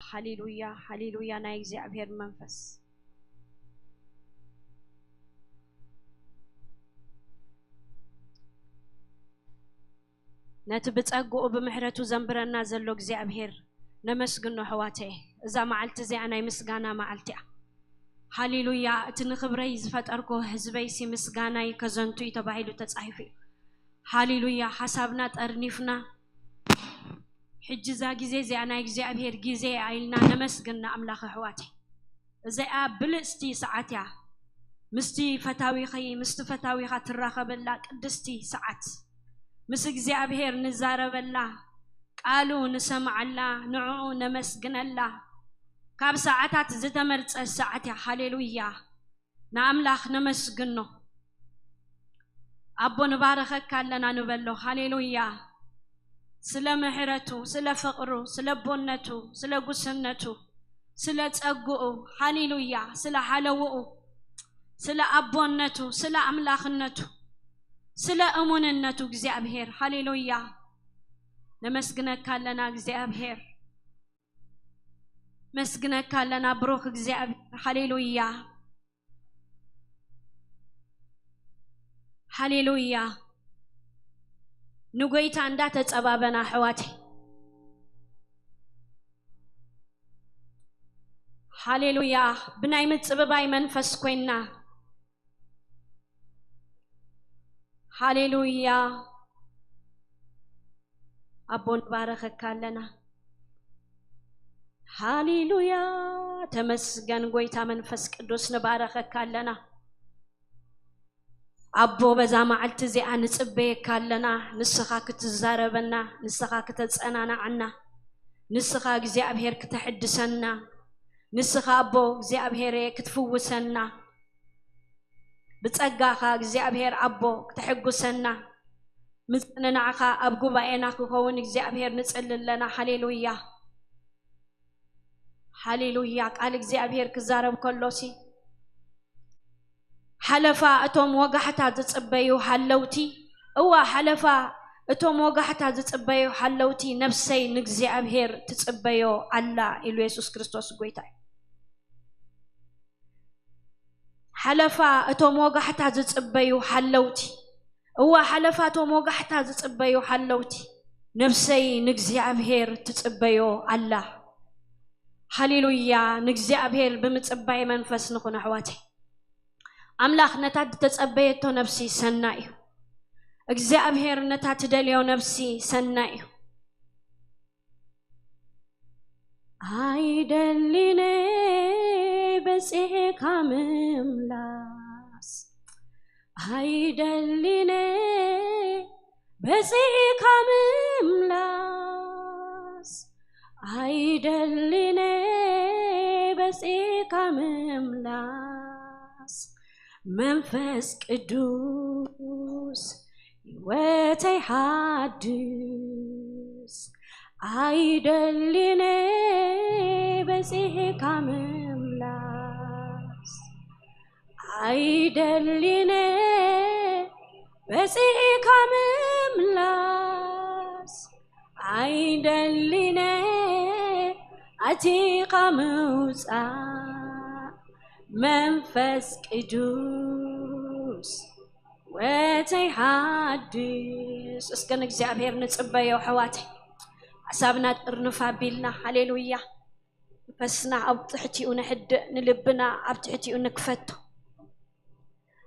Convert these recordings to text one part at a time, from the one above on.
ሃሌሉያ፣ ሃሌሉያ። ናይ እግዚኣብሔር መንፈስ፣ ነቲ ብጸግኡ ብምሕረቱ ዘንብረና ዘሎ እግዚኣብሔር ነመስግኖ ኣሕዋተየ። እዛ መዓልቲ እዚኣ ናይ ምስጋና መዓልቲ እያ። ሃሌሉያ። እቲ ንኽብረይ ዝፈጠርኮ ህዝበይሲ ምስጋናይ ከዘንቱ እዩ ተባሂሉ ተጻሒፉ እዩ። ሃሌሉያ። ሓሳብና ጠርኒፍና፣ ሕጂ እዛ ግዜ እዚኣ ናይ እግዚኣብሔር ግዜ እያ ኢልና ነመስግን ንኣምላኽ ኣሕዋተይ። እዚኣ ብልጽቲ ሰዓት እያ። ምስቲ ፈታዊኺ፣ ምስቲ ፈታዊኻ ትራኸበላ ቅድስቲ ሰዓት፣ ምስ እግዚኣብሔር ንዛረበላ፣ ቃሉ ንሰምዓላ፣ ንዕኡ ነመስግነላ። ካብ ሰዓታት ዝተመርጸ ሰዓት እያ። ሃሌሉያ። ንኣምላኽ ነመስግኖ። ኣቦ ንባረኸካ ኣለና ንበሎ። ሃሌሉያ። ስለ ምሕረቱ፣ ስለ ፍቕሩ፣ ስለ ኣቦነቱ፣ ስለ ጉስነቱ፣ ስለ ጸግኡ፣ ሃሌሉያ፣ ስለ ሓለውኡ፣ ስለ ኣቦነቱ፣ ስለ ኣምላኽነቱ፣ ስለ እሙንነቱ እግዚኣብሔር፣ ሃሌሉያ። ነመስግነካ ኣለና እግዚኣብሔር። መስግነካ ኣለና ብሩኽ እግዚኣብሔር። ሃሌሉያ። ሃሌሉያ። ንጎይታ እንዳተጸባበና ኣሕዋተይ። ሃሌሉያ። ብናይ ምጽብባይ መንፈስ ኮይንና። ሃሌሉያ። ኣቦ ንባረኸካ ኣለና። ሃሌሉያ። ተመስገን ጎይታ መንፈስ ቅዱስ ንባረኸካ ኣለና። ኣቦ በዛ መዓልቲ እዚኣ ንጽበየካ ኣለና። ንስኻ ክትዛረበና፣ ንስኻ ክተጸናናዓና፣ ንስኻ እግዚኣብሔር ክተሕድሰና፣ ንስኻ ኣቦ እግዚኣብሔር ክትፍውሰና፣ ብጸጋኻ እግዚኣብሔር ኣቦ ክተሐጉሰና፣ ምጽንናዕኻ ኣብ ጉባኤና ክኸውን እግዚኣብሔር ንጽሊ ኣለና። ሃሌሉያ። ሃሌሉያ። ቃል እግዚኣብሔር ክዛረብ ከሎሲ፣ ሓለፋ እቶም ወጋሕታ ዝጽበዩ ሃለውቲ፣ እዋ ሓለፋ እቶም ወጋሕታ ዝጽበዩ ሃለውቲ፣ ነፍሰይ ንእግዚኣብሔር ትጽበዮ ኣላ ኢሉ የሱስ ክርስቶስ ጎይታ እዩ። ሓለፋ እቶም ወጋሕታ ዝጽበዩ ሃለውቲ፣ እዋ ሓለፋ እቶም ወጋሕታ ዝጽበዩ ሃለውቲ፣ ነፍሰይ ንእግዚኣብሔር ትጽበዮ ኣላ። ሃሌሉያ። ንእግዚኣብሔር ብምጽባይ መንፈስ ንኹን ኣሕዋተይ። ኣምላኽ ነታ ዝተጸበየቶ ነፍሲ ሰናይ እዩ። እግዚኣብሔር ነታ ትደልዮ ነፍሲ ሰናይ እዩ። ኣይደሊነ በጺሕካ ምምላስ፣ ኣይደሊነ በጺሕካ ምምላስ፣ ኣይደሊነ በጺሕካ ምምላስ፣ መንፈስ ቅዱስ ህይወተይ ሓድስ። ኣይደሊነ በጺሕካ ምምላስ፣ ኣይደሊነ በጺሕካ ምምላስ፣ ኣይደሊነ ኣቲኻ ምውጻእ፣ መንፈስ ቅዱስ ህይወተይ ሓድስ። እስከ ንእግዚኣብሔር ንጽበዮ ኣሕዋተይ። ሓሳብና ጥርንፍ ኣቢልና፣ ሃሌሉያ። መንፈስና ኣብ ትሕቲኡ ነሕድእ፣ ንልብና ኣብ ትሕቲኡ ንክፈቶ።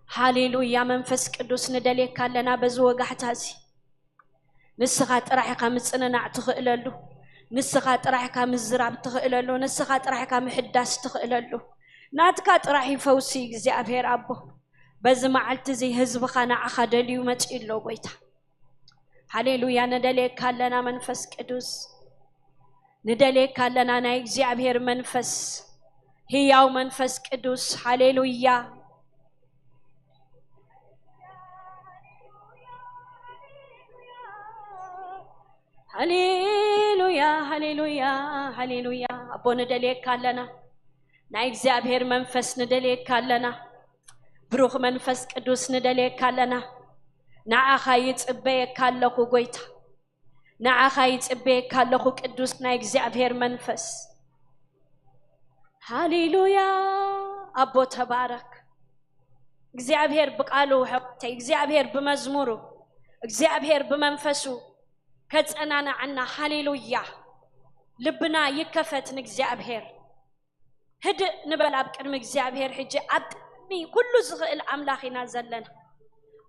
ሃሌሉያ። መንፈስ ቅዱስ ንደልየካ ኣለና በዚ ወጋሕታ እዚ። ንስኻ ጥራሕ ኢኻ ምጽንናዕ ትኽእለሉ። ንስኻ ጥራሕ ኢኻ ምዝራብ ትኽእለሉ። ንስኻ ጥራሕ ኢኻ ምሕዳስ ትኽእለሉ። ናትካ ጥራሕ እዩ ፈውሲ እግዚኣብሔር ኣቦ። በዚ መዓልቲ እዚ ህዝብኻ ንዓኻ ደልዩ መጺኡ ኣሎ ጎይታ። ሃሌሉያ። ንደልየካ ኣለና መንፈስ ቅዱስ። ንደልየካ ኣለና ናይ እግዚኣብሔር መንፈስ፣ ህያው መንፈስ ቅዱስ። ሃሌሉያ። ሃሌሉያ፣ ሃሌሉያ፣ ሃሌሉያ። ኣቦ ንደልየካ ኣለና። ናይ እግዚኣብሔር መንፈስ ንደልየካ ኣለና። ብሩኽ መንፈስ ቅዱስ ንደልየካ ኣለና። ንዓኻ ይጽበየካ ኣለኹ ጎይታ። ንዓኻ ይጽበየካ ኣለኹ ቅዱስ ናይ እግዚኣብሔር መንፈስ። ሃሌሉያ። ኣቦ ተባረክ። እግዚኣብሔር ብቃሉ፣ ኣሕዋተይ፣ እግዚኣብሔር ብመዝሙሩ፣ እግዚኣብሔር ብመንፈሱ ከጸናንዓና። ሃሌሉያ። ልብና ይከፈት ንእግዚኣብሔር። ህድእ ንበል ኣብ ቅድሚ እግዚኣብሔር። ሕጂ ኣብ ቅድሚ ኩሉ ዝኽእል ኣምላኽ ኢና ዘለና።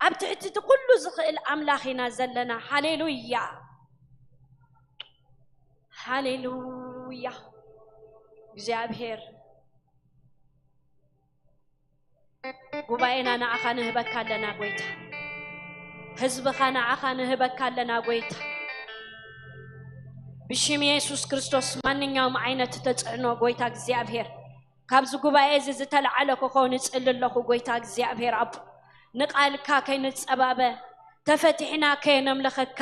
ኣብ ትሕቲ እቲ ኩሉ ዝኽእል ኣምላኽ ኢና ዘለና። ሃሌሉያ። ሃሌሉያ። እግዚኣብሔር፣ ጉባኤና ንዓኻ ንህበካ ኣለና ጎይታ። ህዝብኻ ንዓኻ ንህበካ ኣለና ጎይታ። ብሽም የሱስ ክርስቶስ ማንኛውም ዓይነት ተጽዕኖ ጎይታ እግዚኣብሔር ካብዚ ጉባኤ እዚ ዝተለዓለ ክኸውን እጽሊ ኣለኹ ጎይታ እግዚኣብሔር ኣቦ። ንቓልካ ከይንጸባበ፣ ተፈቲሕና ከየነምልኸካ፣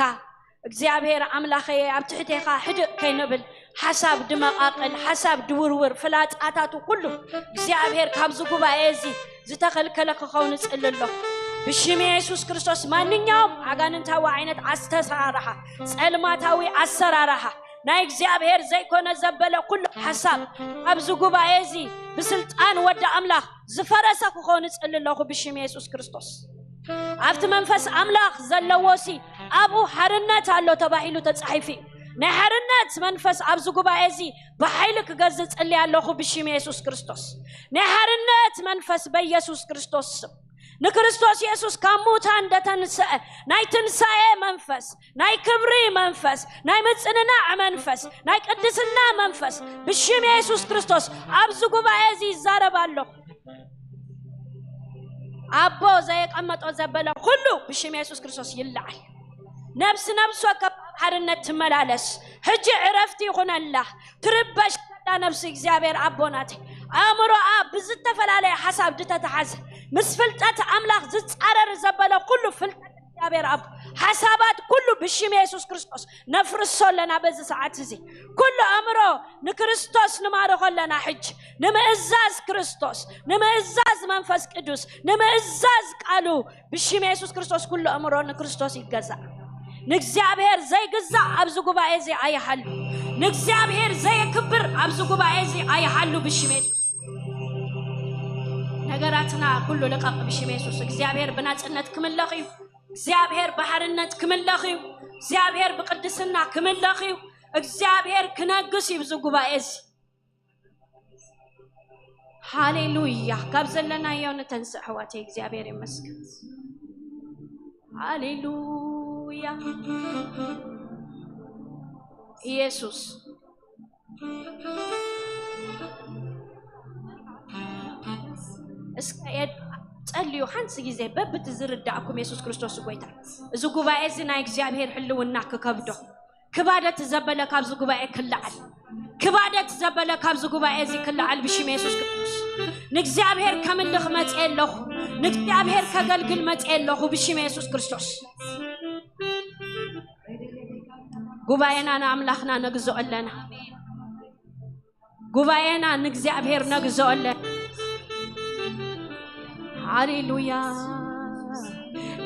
እግዚኣብሔር ኣምላኸየ ኣብ ትሕቴኻ ህድእ ከይንብል፣ ሓሳብ ድመቓቕል፣ ሓሳብ ድውርውር፣ ፍላጻታቱ ኩሉ እግዚኣብሔር ካብዚ ጉባኤ እዚ ዝተኸልከለ ክኸውን እጽሊ ኣለኹ። ብሽም የሱስ ክርስቶስ ማንኛውም ኣጋንንታዊ ዓይነት ኣስተሰራርሓ፣ ጸልማታዊ ኣሰራርሓ፣ ናይ እግዚኣብሔር ዘይኮነ ዘበለ ኩሉ ሓሳብ ኣብዚ ጉባኤ እዚ ብስልጣን ወዲ ኣምላኽ ዝፈረሰ ክኾን እጽሊ ኣለኹ ብሽም የሱስ ክርስቶስ። ኣብቲ መንፈስ ኣምላኽ ዘለዎ ሲ ኣብኡ ሓርነት ኣሎ ተባሂሉ ተጻሒፉ እዩ። ናይ ሓርነት መንፈስ ኣብዚ ጉባኤ እዚ ብሓይሊ ክገዝእ ጽሊ ኣለኹ ብሽም የሱስ ክርስቶስ። ናይ ሓርነት መንፈስ በየሱስ ክርስቶስ ስም። ንክርስቶስ የሱስ ካብ ሙታን እንደተንስአ ናይ ትንሳኤ መንፈስ፣ ናይ ክብሪ መንፈስ፣ ናይ ምጽንናዕ መንፈስ፣ ናይ ቅድስና መንፈስ ብሽም የሱስ ክርስቶስ ኣብዚ ጉባኤ እዚ ይዛረብ ኣለኹ። ኣቦ ዘየቀመጦ ዘበለ ኩሉ ብሽም የሱስ ክርስቶስ ይለዓል። ነብሲ ነብሲ ወከፍ ኣብ ሓርነት ትመላለስ። ሕጂ ዕረፍቲ ይኹነላ። ትርበሽ ዘላ ነብሲ እግዚኣብሔር ኣቦ ናተይ። ኣእምሮኣ ብዝተፈላለየ ሓሳብ ዝተተሓዘ፣ ምስ ፍልጠት ኣምላኽ ዝጻረር ዘበለ ኩሉ ፍልጠት እግዚኣብሔር ኣቦ፣ ሓሳባት ኩሉ ብሽም የሱስ ክርስቶስ ነፍርሶ ኣለና በዚ ሰዓት እዚ። ኩሉ ኣእምሮ ንክርስቶስ ንማርኾ ኣለና። ሕጂ ንምእዛዝ ክርስቶስ፣ ንምእዛዝ መንፈስ ቅዱስ፣ ንምእዛዝ ቃሉ ብሽም የሱስ ክርስቶስ ኩሉ ኣእምሮ ንክርስቶስ ይገዛእ። ንእግዚኣብሔር ዘይግዛእ ኣብዚ ጉባኤ እዚ ኣይሃሉ። ንእግዚኣብሔር ዘየክብር ኣብዚ ጉባኤ እዚ ኣይሃሉ ብሽም የሱስ። ነገራትና ኩሉ ልቀቕ ብሽም የሱስ። እግዚኣብሔር ብናጽነት ክምለኽ እዩ። እግዚኣብሔር ብሓርነት ክምለኽ እዩ። እግዚኣብሔር ብቅድስና ክምለኽ እዩ። እግዚኣብሔር ክነግስ እዩ ብዚ ጉባኤ እዚ። ሃሌሉያ። ካብ ዘለናዮ ንተንስእ ኣሕዋተይ፣ እግዚኣብሔር ይመስገን። ሃሌሉያ። ኢየሱስ። እስከ የድ-፣ ጸልዩ ሓንቲ ግዜ በብቲ ዝርዳእኩም የሱስ ክርስቶስ ጎይታ። እዚ ጉባኤ እዚ ናይ እግዚኣብሔር ህልውና ክከብዶ፣ ክባደት ዘበለ ካብዚ ጉባኤ ክለዓል፣ ክባደት ዘበለ ካብዚ ጉባኤ እዚ ክለዓል ብሽም የሱስ ክርስቶስ። ንእግዚኣብሔር ከምልኽ መጽየ ኣለኹ። ንእግዚኣብሔር ከገልግል መጽየ ኣለኹ ብሽም የሱስ ክርስቶስ። ጉባኤና ንኣምላኽና ነግዝኦ ኣለና። ጉባኤና ንእግዚኣብሔር ነግዝኦ ኣለና። ሃሌሉያ።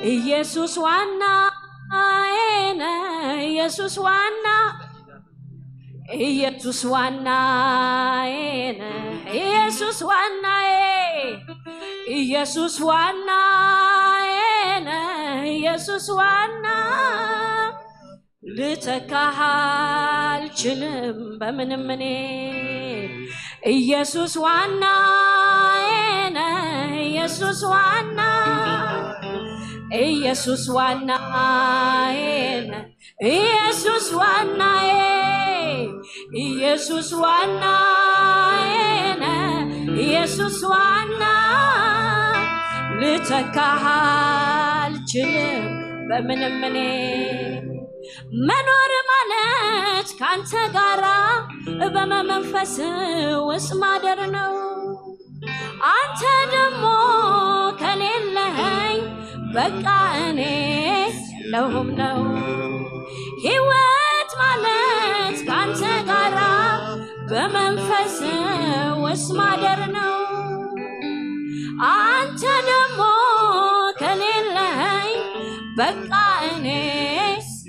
ኢየሱስ ዋናዬ ነህ፣ ኢየሱስ ዋና፣ ኢየሱስ ዋናዬ ነህ፣ ኢየሱስ ዋናዬ፣ ኢየሱስ ዋናዬ ነህ፣ ኢየሱስ ዋና፣ ልተካህ አልችልም በምንም እኔ። ኢየሱስ ዋናዬ ነህ፣ ኢየሱስ ዋና፣ ኢየሱስ ዋናዬ ነህ፣ ኢየሱስ ዋናዬ፣ ኢየሱስ ዋናዬ ነህ፣ ኢየሱስ ዋና፣ ልተካህ አልችልም በምንም እኔ። መኖር ማለት ካንተ ጋራ በመንፈስ ውስጥ ማደር ነው። አንተ ደግሞ ከሌለኸኝ በቃ እኔ የለሁም ነው። ህይወት ማለት ካንተ ጋራ በመንፈስ ውስጥ ማደር ነው። አንተ ደግሞ ከሌለኸኝ በቃ እኔ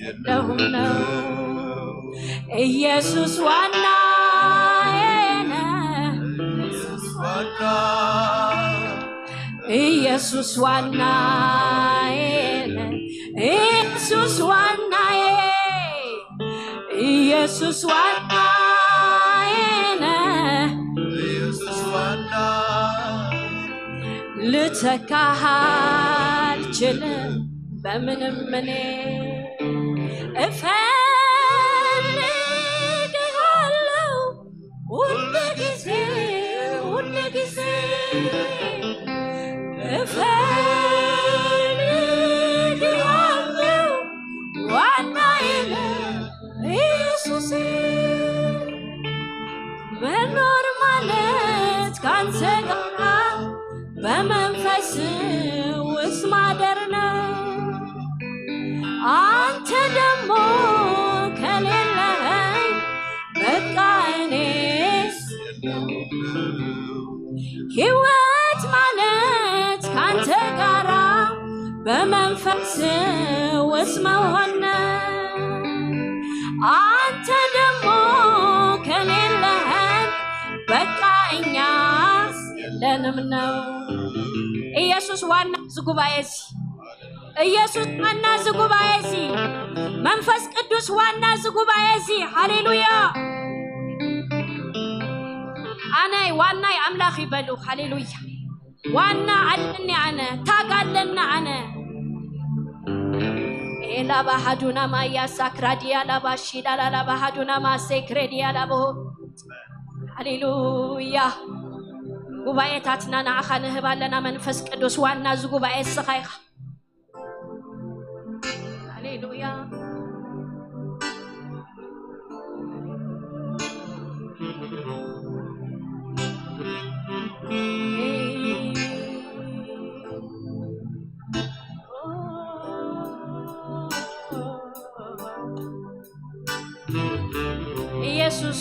የለሁም ነው። ኢየሱስ ዋናዬ ነህ፣ ኢየሱስ ዋናዬ ነህ፣ ኢየሱስ ዋናዬ፣ ኢየሱስ ዋናዬ ነህ። ኢየሱስ ዋና ልተካህ አልችልም በምንም እኔ እፈልግሃለሁ። ሁል ጊዜ፣ ሁል ጊዜ እፈልግሃለሁ። ዋናዬ ነህ ኢየሱሴ። መኖር ማለት ካንተ ጋራ በመንፈስ ውስጥ ማደር ነው። አንተ ደግሞ ከሌለኸኝ በቃ እኔስ ህይወት ማለት ካንተ ጋራ በመንፈስ ውስጥ መሆን ነው። አንተ ደግሞ ከሌለኸን በቃ እኛስ የለንም ነው። ኢየሱስ ዋና እዚ ጉባኤ እዚ፣ ኢየሱስ ዋና እዚ ጉባኤ እዚ፣ መንፈስ ቅዱስ ዋና እዚ ጉባኤ እዚ። ሃሌሉያ። ኣነ ዋናይ ኣምላኽ ይበሉ። ሃሌሉያ። ዋና ኣለኒ ኣነ፣ ታግ ኣለና ኣነ። ኤላባ ሃዱና ማያ ሳክራዲያ ላባ ሺዳላ ላባ ሃዱና ማሴ ክሬዲያ ላቦ። ሃሌሉያ። ጉባኤታትና ንዓኻ ንህብ ኣለና። መንፈስ ቅዱስ ዋና እዚ ጉባኤ እስኻ ኢኻ። ሃሌሉያ። ኢየሱስ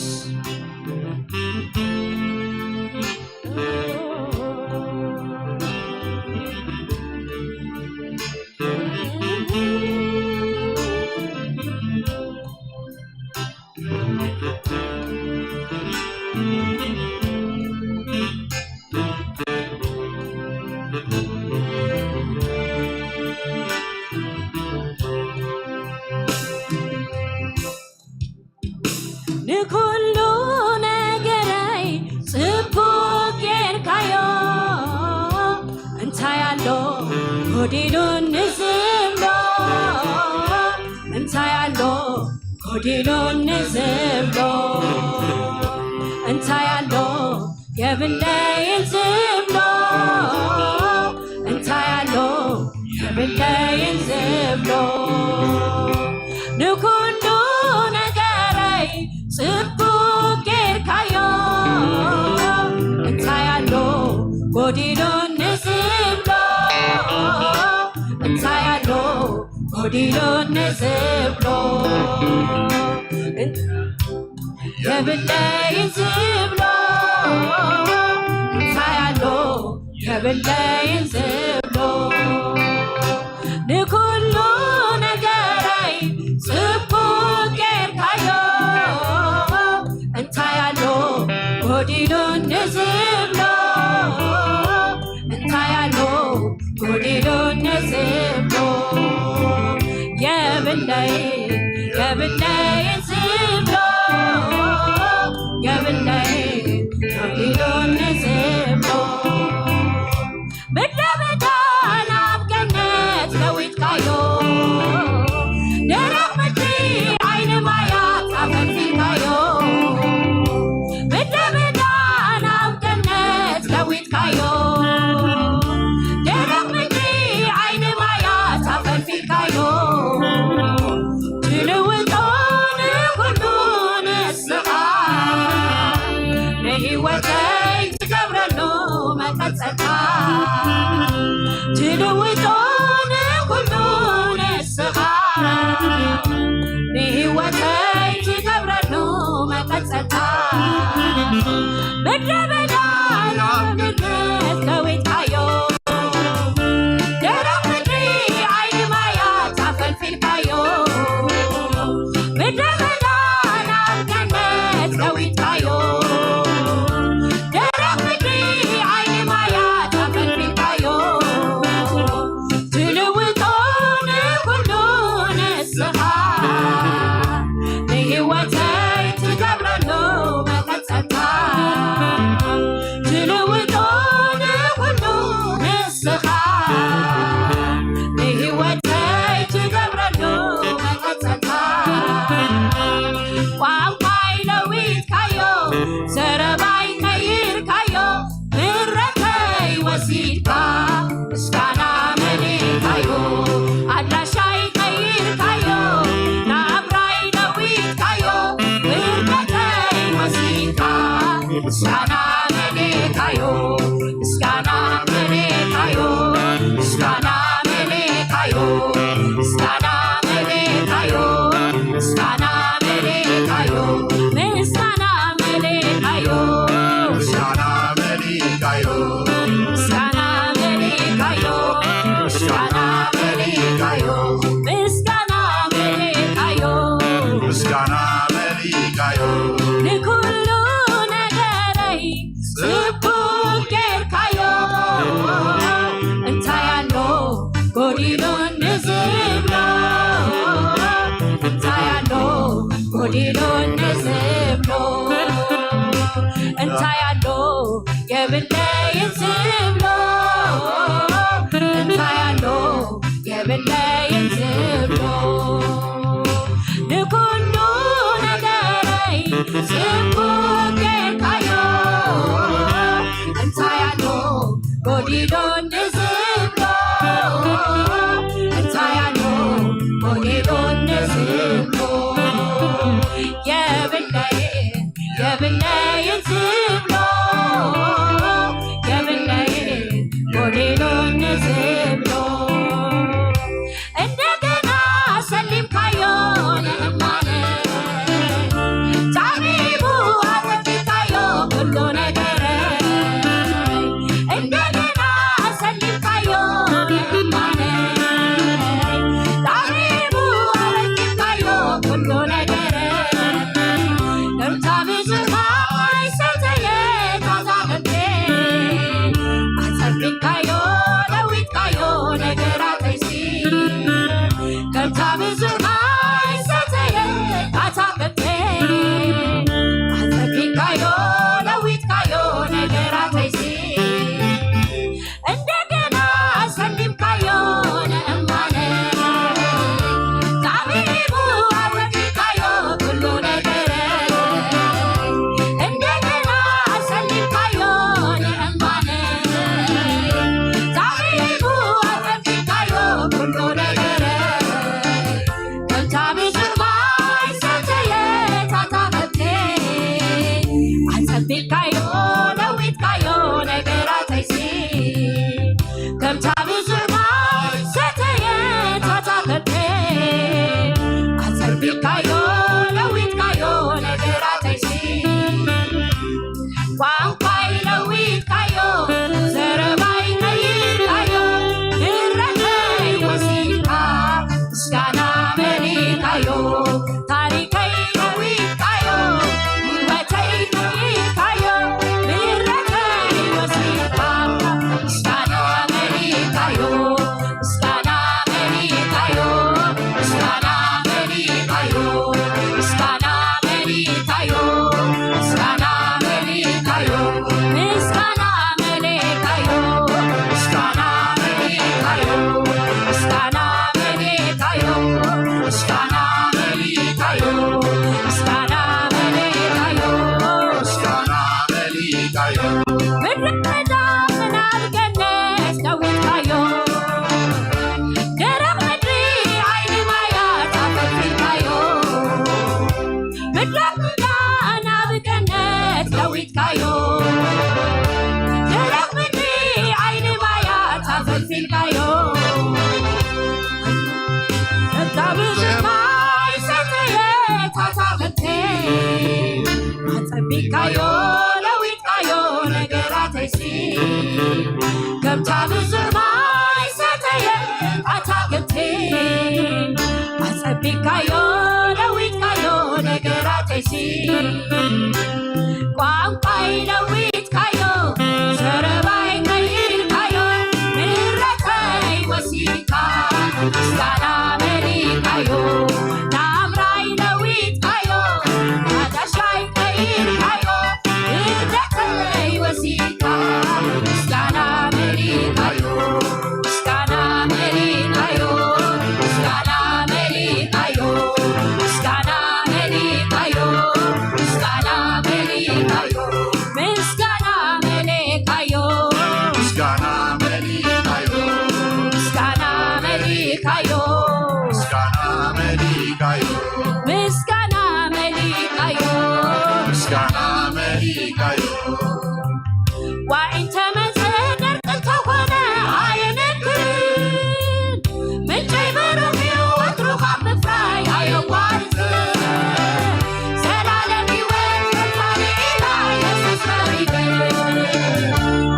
ንኩሉ ነገረይ ጽቡቅ ጌርካዮ። እንታይ ኣሎ ጎዲሉኒ ዝብሎ? እንታይ ኣሎ ጎዲሉኒ ዝብሎ? እንታይ ኣሎ የብለይን ዝብሎ? እንታይ ኣሎ የብለይን ዝብሎ? ንኩሉ ነገረይ ጽቡቅ ጌርካዮ። እንታይ ኣሎ ጎዲሉኒ ዝብሎ? እንታይ ኣሎ ጎዲሉኒ ዝብሎ? የብለይን ዝብሎ? እንታይ ኣሎ የብለይን ዝብሎ? ንኩሉ ነገረይ ጽቡቅ ጌርካዮ። እንታይ ኣሎ ጎዲሉኒ ዝብሎ? እንታይ ኣሎ ጎዲሉኒ ዝብሎ? የብለይ፣ የብለይ ዝብሎ፣ የብለይ ጎዲሉኒ ዝብሎ። ምድረ በዳ ናብ ገነት ለዊጥካዮ፣ ደረቕ ምድሪ ዓይኒ ማያት ኣፈልፊልካዮ። ምድረ በዳ ናብ ገነት ለዊጥካዮ፣ ደረቕ ምድሪ ዓይኒ ማያት ኣፈልፊልካዮ። ትልውጦ ንኹሉ ንስኻ፣ ንህይወተይ ትገብረሉ መቐጸልታ። ትልውጦ ንኹሉ ንስኻ፣ ንህይወተይ ትገብረሉ መቐጸልታ። ምድረ በዳ ናብ ገነት ለዊጥካዮ፣ ደረቕ ምድሪ ዓይኒ ማያት ኣፈልፊልካዮ። ምድረ በዳ ናብ ገነት ለዊጥካዮ፣ ደረቕ ምድሪ ዓይኒ ማያት ኣፈልፊልካዮ። ምስጋና መሊእካዮ፣ ምስጋና መሊእካዮ፣ ምስጋና መሊእካዮ፣ ምስጋና መሊእካዮ፣ ምስጋና መሊእካዮ፣ ምስጋና መሊእካዮ፣ ምስጋና መሊእካዮ፣ ምስጋና መሊእካዮ፣ ምስጋና መሊእካዮ፣ ምስጋና መሊእካዮ፣ ምስጋና መሊእካዮ፣ ንኩሉ ነገረይ ጽቡቕ ጌርካዮ። እንታይ ኣሎ ጎዲሉኒ ዝብሎ? እንታይ ኣሎ ጎዲሉኒ ዝብሎ? እንታይ ኣሎ የብለይን ዝብሎ? እንታይ ኣሎ የብለይን ዝብሎ? ንኩሉ ነገረይ ጽቡቕ ጌርካዮ። እንታይ ኣሎ ጎዲሉኒ ዝብሎ? እንታይ ኣሎ ጎዲሉኒ ዝብሎ? የብለይን የብለይን ዝብሎ፣ የብለይን ጎዲሉኒ ዝብሎ። እንደገና ሰሊምካዮ ንእማነ፣ ጣዕሚሙ ኣረኪብካዮ ኩሉ ነገረ። እንደገና ሰሊምካዮ ንእማነ፣ ጣዕሚሙ ኣረኪብካዮ ኩሉ ነገረ። ከምታ ብዙሕ ማይ ሰተየት ኣዛቕብቲ፣ ኣጸቢቕካዮ ለዊጥካዮ ነገራተይሲ። ከምታ ብዙሕ ማይ ሰተየት ኣዛቕብቲ፣ ኣጸቢቕካዮ ለዊጥካዮ ነገራተይሲ። እንደገና ሰሊምካዮ ንእማነ፣ ጣዕሚሙ ኣረኪብካዮ ኩሉ ነገረ። እንደገና ሰሊምካዮ ንእማነ፣ ጣዕሚሙ ኣረኪብካዮ ኩሉ ነገረ። ከምታ ብዙሕ ማይ ሰተየት ኣዛቕብቲ፣ ኣጸቢቕካዮ ለዊጥካዮ ነገራተይሲ። ከምታ ብዙሕ ማይ ሰተየት ኣዛቕብቲ፣ ኣጸቢቕካዮ ለዊጥካዮ ነገራተይሲ። ቋንቋይ ለዊጥካዮ፣ ዘረባይ ቀይርካዮ፣ ንብረተይ ወሲድካ፣ ምስጋና መሊእካዮ። ታሪከይ ለዊጥካዮ፣ ህይወተይ ቀይርካዮ፣ ንብረተይ ወሲድካ፣ ምስጋና መሊእካዮ። ምስጋና መሊእካዮ፣ ምስጋና መሊእካዮ፣ ምስጋና መሊእካዮ፣ ምስጋና መሊእካዮ፣ ምስጋና መሊእካዮ፣ ምስጋና መሊእካዮ፣ ምስጋና መሊእካዮ፣ ምስጋና መሊእካዮ፣ ምስጋና መሊእካዮ፣ ምስጋና መሊእካዮ። ምድረ በዳ ናብ ገነት ለዊጥካዮ፣ ደረቕ ምድሪ ዓይኒ ማያት ኣፈልፊልካዮ። ምድረ በዳ ናብ ገነት ለዊጥካዮ፣ ደረቕ ምድሪ ዓይኒ ማያት ኣፈልፊልካዮ። እታ ብዙሕ ማይ ሰተየት ኣዛቕብቲ፣ ኣጸቢቕካዮ ለዊጥካዮ ነገራተይሲ። ከምታ ብዙሕ ማይ ሰተየት ኣዛቕብቲ፣ ኣጸቢቕካዮ ለዊጥካዮ ነገራተይሲ። ቋንቋይ ለዊጥካዮ፣ ዘረባይ ቀይርካዮ፣ ንብረተይ ወሲድካ፣ ምስጋና መሊእካዮ። ናብራይ ለዊጥካዮ፣ ኣዳሻይ ቀይርካዮ፣ ንብረተይ ወሲድካ፣ ምስጋና መሊእካዮ። ምስጋና መሊእካዮ፣ ምስጋና መሊእካዮ፣ ምስጋና መሊእካዮ፣ ምስጋና መሊእካዮ፣ ምስጋና ዋዒ እንተመጸ ደርቂ እንተኾነ ኣየነክርን። ምንጨይ ብሩኽ እዩ ወትሩ ካብ ምፍራይ ኣየቋርጽን። ዘላለም ህይወት ከፋሊ ኢና የሱስ ረኺበ።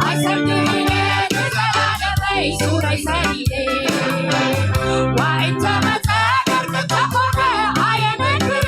ኣይሰግርን እየ ንዘላለመይ ሱረይ ሰዲደ። ዋዒ እንተመጸ ደርቂ እንተኾነ ኣየነክርን።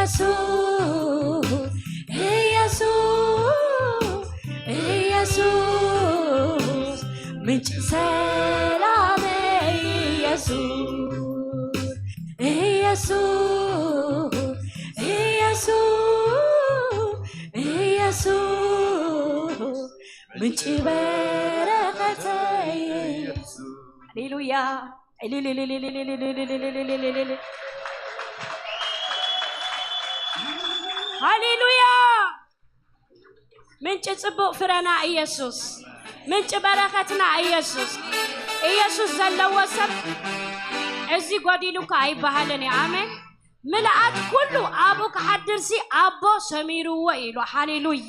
ኢየሱስ፣ ኢየሱስ፣ ኢየሱስ፣ ምንጭ ሰላመይ ኢየሱስ፣ ኢየሱስ፣ ኢየሱስ፣ ኢየሱስ፣ ምንጭ በረኸተይ ኢየሱስ። ሃሌሉያ። ሃሌሉያ። ምንጭ ጽቡቕ ፍረና ኢየሱስ፣ ምንጭ በረኸትና ኢየሱስ። ኢየሱስ ዘለዎ ሰብ እዚ ጎዲሉካ ኣይበሃልን እዩ። ኣሜን። ምልኣት ኩሉ ኣብኡ ክሓድርሲ ኣቦ ሰሚርዎ ኢሉ። ሃሌሉያ።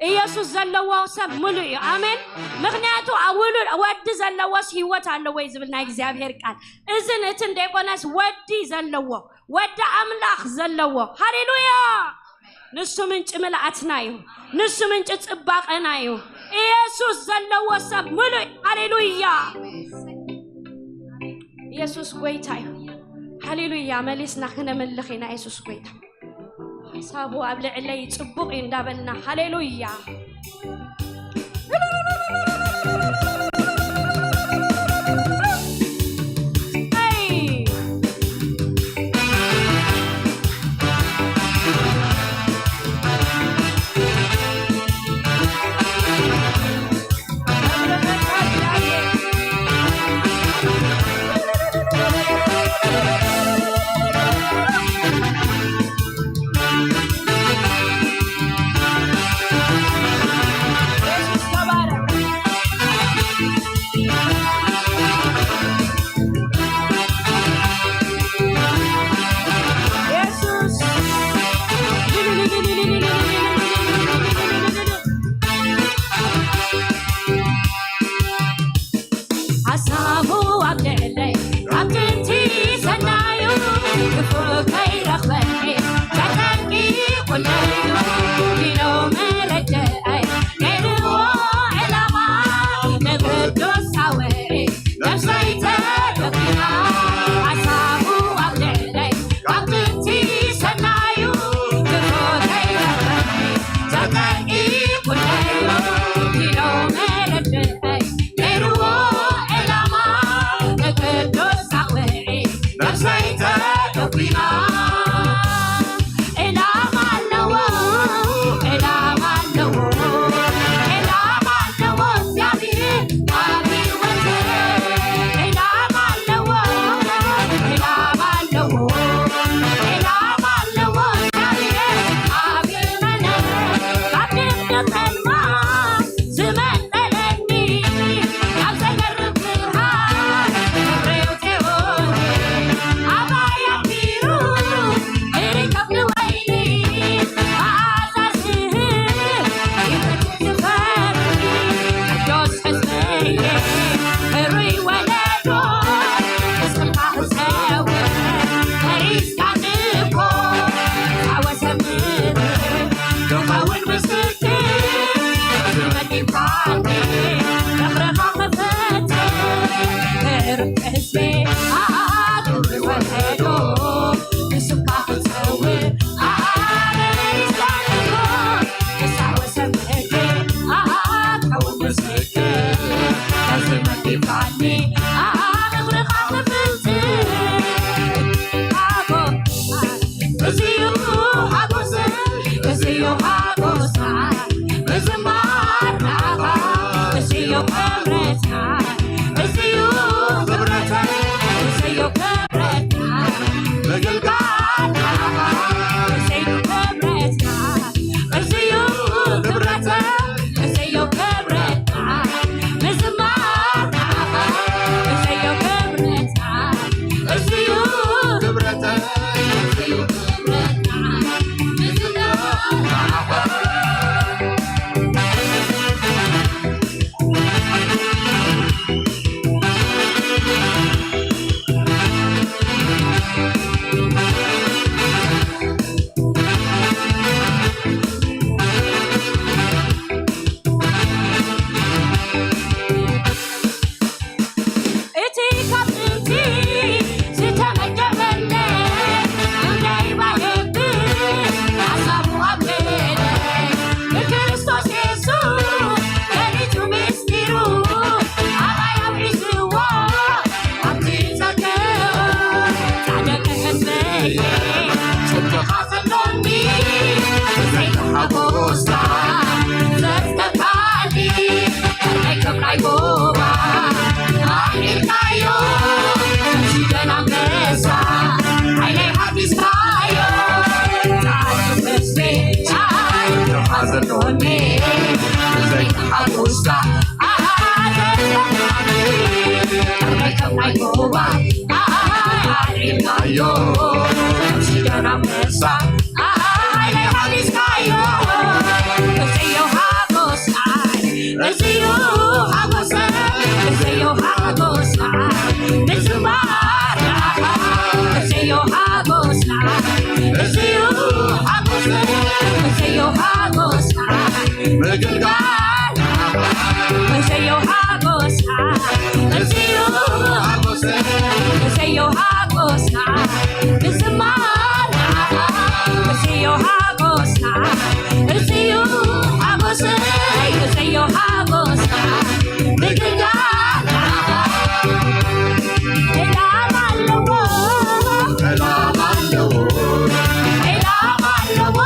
ኢየሱስ ዘለዎ ሰብ ሙሉእ እዩ። ኣሜን። ምኽንያቱ ኣብ ውሉድ ወዲ ዘለዎስ ህይወት ኣለዎ እዩ ዝብል ናይ እግዚኣብሔር ቃል። እዝን እትን ደይኮነስ ወዲ ዘለዎ፣ ወዲ ኣምላኽ ዘለዎ። ሃሌሉያ። ንሱ ምንጪ ምልኣትና እዩ። ንሱ ምንጪ ጽባቐና እዩ። ኢየሱስ ዘለዎ ሰብ ሙሉእ እዩ። ሃሌሉያ። ኢየሱስ ጎይታ እዩ። ሃሌሉያ። መሊስና ክነምልኽ ኢና። ኢየሱስ ጎይታ። ሓሳቡ ኣብ ልዕለይ ጽቡቕ እዩ እንዳበልና። ሃሌሉያ። ሓሳቡ ኣብ ልዕለይ ካብ ጥንቲ ሰናዩ ክፉእ ከይረኽበኒ ተጠንቂቑለዩ ኢሎ መረጀኣይ ገይርዎ ዕላማ ንቅዱስ ሳውዒ ነፍሰይ ተደፊና ሓሳቡ ኣብ ልዕለይ ካብ ጥንቲ ሰናዩ ክፉእ ከይረኽበኒ ተጠንቂቑለዩ ኢሎ መረጀኣይ ገይርዎ ዕላማ ንቅዱስ ሳውዒ ነፍሰይ ተደፊና ዕላማ ኣለዎ፣ ዕላማ ኣለዎ፣ ዕላማ ኣለዎ እግዚኣብሔር ኣብ ህይወተይ። ዕላማ ኣለዎ፣ ዕላማ ኣለዎ፣ ዕላማ ኣለዎ እግዚኣብሔር ኣብ ህይወተይ። ካብ ድቅድቅ ጸልማት ዝመንጠለኒ፣ ኣብ ዘገርም ብርሃን ክብሪ ኣውጺኡ፣ ኣባይ ኣቢሩ ይርከብ ንወይኒ መኣዛ ዝህብ ህይወት ዝፈሪ ቅዱስ ሕዝበየ፣ ሕሩይ ወለዶ ስምካ ክጸውዕ ፈሪስካ ጽኮ ዝሓወሰ ምድሪ ክኸውን ምስክር ዝመዲፋኒ ፍቕርኻ ክፈትሕ ክዕርፍ ሕዝቢ ኣሃ ክብሪ ወለዶ ንስምካ ክጸውዕ ኣሃ ፈሪስካ ጽኮ ዝሓወሰ ምድሪ ኣሃ ክኸውን ምስክር እዚ መዲፋኒ ኣሃ ክብርኻ ክፍጽም ኣቦ እዚዩ ሓጎስ እዚዩ ሓጎስ ምዝማር ናኻ እዚዩ ክብረትካ እዚዩ ክብረተ እዚዩ ክብረትካ ምግልጋል ናኻ እዚዩ ክብረትካ እዚዩ ክብረተ እዚዩ ክብረትካ ምዝማር ናኻ እዚዩ ክብረትካ እዚዩ ክብረተ እዚዩ ክብረትካ ምዝማር ናኻ ኣልዒልካዮ፣ ካብ ሽደን ኣንበሳ፣ ኣሃ፣ ሓይለይ ሓዲስካዮ። እሰዮ ሓጎስ ንዓይ፣ እሰዮ ሓጎስ፣ እሰዮ ሓጎስ ንዓይ፣ ምዝማር ንዓኻ። እሰዮ ሓጎስ ንዓይ፣ እሰዮ ሓጎስ፣ እሰዮ ሓጎስ ንዓይ፣ ምግልጋል እሰዮ ሓጎስና፣ እሰዮ ሓጎስ፣ እሰዮ ሓጎስና፣ ምዝማር ንዓኻ። እሰዮ ሓጎስና፣ እሰዮ ሓጎስ፣ እሰዮ ሓጎስና፣ ምግልጋል ንዓኻ። ዕላማ ኣለዎ፣ ዕላማ ኣለዎ፣ ዕላማ ኣለዎ።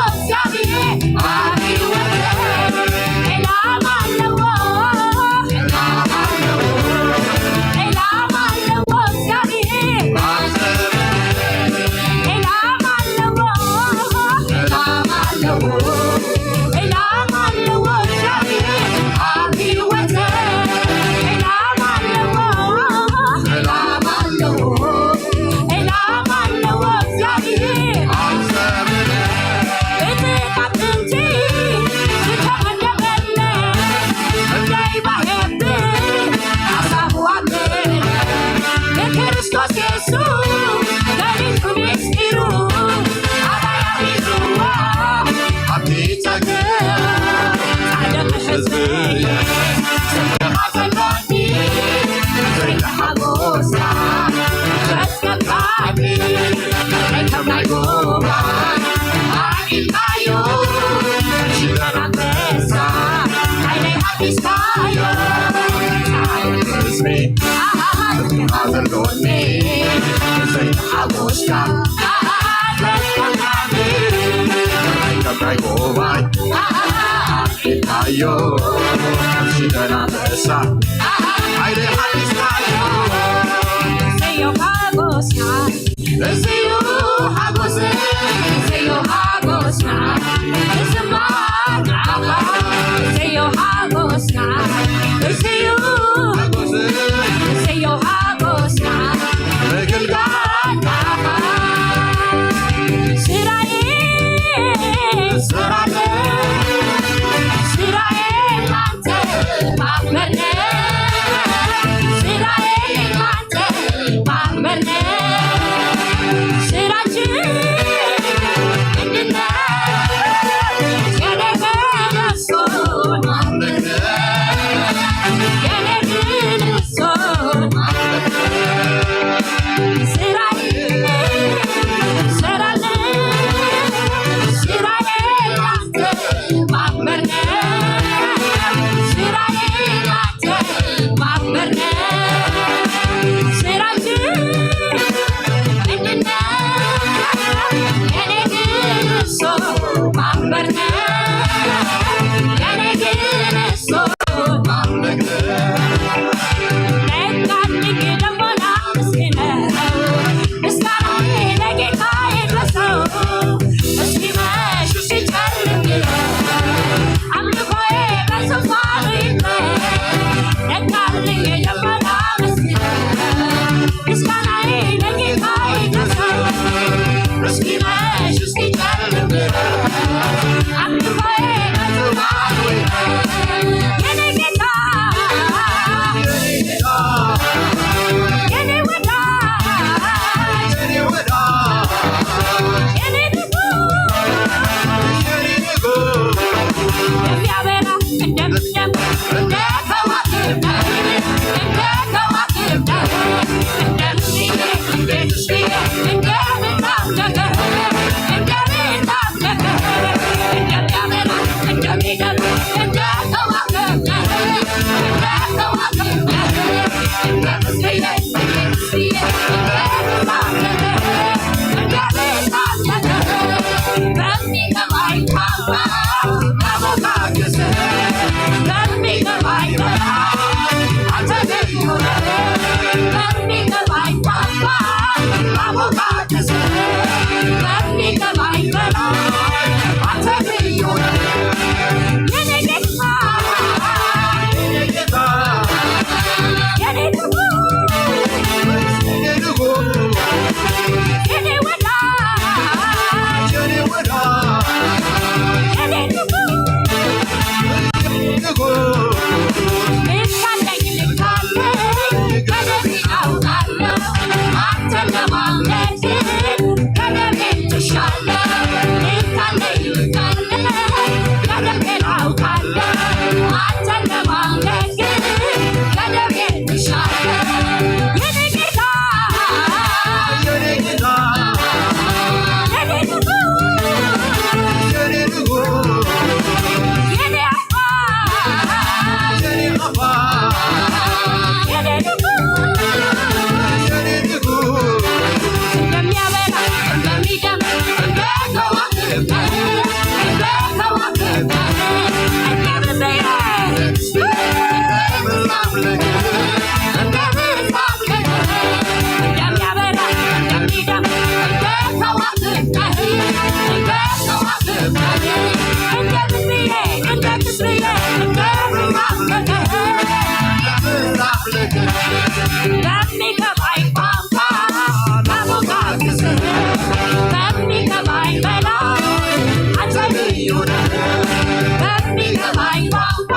ከሚገባኝ ቋንቋ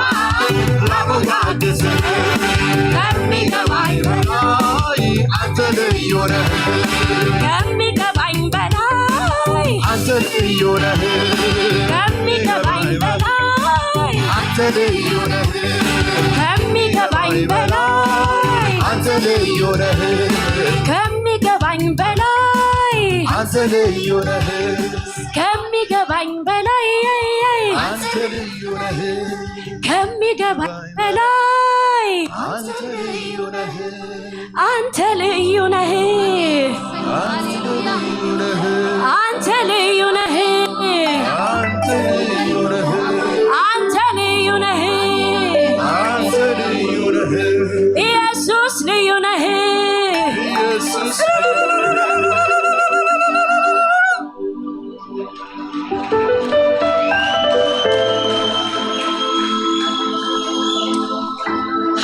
ላወዳድስ ከሚገባኝ በላይ አንተ ልዩ ነህ። ከሚገባኝ በላይ አንተ ልዩ ነህ። ከሚገባኝ በላይ አንተ ልዩ ነህ። ከሚገባኝ በላይ አንተ ልዩ ነህ። ከሚገባኝ በላይ አንተ ልዩ ነህ። ከሚገባኝ በላይ አንተ ልዩ ነህ። ከሚገባኝ በላይ አንተ ልዩ ነህ። አንተ ልዩ ነህ። አንተ ልዩ ነህ። አንተ ልዩ ነህ። አንተ ልዩ ነህ። አንተ ልዩ ነህ። ኢየሱስ ልዩ ነህ። ኢየሱስ ልዩ ነህ።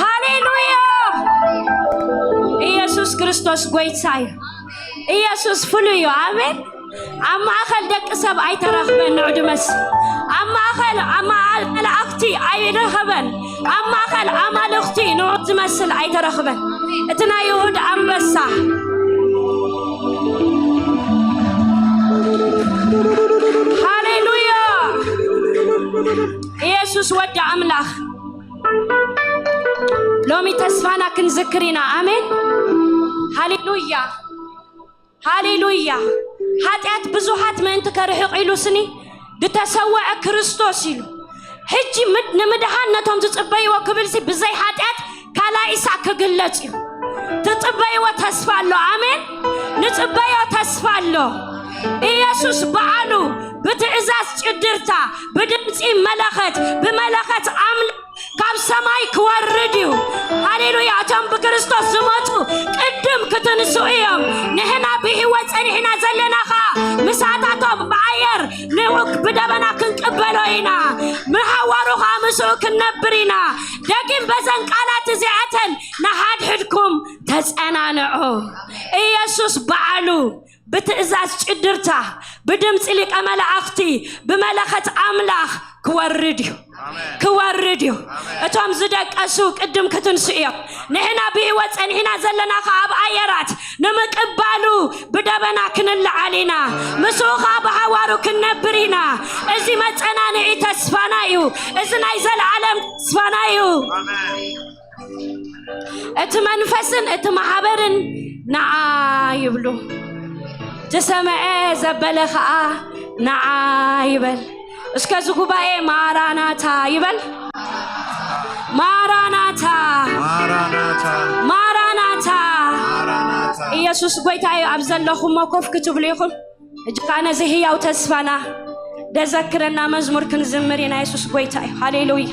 ሃሌሉያ! ኢየሱስ ክርስቶስ ጐይታ እዩ። ኢየሱስ ፍሉይ እዩ። ኣሜን። ኣብ ማእከል ደቂ ሰብ ኣይተረኽበን ንዑ ድመስ። ኣብ ማእከል፣ ኣብ ማእከል መላእኽቲ ኣይረኸበን። ኣብ ማእከል ኣማልኽቲ ንዑ ዝመስል ኣይተረኽበን። እቲ ናይ ይሁዳ ኣንበሳ። ሃሌሉያ! ኢየሱስ ወዲ ኣምላኽ። ሎሚ ተስፋና ክንዝክር ኢና። ኣሜን። ሃሌሉያ። ሃሌሉያ። ሓጢኣት ብዙሓት ምእንቲ ከርሕቕ ኢሉ ስኒ ዝተሰወዐ ክርስቶስ ኢሉ። ሕጂ ምድ-፣ ንምድሓን ነቶም ዝጽበይዎ ክብልሲ ብዘይ ሓጢኣት ካልኣይ ኢሳቅ ክግለጽ እዩ። ትጽበይዎ ተስፋ ኣሎ። ኣሜን። ንጽበዮ ተስፋ ኣሎ። ኢየሱስ በዓሉ ብትእዛዝ ጭድርታ፣ ብድምጺ መለኸት፣ ብመለኸት ኣምል ካብ ሰማይ ክወርድ እዩ። ሃሌሉያ። እቶም ብክርስቶስ ዝመጹ ቅድም ክትንስኡ እዮም። ንሕና ብህይወት ጸኒሕና ዘለና ኸኣ ምሳታቶም ብኣየር ንኡክ ብደበና ክንቅበሎ ኢና። ምሃዋሩ ኸኣ ምስኡ ክንነብር ኢና። ደጊም በዘን ቃላት እዚኣተን ንሓድሕድኩም ተጸናንዑ። ኢየሱስ በዓሉ ብትእዛዝ ጭድርታ፣ ብድምፂ ሊቀ መላእኽቲ፣ ብመለኸት ኣምላኽ ክወርድ እዩ። ኣሜን። ክወርድ እዩ። ኣሜን። እቶም ዝደቀሱ ቅድም ክትንሱ እዮም። ንሕና ብህይወት ጸኒሕና ዘለና ኸዓ ኣብ ኣየራት ንምቅባሉ ብደበና ክንለዓል ኢና። ምስኡ ኸዓ ብሓዋሩ ክንነብር ኢና። እዚ መጸናንዒ ተስፋና እዩ። እዚ ናይ ዘለዓለም ተስፋና እዩ። ኣሜን። እቲ መንፈስን እቲ ማሕበርን ንዓ ይብሉ። ዝሰምዐ ዘበለ ኸዓ ንዓ ይበል። እስከ እዚ ጉባኤ ማራናታ ይበል። ማራናታ፣ ማራናታ፣ ማራናታ። ማራናታ። ኢየሱስ ጐይታ እዩ። ኣብ ዘለኹሞ ኮፍ ክትብሉ ኢኹም። ሕጂ ኸዓ ነዚ ህያው ተስፋና ደዘክረና መዝሙር ክንዝምር ኢና። ኢየሱስ ጐይታ እዩ። ሃሌሉያ።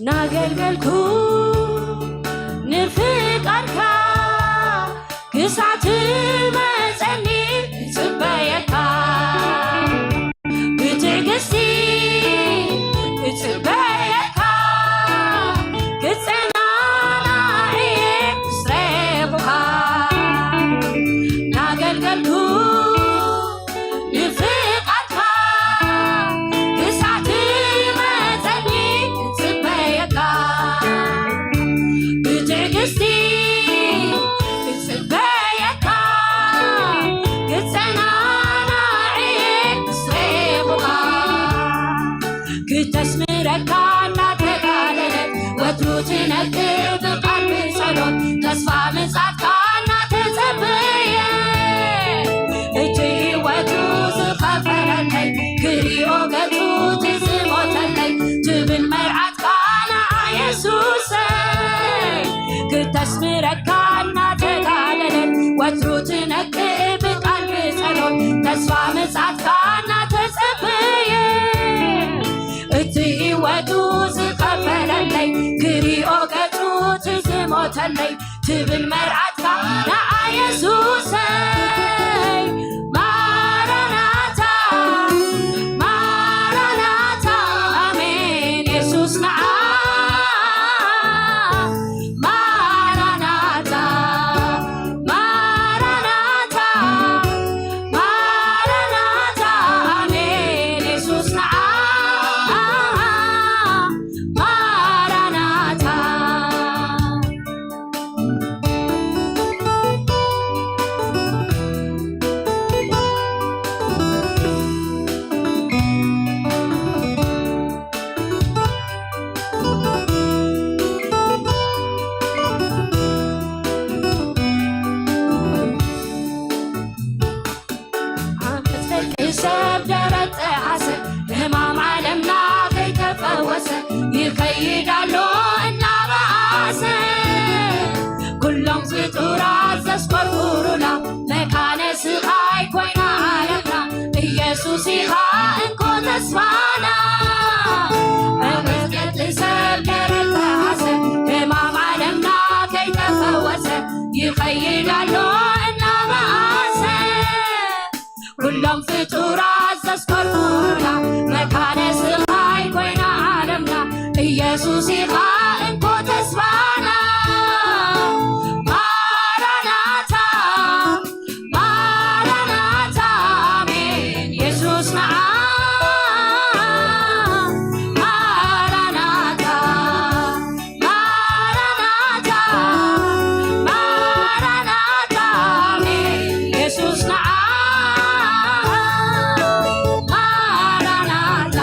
ናገልገልኩ ንፍቃድካ ክሳዕ ትመጸኒ እጽበየካ፣ ብትዕግስቲ እጽበየካ፣ ክጸናናዕ እየ ምስ ረኹኻ። ናገልገልኩ ንፍቃድካ ክሳዕ ትመጸኒ እጽበየካ፣ ብትዕግስቲ እጽበየካ፣ ክጸናናዕ ብቃል ብጸሎት ተስፋ ምጽኣትካ እናተጸበየ፣ እቲ ህይወቱ ዝኸፈለለይ፣ ክሪኦ ገጹ እቲ ዝሞተለይ፣ ትብል መርዓትካ ንዓ የሱሰይ። ማራናታ፣ ማራናታ፣ ኣሜን የሱስ ንዓ። ማራናታ፣ ማራናታ፣ ማራናታ፣ ኣሜን የሱስ ንዓ። ማራናታ። ዓመት ደቂ ሰብ ደረት ጠዓሰ፣ ሕማም ዓለምና ከይተፈወሰ፣ ይኸይድ ኣሎ እናበኣሰ። ኩሎም ፍጡራት ዘስቆርቁሩና፣ መካነ ስቓይ ኮይና ዓለምና፣ ኢየሱስ ኢኻ እንኮ ተስፋና። ዓመት ደቂ ሰብ ደረት ጠዓሰ፣ ሕማም ዓለምና ከይተፈወሰ፣ ይኸይድ ኣሎ እናበኣሰ። ኩሎም ፍጡራት ዘስኮርኩና፣ መካነ ስቓይ ኮይና ዓለምና፣ ኢየሱስ ኢኻ እንኮ ተስፋና። ማራናታ፣ ማራናታ፣ ኣሜን የሱስ ንዓ። ማራናታ፣ ማራናታ፣ ማራናታ፣ ኣሜን የሱስ ንዓ። ማራናታ።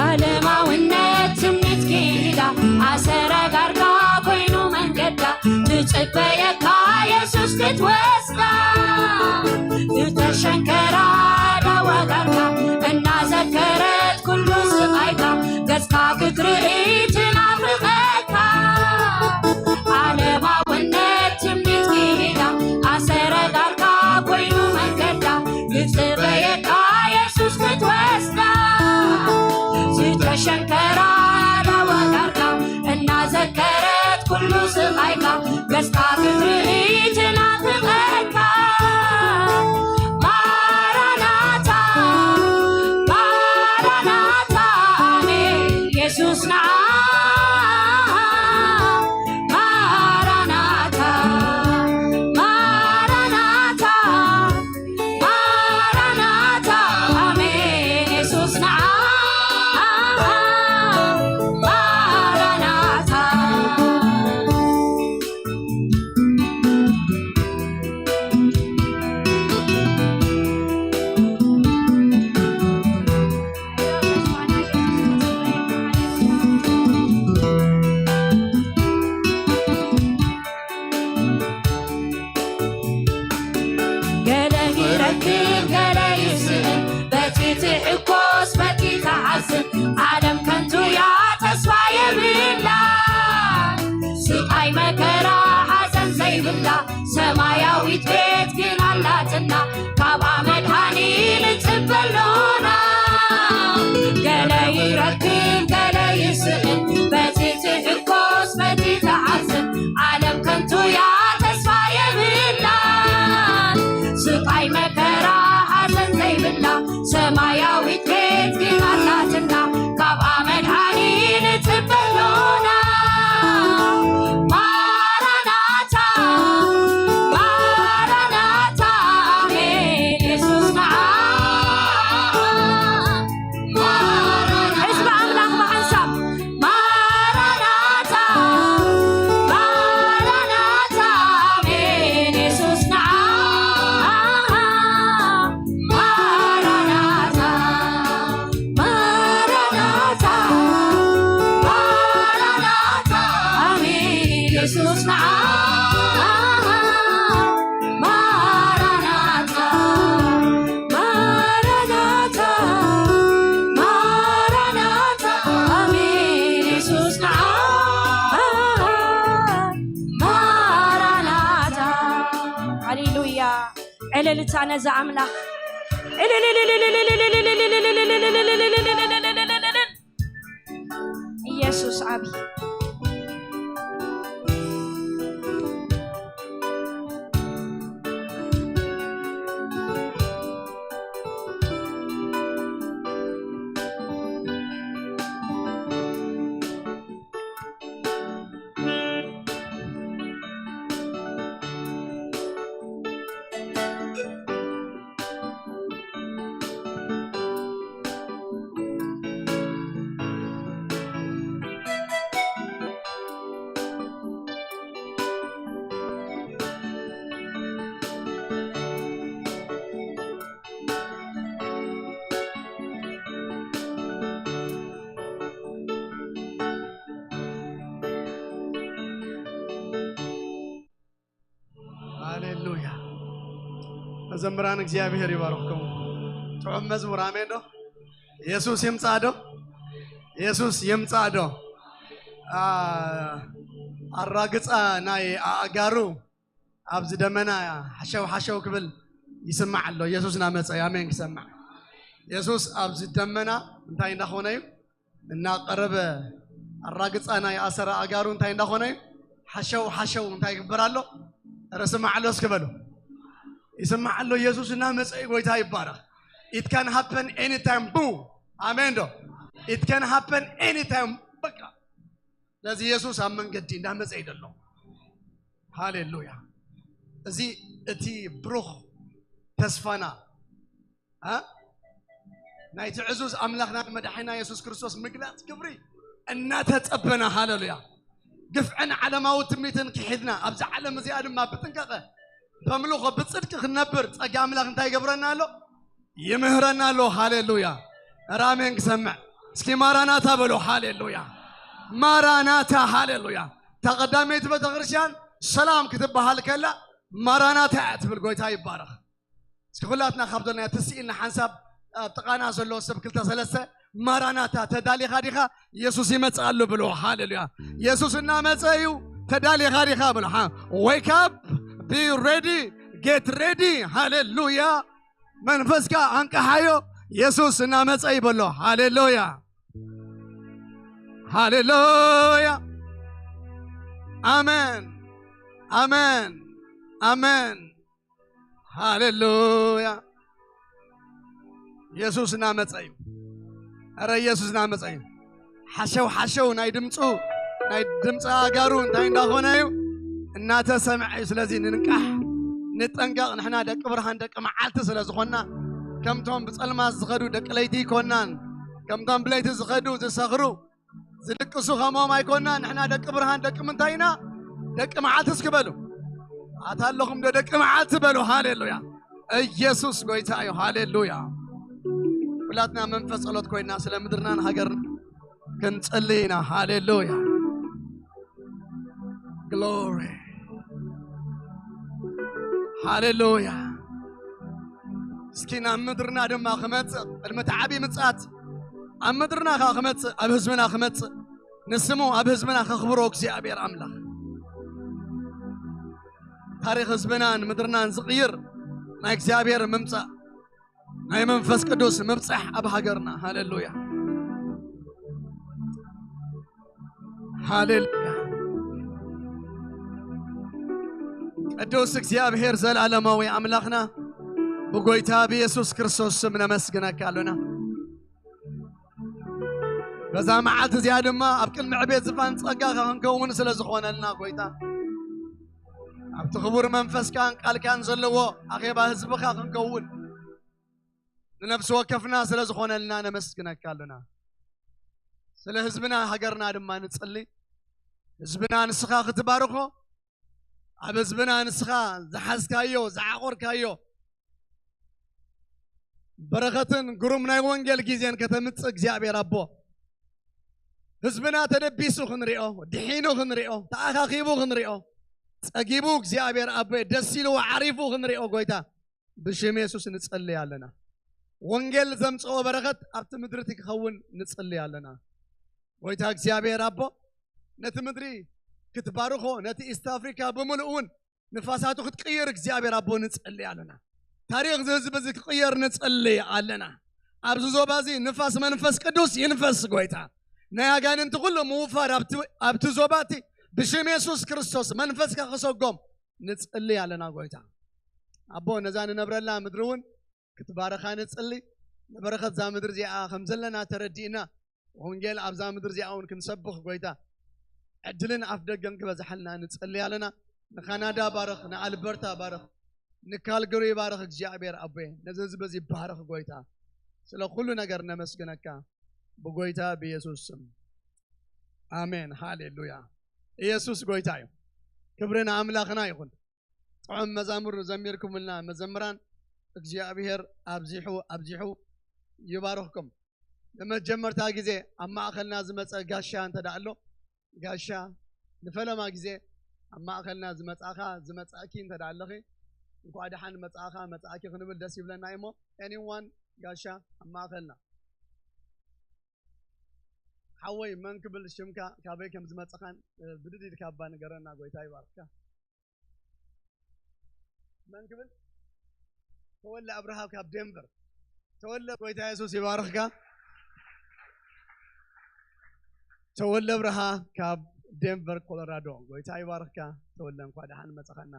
ዓለማውነት ትምኒት ክኢላ፣ ኣሰረ ዳርጋ ኮይኑ መንገዳ፣ ትጽበየካ የሱስ ክትወስዳ። ዝተሸንከራ ዳዋ ዳርጋ እናዘከረት ኩሉ ስቓይካ፣ ገጽካ ክትርኢ ትናፍቐካ። ዓለማውነት ትምኒት ክኢላ፣ ኣሰረ ዳርጋ ኮይኑ መንገዳ፣ ይጽበየካ የሱስ ክትወስዳ። ዝተሸንከራ ዳዋ ዳርጋ እናዘከረት ኩሉ ስቓይካ፣ ገጽካ ክትርኢ ትናፍቐካ። ማራናታ፣ ማራ እልልታ ነዛ ኣምላኽ። ኢየሱስ ዓብዪ። ሃሌሉያ። መዘምራን እግዚኣብሔር ይባርኽኩም። ጥዑም መዝሙር፣ ኣሜን ዶ? የሱስ ይምጻእ ዶ? የሱስ ይምጻእ ዶ? ኣ፣ ኣራግጻ ናይ ኣእጋሩ ኣብዚ ደመና ሓሸው ሓሸው ክብል ይስማዕ ኣሎ። የሱስ እናመጸ እዩ። ኣሜን ክሰማዕ። የሱስ ኣብዚ ደመና እንታይ እንዳኾነ እዩ? እናቐረበ ኣራግጻ ናይ ኣሰራ ኣጋሩ እንታይ እንዳኾነ እዩ? ሓሸው ሓሸው እንታይ ይግበር ኣሎ? ኧረ ስማዕ ኣሎ እስኪ በሉ። ይስማዕ ኣሎ። የሱስ እናመጸ እዩ። ጎይታ ይባረኽ። It can happen anytime ቡ። ኣሜን ዶ? It can happen anytime። በቃ ስለዚ የሱስ ኣብ መንገዲ እንዳመጸ እዩ ዘሎ። ሃሌሉያ። እዚ እቲ ብሩኽ ተስፋና፣ እ? ናይቲ ዕዙዝ ኣምላኽና መድሓኒና የሱስ ክርስቶስ ምግላጽ ክብሪ እናተጸበና፣ ሃሌሉያ፣ ግፍዕን ዓለማዊ ትምኒትን ክሒድና፣ ኣብዚ ዓለም እዚኣ ድማ ብጥንቃቐ በምልኾ ብጽድቂ ክንነብር ጸጋ ኣምላኽ እንታይ ይገብረና ኣሎ? ይምህረና ኣሎ። ሃሌሉያ። ኧረ ኣሜን ክሰምዕ። እስኪ ማራናታ በሎ። ሃሌሉያ። ማራናታ፣ ሃሌሉያ። እታ ቀዳመይቲ ቤተክርስትያን ሰላም ክትበሃል ከላ ማራናታ እያ ትብል። ጎይታ ይባረኽ። እስኪ ኩላትና ካብ ዘለና ትስኢልና ሓንሳብ ኣብ ጥቓና ዘሎ ሰብ ክልተ ሰለስተ ማራናታ፣ ተዳሊኻ ዲኻ? የሱስ ይመጽእ ኣሎ ብሎ። ሃሌሉያ። የሱስ እናመጸ እዩ። ተዳሊኻ ዲኻ ብሎ። ሃ፣ wake up, be ready, get ready። ሃሌሉያ። መንፈስካ ኣንቀሓዮ። የሱስ እናመጸ እዩ በሎ። ሃሌሉያ። ሃሌሉያ። ኣሜን። ኣሜን። ኣሜን። ሃሌሉያ። የሱስ እናመጸ እዩ። ኧረ የሱስ እናመጸ እዩ። ሓሸው ሓሸው ናይ ድምፁ፣ ናይ ድምፂ ኣጋሩ እንታይ እንዳኾነ እዩ? እናተሰምዐ እዩ። ስለዚ ንንቃሕ፣ ንጠንቀቕ። ንሕና ደቂ ብርሃን፣ ደቂ መዓልቲ ስለ ዝኾንና፣ ከምቶም ብጸልማት ዝኸዱ ደቂ ለይቲ ኣይኮናን። ከምቶም ብለይቲ ዝኸዱ ዝሰኽሩ ዝድቅሱ ከምኦም ኣይኮና። ንሕና ደቂ ብርሃን ደቂ ምንታይ ኢና? ደቂ መዓልቲ እስኪ በሉ። ኣታ ኣለኹም ዶ ደቂ መዓልቲ በሉ። ሃሌሉያ። ኢየሱስ ጎይታ እዩ። ሃሌሉያ። ኩላትና መንፈስ ጸሎት ኮይና ስለ ምድርናን ሃገርና ክንጽሊ ኢና። ሃሌሉያ። ግሎሪ። ሃሌሉያ። እስኪ ናብ ምድርና ድማ ክመጽእ፣ ቅድሚ እቲ ዓብዪ ምጽኣት ኣብ ምድርና ከኣ ክመጽእ፣ ኣብ ህዝብና ክመጽእ፣ ንስሙ ኣብ ህዝብና ከኽብሮ እግዚኣብሔር ኣምላኽ። ታሪኽ ህዝብናን ምድርናን ዝቕይር ናይ እግዚኣብሔር ምምጻእ፣ ናይ መንፈስ ቅዱስ ምብጻሕ ኣብ ሃገርና። ሃሌሉያ። ሃሌሉያ። ቅዱስ እግዚኣብሔር ዘላለማዊ ኣምላኽና፣ ብጎይታ ብየሱስ ክርስቶስ ስም ነመስግነካ ኣሎና። በዛ መዓልቲ እዚኣ ድማ ኣብ ቅድሚ ዕቤት ዝፋን ጸጋኻ ክንከውን ስለ ዝኾነልና፣ ጎይታ፣ ኣብቲ ክቡር መንፈስካን ቃልካን ዘለዎ ኣኼባ ህዝብኻ ክንከውን ንነፍሲ ወከፍና ስለ ዝኾነልና ነመስግነካ ኣሎና። ስለ ህዝብና ሃገርና ድማ ንጽሊ። ህዝብና ንስኻ ክትባርኾ፣ ኣብ ህዝብና ንስኻ ዝሓዝካዮ፣ ዝዓቖርካዮ በረኸትን ግሩም ናይ ወንጌል ግዜን ከተምጽእ እግዚኣብሔር ኣቦ፣ ህዝብና ተደቢሱ ክንሪኦ፣ ድሒኑ ክንሪኦ፣ ተኣኻኺቡ ክንሪኦ፣ ጸጊቡ እግዚኣብሔር ኣቦ ደስ ኢልዎ ዓሪፉ ክንሪኦ፣ ጎይታ፣ ብሽም የሱስ ንጸልይ ኣለና። ወንጌል ዘምጽኦ በረኸት ኣብቲ ምድሪ እቲ ክኸውን ንጸልይ ኣለና። ጎይታ እግዚኣብሔር ኣቦ፣ ነቲ ምድሪ ክትባርኾ፣ ነቲ ኢስት ኣፍሪካ ብምልኡ እውን ንፋሳቱ ክትቅይር እግዚኣብሔር ኣቦ ንጸልይ ኣለና። ታሪኽ እዚ ህዝቢ እዚ ክቕየር ንጽሊ ኣለና። ኣብዚ ዞባ እዚ ንፋስ መንፈስ ቅዱስ ይንፈስ ጎይታ። ናይ ኣጋንንቲ ኩሉ ምውፋር ኣብቲ፣ ኣብቲ ዞባ እቲ ብሽም የሱስ ክርስቶስ መንፈስካ ክሰጎም ንጽሊ ኣለና ጎይታ። ኣቦ ነዛ ንነብረላ ምድሪ እውን ክትባረኻ ንጽሊ። ንበረኸት እዛ ምድሪ እዚኣ ከም ዘለና ተረዲእና ወንጌል ኣብዛ ምድሪ እዚኣ እውን ክንሰብኽ ጎይታ ዕድልን ኣፍ ደገን ክበዝሓልና ንጸሊ ኣለና። ንካናዳ ባርኽ፣ ንኣልበርታ ባርኽ፣ ንካልገሪ ባርኽ እግዚኣብሔር ኣቦየ። ነዚ ህዝቢ እዚ ባርኽ ጎይታ። ስለ ኩሉ ነገር ነመስግነካ ብጎይታ ብኢየሱስ ስም ኣሜን። ሃሌሉያ። ኢየሱስ ጎይታ እዩ። ክብሪ ንኣምላኽና ይኹን። ጥዑም መዛሙር ዘሚርኩምልና መዘምራን እግዚኣብሔር ኣብዚሑ ኣብዚሑ ይባርኽኩም። ንመጀመርታ ግዜ ኣብ ማእኸልና ዝመፀ ጋሻ እንተ ደኣ ኣሎ፣ ጋሻ ንፈለማ ግዜ ኣብ ማእኸልና ዝመፃኻ ዝመፃእኪ እንተ ደኣ ኣለኺ፣ እንኳዕ ደሓን መፃእኻ መፃእኪ ክንብል ደስ ይብለና እዩ። እሞ ኤኒዋን ጋሻ ኣብ ማእኸልና ሓወይ መን ክብል ሽምካ ካበይ ከም ዝመፅኻን ብድድ ኢልካ እባ ንገረና። ጎይታ ይባርክካ። መን ክብል? ተወለ ኣብርሃ ካብ ዴንቨር። ተወለ ጎይታ የሱስ ይባርኽካ። ተወለ ኣብርሃ ካብ ዴንቨር ኮሎራዶ። ጎይታ ይባርኽካ ተወለ፣ እንኳዕ ደሓን መጻኻና።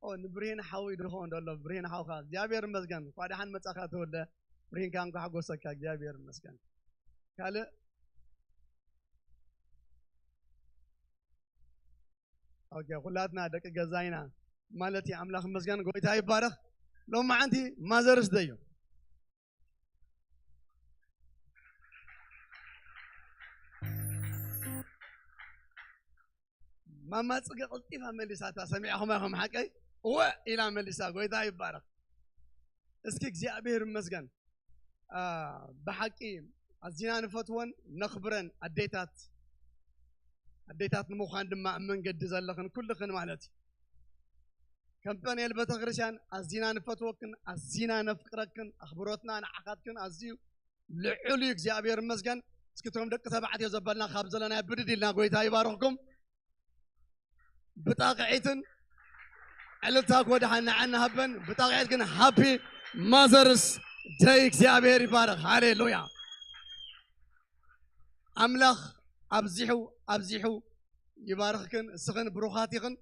ኦ ንብርሂን ሓዊ ድኾን ደሎ ብርሂን ሓውኻ እግዚኣብሔር ይመስገን። እንኳዕ ደሓን መጻኻ ተወለ። ብርሂንካ እንኳዕ ሓጎሰካ እግዚኣብሔር ይመስገን። ካልእ ኦኬ፣ ኩላትና ደቂ ገዛ ኢና ማለት እዩ። ኣምላኽ ይመስገን፣ ጎይታ ይባረኽ። ሎማዓንቲ ማዘርስ ደይ እዩ። ማማ ጽገ ቀልጢፋ መሊሳታ፣ ሰሚዕኹማ ኢኹም ሓቀይ? እወ ኢላ መሊሳ። ጎይታ ይባረኽ። እስኪ እግዚኣብሔር ይመስገን። አ፣ ብሓቂ ኣዚና ንፈትወን ነኽብረን ኣዴታት፣ ኣዴታት ንምዃን ድማ ኣብ መንገዲ ዘለኽን ኩልኽን ማለት እዩ። ከም ጳንኤል ቤተክርስትያን ኣዚና ንፈትወክን ኣዚና ነፍቅረክን፣ ኣኽብሮትና ንዓኻትክን ኣዝዩ ልዑል እዩ። እግዚኣብሔር ይመስገን። እስኪ እቶም ደቂ ተባዕትዮ ዘበልና ካብ ዘለና ብድድ ኢልና ጎይታ ይባርኽኩም። ብጣቕዒትን ዕልልታ ክወድሓና ንዓና ሃበን። ብጣቕዒት ግን ሃፒ ማዘርስ ደይ እግዚኣብሔር ይባረኽ። ሃሌሉያ። ኣምላኽ ኣብዚሑ ኣብዚሑ ይባርኽክን። እስኽን ብሩኻት ኢኽን።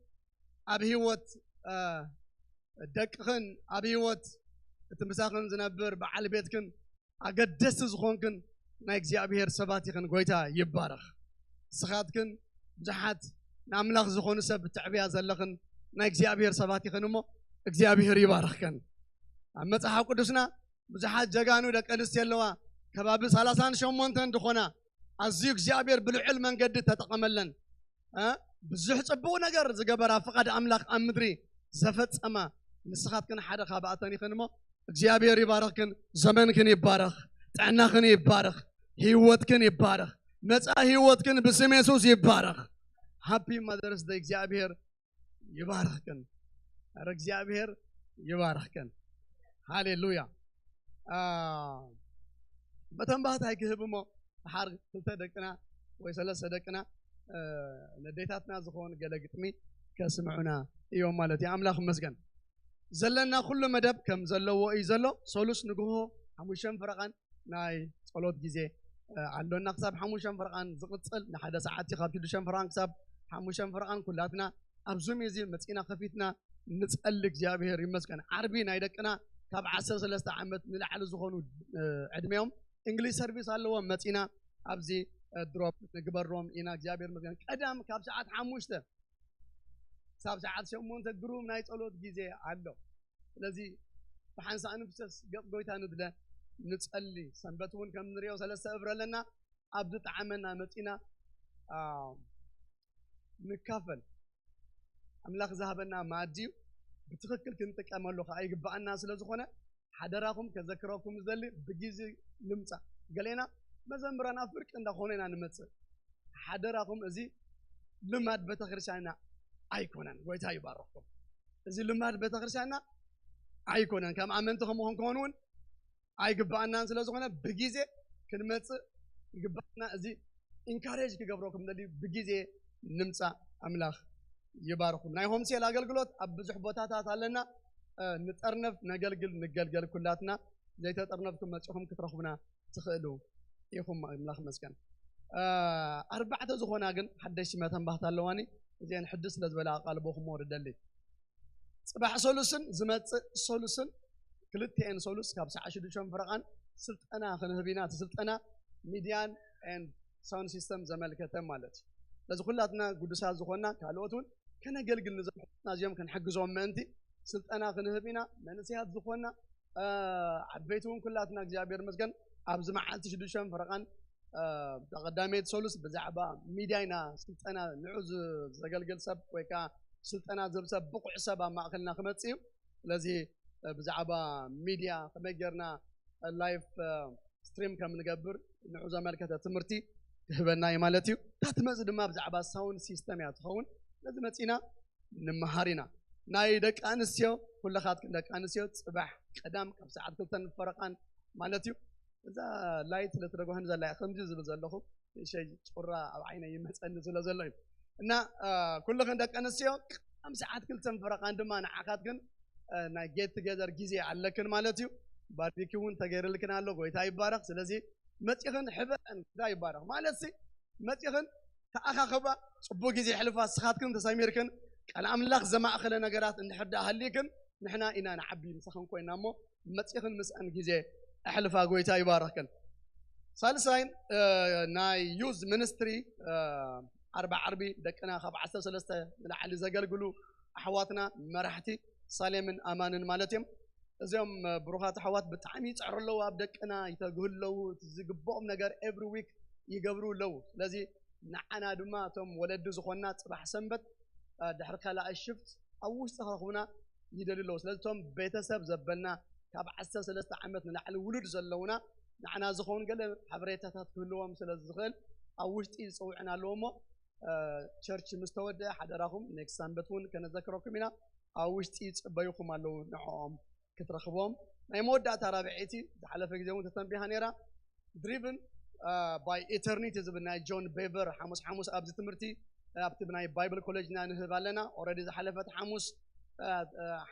ኣብ ህይወት፣ እ፣ ደቅኽን ኣብ ህይወት እቲ ምሳኽን ዝነብር በዓል ቤትክን ኣገደስቲ ዝኾንክን ናይ እግዚኣብሔር ሰባት ኢኽን። ጎይታ ይባረኽ። ንስኻትክን ብዙሓት ንኣምላኽ ዝኾኑ ሰብ ትዕብያ ዘለኽን ናይ እግዚኣብሔር ሰባት ኢኽን እሞ እግዚኣብሔር ይባርኽክን። ኣብ መጽሓፍ ቅዱስና ብዙሓት ጀጋኑ ደቂ ኣንስትዮ ኣለዋ፣ ከባቢ ሰላሳን ሸሞንተን ዝኾና ኣዝዩ እግዚኣብሔር ብልዑል መንገዲ ተጠቐመለን። እ? ብዙሕ ጽቡቕ ነገር ዝገበራ፣ ፍቓድ ኣምላኽ ኣብ ምድሪ ዘፈጸማ፣ ንስኻትክን ሓደ ካብኣተን ኢኽን እሞ እግዚኣብሔር ይባረኽክን። ዘመንክን ይባረኽ፣ ጥዕናኽን ይባረኽ፣ ህይወትክን ይባረኽ፣ መጻኢ ህይወትክን ብስም የሱስ ይባረኽ። ሃፒ ማዘርስ ደይ። እግዚኣብሔር ይባርኽክን። ኧረ እግዚኣብሔር ይባርኽክን። ሃሌሉያ። አ፣ መተንባህታይ ክህብ እሞ፣ ድሓር ክልተ ደቅና ወይ ሰለስተ ደቅና፣ እ፣ ነዴታትና ዝኾን ገለ ግጥሚ ከስምዑና እዮም ማለት እዩ። ኣምላኽ ይመስገን። ዘለና ኩሉ መደብ ከም ዘለዎ እዩ ዘሎ። ሰሉስ ንግሆ ሓሙሽተን ፈረቓን ናይ ጸሎት ግዜ፣ እ፣ ኣሎና። ክሳብ ሓሙሽተን ፈረቓን ዝቕጽል ንሓደ ሰዓት እዩ። ካብ ሽዱሽተን ፈረቓን ክሳብ ሓሙሽተን ፈረቓን ኩላትና ኣብ ዙም እዚ መጺና ከፊትና ንጸሊ። እግዚኣብሔር ይመስገን። ዓርቢ ናይ ደቅና ካብ ዓሰርተ ሰለስተ ዓመት ንላዕሊ ዝኾኑ፣ እ፣ ዕድሜኦም እንግሊሽ ሰርቪስ ኣለዎም። መጺና ኣብዚ፣ እ፣ ድሮፕ ንግበሮም ኢና። እግዚኣብሔር ይመስገን። ቀዳም ካብ ሰዓት ሓሙሽተ ክሳብ ሰዓት ሸሞንተ ግሩም ናይ ጸሎት ግዜ ኣሎ። ስለዚ ብሓንሳእ ንፍሰስ፣ ገጽ ጎይታ ንድለ፣ ንጸሊ። ሰንበት እውን ከም ንሪኦ ሰለስተ እብረ ኣለና። ኣብ ዝጠዓመና መጺና፣ አ፣ ንካፈል። ኣምላኽ ዝሃበና መኣዲ እዩ። ብትኽክል ክንጥቀመሉ ከኣ ይግብኣና ስለ ዝኾነ፣ ሓደራኹም ከዘክረኩም ዝደሊ፣ ብግዜ ንምጻእ። ገሌና መዘምራን ኣብ ፍርቂ እንዳኾነ ኢና ንመጽእ። ሓደራኹም፣ እዚ ልማድ ቤተክርስትያንና ኣይኮነን። ጎይታ ይባርኽኩም። እዚ ልማድ ቤተክርስትያንና ኣይኮነን። ከም ኣመንቲ ከምኡ ክንከውን እውን ኣይግብኣናን ስለ ዝኾነ፣ ብግዜ ክንመጽእ ይግብኣና። እዚ ኢንካሬጅ ክገብረኩም ደሊ፣ ብግዜ ንምጻእ። ኣምላኽ ይባርኹም። ናይ ሆምሴል ኣገልግሎት ኣብ ብዙሕ ቦታታት ኣለና። ንጠርነፍ፣ ነገልግል፣ ንገልገል ኩላትና። ዘይተጠርነፍኩም መጺኹም ክትረኽቡና ትኽእሉ ኢኹም። ኣምላኽ መስገን። ኣርባዕተ ዝኾና ግን ሓደሽቲ መተንባህታ ኣለዋኒ። እዚአን ሕድስ ስለ ዝበላ ኣቓልቦኹም ወርደሊ። ጽባሕ ሰሉስን ዝመጽእ ሰሉስን ክልቲኤን ሰሉስ ካብ ሰዓት ሽዱሽተ ፍረቓን ስልጠና ክንህብ ኢና። እቲ ስልጠና ሚድያን ኤንድ ሳውንድ ሲስተም ዘመልከተ ማለት እዩ። ስለዚ ኩላትና ግዱሳት ዝኾንና ካልኦት እውን ከነገልግል ንዘምሕና እዚኦም ክንሕግዞም ምእንቲ ስልጠና ክንህብ ኢና። መንእሰያት ዝኾንና ዓበይቲ እውን ኩላትና እግዚኣብሔር መስገን ኣብዚ መዓልቲ ሽዱሽተ ፍረቓን ብቐዳመይቲ ሰሉስ ብዛዕባ ሚድያ ኢና ስልጠና ንዑ ዘገልግል ሰብ ወይ ከዓ ስልጠና ዝህብ ሰብ ብቑዕ ሰብ ኣብ ማእኸልና ክመፅእ እዩ። ስለዚ ብዛዕባ ሚድያ ከመይ ጌርና ላይፍ ስትሪም ከም ንገብር ንዑ ዘመልከተ ትምህርቲ ክህበና እዩ ማለት እዩ። እታ ትመፅእ ድማ ብዛዕባ ሳውንድ ሲስተም እያ ትኸውን። ስለዚ መፂና ንምሃር ኢና። ናይ ደቂ ኣንስትዮ ኩለኻትክን ደቂ ኣንስትዮ ፅባሕ ቀዳም ካብ ሰዓት ክልተን ፈረቓን ማለት እዩ። እዛ ላይት ለትደጓህን ዘላ እያ ከምዚ ዝብል ዘለኹ ሸይ ጩራ ኣብ ዓይነ ይመፀኒ ስለ ዘሎ እዩ። እና ኩልኽን ደቂ ኣንስትዮ ቀዳም ሰዓት ክልተን ፈረቓን ድማ ንዓኻትክን ናይ ጌት ቱጌዘር ግዜ ኣለክን ማለት እዩ። ባርቢኪ እውን ተገይርልክን ኣሎ። ጎይታ ይባረኽ። ስለዚ መፂኽን ሕበረን። ጎይታ ይባረኽ ማለት ሲ መፂኽን ተኣኻኽባ፣ ፅቡቅ ግዜ ሕልፋ። ስኻትክን ተሰሚርክን ቃል ኣምላኽ ዘማእኸለ ነገራት እንድሕር ደኣ ሃሊክን ንሕና ኢና ንዓቢ ምሳኽን ኮይና እሞ መፂኽን ምስኣን ግዜ ኣሕልፋ። ጎይታ ይባረኽክን። ሳልሳይን ናይ ዩዝ ሚኒስትሪ ዓርቢ ዓርቢ ደቅና ካብ ዓሰርተ ሰለስተ ንላዕሊ ዘገልግሉ ኣሕዋትና መራሕቲ ሳሌምን ኣማንን ማለት እዮም። እዚኦም ብሩኻት ኣሕዋት ብጣዕሚ ይፅዕሩ ኣለዉ፣ ኣብ ደቅና ይተግሁ ኣለዉ፣ እቲ ዝግብኦም ነገር ኤቭሪ ዊክ ይገብሩ ኣለዉ። ስለዚ ንዓና ድማ እቶም ወለዲ ዝኾንና ፅባሕ ሰንበት ድሕሪ ካልኣይ ሽፍት ኣብ ውሽጢ ክረኽቡና ይደልዩ ኣለዉ። ስለዚ እቶም ቤተሰብ ዘበልና ካብ ዓሰርተ ሰለስተ ዓመት ንላዕሊ ውሉድ ዘለዉና ንዓና ዝኸውን ገለ ሓበሬታታት ክህልዎም ስለ ዝኽእል ኣብ ውሽጢ ዝፅውዕና ኣለዉ እሞ ቸርች ምስ ተወደአ ሓደራኹም ኔክስት ሰንበት እውን ከነዘክረኩም ኢና። ኣብ ውሽጢ ይፅበዩኹም ኣለዉ ንዕኦም ክትረኽቦም። ናይ መወዳእታ ራብዐይቲ ዝሓለፈ ግዜ እውን ተተንቢሃ ነይራ። ድሪቭን ባይ ኢተርኒቲ ዝብል ናይ ጆን ቤቨር ሓሙስ ሓሙስ ኣብዚ ትምህርቲ ኣብቲ ናይ ባይብል ኮሌጅና ንህብ ኣለና። ኦረዲ ዝሓለፈት ሓሙስ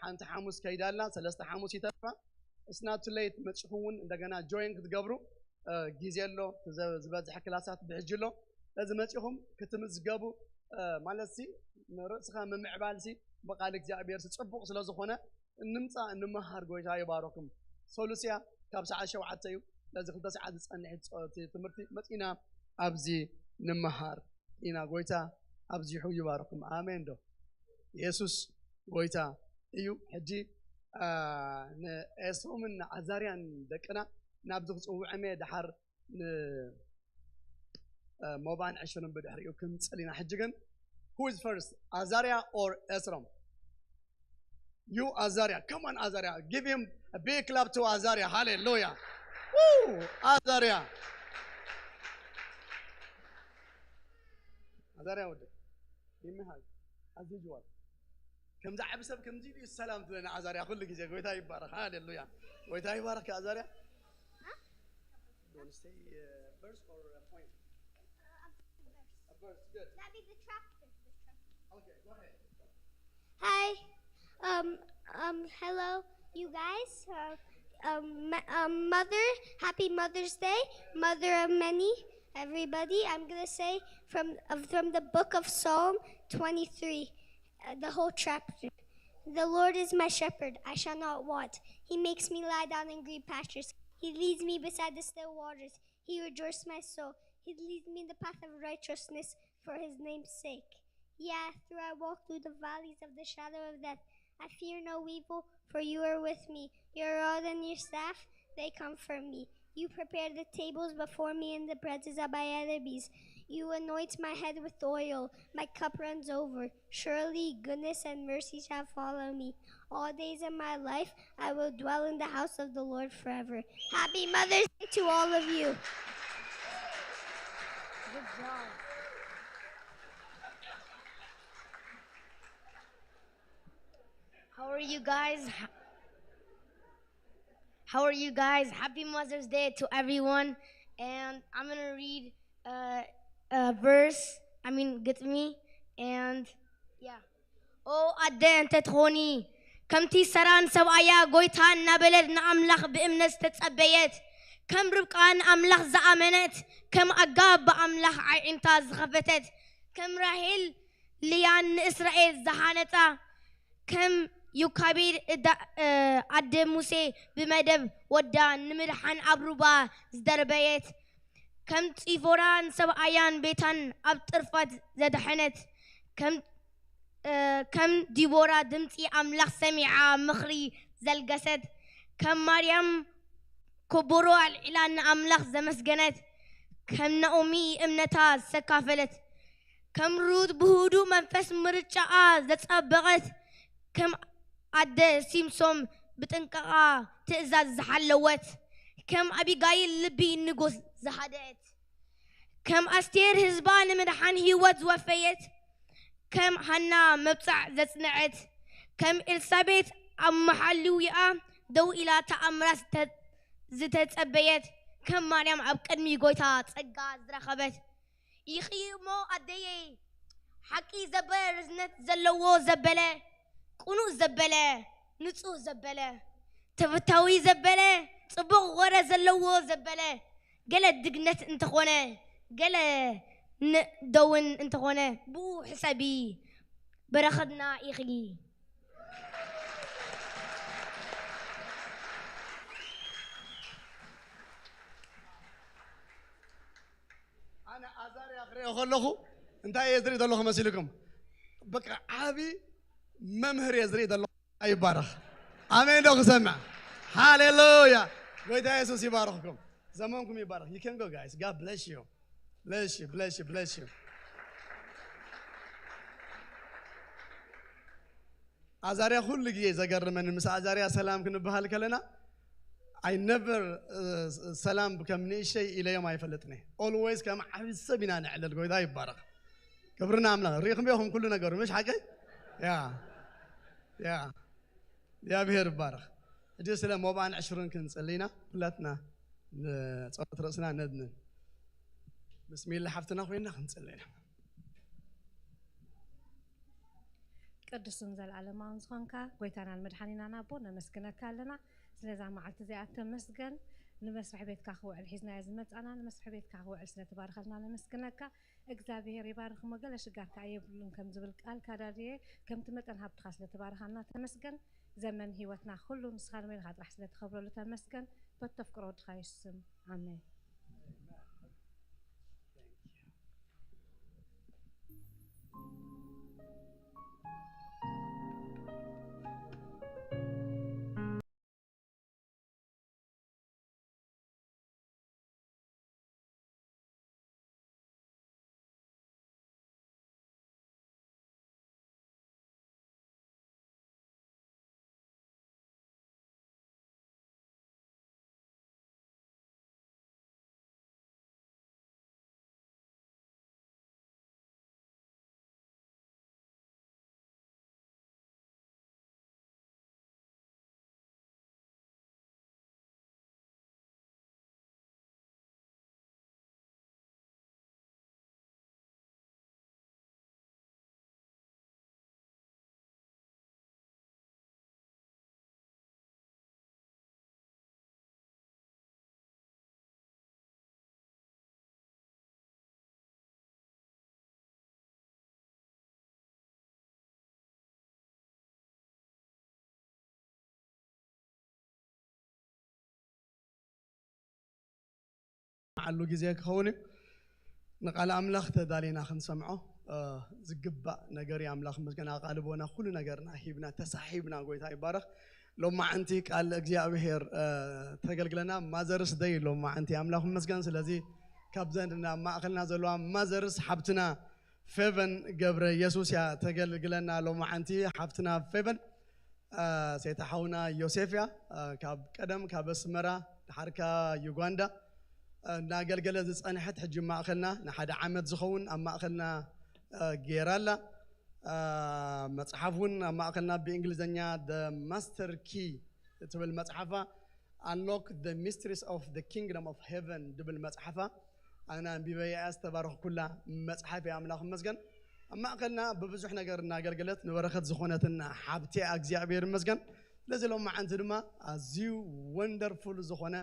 ሓንቲ ሓሙስ ከይዳ ኣላ፣ ሰለስተ ሓሙስ ይተርፋ። እስናቱ ሌት መፂኹም እውን እንደገና ጆይን ክትገብሩ ግዜ ኣሎ። ዝበዝሐ ክላሳት ብሕጂ ኣሎ። ስለዚ መፂኹም ክትምዝገቡ ማለት ሲ ርእስኻ ምምዕባል ሲ ብቃል እግዚኣብሔር ሲ ፅቡቕ ስለ ዝኾነ እንምፃእ እንመሃር። ጎይታ ይባረኩም። ሶሉስያ ካብ ሰዓት ሸውዓተ እዩ። ስለዚ ክልተ ሰዓት ዝፀንሕ ትምህርቲ መፂና ኣብዚ ንምሃር ኢና። ጎይታ ኣብዚሑ ይባረኩም። ኣሜን ዶ? የሱስ ጎይታ እዩ። ሕጂ ንኤስሮምን ንዓዛርያን ደቅና ናብዚ ክፅውዕም እየ። ድሓር ንሞባን ዕሽርን ብድሕሪኡ ክንፅል ኢና። ሕጂ ግን who is first? Azaria or Esrom? You Azaria. Come on Azaria. Give him a big clap to Azaria. Hallelujah. Woo! Azaria. Azaria ወደ ይመሃል as usual ከምዚ ዓቢ ሰብ ከምዚ ኢሉ ሰላም ትብለና ዓዛርያ ኩሉ ግዜ። ጎይታ ይባረክ። ሃሌሉያ። ጎይታ ይባረክ። ዓዛርያ you want to say a verse or a poem? A verse. Good. That'd be the tractor. Okay, go ahead. Hi. Um, um, hello, you guys. Uh, um, ma- um, Mother, happy Mother's Day, Mother of many, everybody. I'm gonna say from uh, from the book of Psalm twenty-three, uh, the whole chapter. The Lord is my shepherd; I shall not want. He makes me lie down in green pastures. He leads me beside the still waters. He rejoices my soul. He leads me in the path of righteousness for his name's sake. Yea, though I walk through the valleys of the shadow of death, I fear no evil, for you are with me. Your rod and your staff, they comfort me. You prepare the tables before me in the presence of my enemies. You anoint my head with oil, my cup runs over. Surely goodness and mercy shall follow me all days of my life. I will dwell in the house of the Lord forever. Happy Mother's Day to all of you. Good job. How are you guys? How are you guys? Happy Mother's Day to everyone. And I'm gonna read uh, a verse, I mean, ግጥሚ, and yeah. ኦ ኣደ እንተ ትኾኒ ከምቲ ሰራን ሰብኣያ ጎይታ እናበለት ንኣምላኽ ብእምነት ዝተጸበየት፣ ከም ርብቃ ንኣምላኽ ዝኣመነት፣ ከም ኣጋብ ብኣምላኽ ኣዒንታ ዝኸፈተት፣ ከም ራሄል ልያን ንእስራኤል ዝሃነጻ፣ ከም ዮካቤድ እዳ-፣ እ፣ ኣደ ሙሴ ብመደብ ወዳ ንምድሓን ኣብ ሩባ ዝደርበየት፣ ከም ጺፎራ ንሰብኣያን ቤታን ኣብ ጥርፋት ዘድሐነት፣ ከም፣ እ፣ ከም ዲቦራ ድምጺ ኣምላኽ ሰሚዓ ምኽሪ ዘልገሰት፣ ከም ማርያም ኮቦሮ ኣልዒላ ንኣምላኽ ዘመስገነት፣ ከም ናኦሚ እምነታ ዝተካፈለት፣ ከም ሩት ብህዱእ መንፈስ ምርጫኣ ዘጸበቐት፣ ከም ኣደ ሲምሶም ብጥንቃቓ ትእዛዝ ዝሓለወት፣ ከም ኣቢጋይል ልቢ ንጉስ ዝሃደአት፣ ከም ኣስቴር ህዝባ ንምድሓን ህይወት ዝወፈየት፣ ከም ሃና መብጻዕ ዘጽንዐት፣ ከም ኤልሳቤጥ ኣብ መሓልዊኣ ደው ኢላ ተኣምራት ዝተ-፣ ዝተጸበየት፣ ከም ማርያም ኣብ ቅድሚ ጎይታ ጸጋ ዝረኸበት፣ ኢኺ እሞ ኣደየይ፣ ሓቂ ዘበለ፣ ርዝነት ዘለዎ ዘበለ፣ ቅኑዕ ዘበለ፣ ንጹህ ዘበለ፣ ተፈታዊ ዘበለ፣ ጽቡቕ ወረ ዘለዎ ዘበለ፣ ገለ ድግነት እንተኾነ፣ ገለ ን-፣ ደውን እንተኾነ፣ ብኡ ሕሰቢ፣ በረኸትና ኢኺ። ኣነ ኣዛርያ ክሪኦ ከለኹ እንታይ እየ ዝርኢ ዘለኹ መሲልኩም? በቃ ዓቢ መምህር እየ ዝርኢ ዘለኹ። ይባረኽ። ኣሜን ዶ ክሰምዕ? ሃሌሉያ። ጎይታ የሱስ ይባረኽኩም። ዘመንኩም ይባረኽ። You can go, guys. God bless you. Bless you, bless you, bless you. ኣዛርያ ኩሉ ግዜ ዘገርመኒ፣ ምስ ኣዛርያ ሰላም ክንበሃል ከለና፣ I never, እ፣ ሰላም ከም ንእሸይ ኢለዮም ኣይፈልጥን እየ። Always ከም ዓቢ ሰብ ኢና ንዕለል። ጎይታ ይባረኽ። ክብሪ ንኣምላኽ። ርኢኹም ኢኹም ኩሉ ነገሩ፣ ምሽ ሓቀይ? ያ። ያ። እግዚኣብሔር ይባረኽ። ሕጂ ስለ ሞባን ዕሽሩን ክንጽሊ ኢና። ኩላትና ንጸሎት ርእስና ነድንን። ምስ ሚሊ ሓፍትና ኮይና ክንጽሊ ኢና። ቅዱስን ዘለዓለማውን ዝኾንካ ጎይታናን መድሓኒናን ኣቦ፣ ነመስግነካ ኣለና። ስለዛ መዓልቲ እዚኣ ተመስገን። ንመስርሒ ቤትካ ክውዕል ሒዝናዮ ዝመጻና፣ ንመስርሒ ቤትካ ክውዕል ስለ ትባርኸልና ነመስግነካ። እግዚኣብሔር ይባርኽ እሞ ገለ ሽጋርካ ኣየብሉን ከም ዝብል ቃልካ ዳድየ፣ ከምቲ መጠን ሃብትኻ ስለ ትባርኻና ተመስገን። ዘመን ህይወትና ኩሉ ንስኻ ንበይንኻ ጥራሕ ስለ ትኸብረሉ ተመስገን። በተፍቅሮ ወድኻ የሱስ ስም፣ ኣሜን። ዓሉ ግዜ ክኸውን እዩ። ንቃል ኣምላኽ ተዳሊና ክንሰምዖ፣ እ፣ ዝግባእ ነገር እዩ። ኣምላኽ ምስጋና ኣቓልቦና ኩሉ ነገርና ሂብና ተሳሒብና፣ ጎይታ ይባረኽ። ሎማዓንቲ ቃል እግዚኣብሔር፣ እ፣ ተገልግለና ማዘርስ ደይ ሎማዓንቲ ኣምላኽ መስገን። ስለዚ ካብዘን ናብ ማእኸልና ዘለዋ ማዘርስ ሓብትና ፌቨን ገብረ የሱስ እያ ተገልግለና ሎማዓንቲ። ሓፍትና ፌቨን፣ እ፣ ሰይቲ ሓውና ዮሴፍ እያ። እ፣ ካብ ቀደም ካብ ኣስመራ ድሓርካ ዩጋንዳ፣ እ፣ እናገልገለ ዝጸንሐት ሕጂ ማእኸልና ንሓደ ዓመት ዝኸውን ኣብ ማእኸልና፣ እ፣ ገይራ ኣላ። እ፣ መጽሓፍ እውን ኣብ ማእኸልና ብእንግሊዝኛ The Master Key እትብል መጽሓፋ፣ Unlock the Mysteries of the Kingdom of Heaven ዝብል መጽሓፋ ኣነ ኣንቢበያ እያ። ዝተባረኽኩላ መጽሓፍ እያ። ኣምላኽ ይመስገን። ኣብ ማእከልና ብብዙሕ ነገር እናገልገለት ንበረኸት ዝኾነትና ሓብቲ እግዚኣብሔር ይመስገን። ስለዚ ሎም መዓንቲ ድማ ኣዝዩ ወንደርፉል ዝኾነ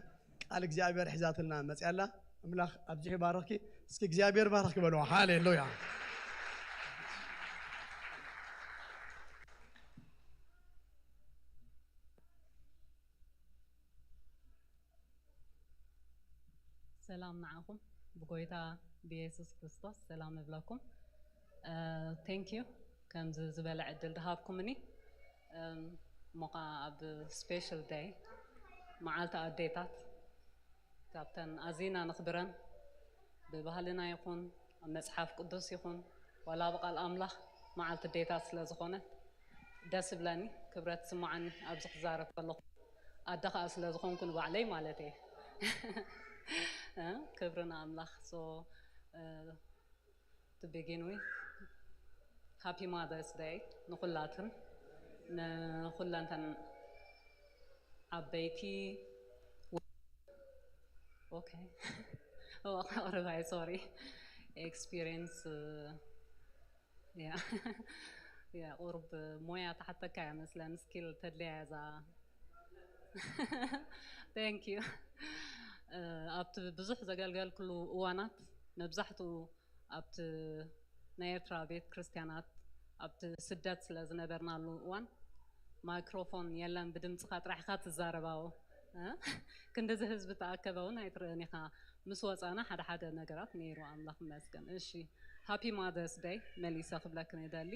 ቃል እግዚኣብሔር ሒዛትልና መፅያ ኣላ። ኣምላኽ ኣብዚሑ ይባርኽኪ። እስኪ እግዚኣብሔር ባርኽኪ በልዋ። ሃሌሉያ። ሰላም ንዓኹም ብጎይታ ብየሱስ ክርስቶስ ሰላም እብለኩም። Thank you ከምዚ ዝበለ ዕድል ዝሃብኩምኒ። እሞ ከዓ ኣብ special day መዓልቲ ኣዴታት ካብተን ኣዚና ነኽብረን ብባህልና ይኹን ኣብ መፅሓፍ ቅዱስ ይኹን ዋላ ብቃል ኣምላኽ መዓልቲ ኣዴታት ስለ ዝኾነት ደስ ይብለኒ፣ ክብረት ይስምዓኒ ኣብዚ ክዛረብ ከለኹ። ኣደ ከዓ ስለ ዝኾንኩ ንባዕለይ ማለት እየ። እ፣ ክብሪ ንኣምላኽ። So to begin with, happy Mother's Day ንኹላትን ንኹለንተን ዓበይቲ። Okay. ኣቕርባይ፣ sorry. Experience ያ ያ ቁሩብ ሞያ ተሓተካ እያ መስለን፣ ስኪል ተድልያ እያ እዛ። Thank you. ኣብቲ ብዙሕ ዘገልገልክሉ እዋናት መብዛሕትኡ ኣብቲ ናይ ኤርትራ ቤት ክርስቲያናት ኣብቲ ስደት ስለ ዝነበርናሉ እዋን ማይክሮፎን የለን፣ ብድምፅኻ ጥራሕኻ ትዛረባዎ። እ? ክንድዚ ህዝቢ ተኣከበ እውን ኣይትርእን ኢኻ። ምስ ወፃና ሓደ ሓደ ነገራት ነይሩ፣ ኣምላኽ ይመስገን። እሺ፣ ሃፒ ማዘርስ ደይ መሊሰ ክብለክን ይደሊ።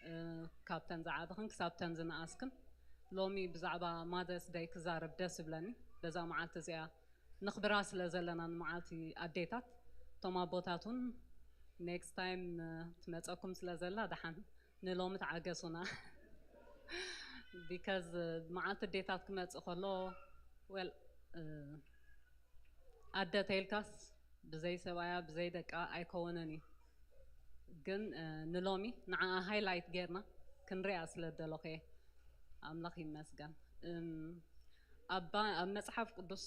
እ፣ ካብተን ዝዓበኽን ክሳብተን ዝነኣስክን ሎሚ ብዛዕባ ማዘርስ ደይ ክዛረብ ደስ ይብለኒ። በዛ መዓልቲ እዚኣ ንኽብራ ስለ ዘለና ንመዓልቲ ኣዴታት፣ እቶም ኣቦታት እውን ኔክስት ታይም ትመፀኩም ስለ ዘላ ደሓን ንሎሚ ተዓገሱና። ቢካዝ መዓልቲ ኣዴታት ክመፅእ ከሎ፣ ወል፣ ኣደ ተይልካስ ብዘይ ሰብኣያ ብዘይ ደቃ ኣይከውንን እዩ። ግን ንሎሚ ንዓኣ ሃይላይት ጌርና ክንሪኣ ስለ ደለኹ እየ። ኣምላኽ ይመስገን። እም፣ ኣብ ባ-፣ ኣብ መጽሓፍ ቅዱስ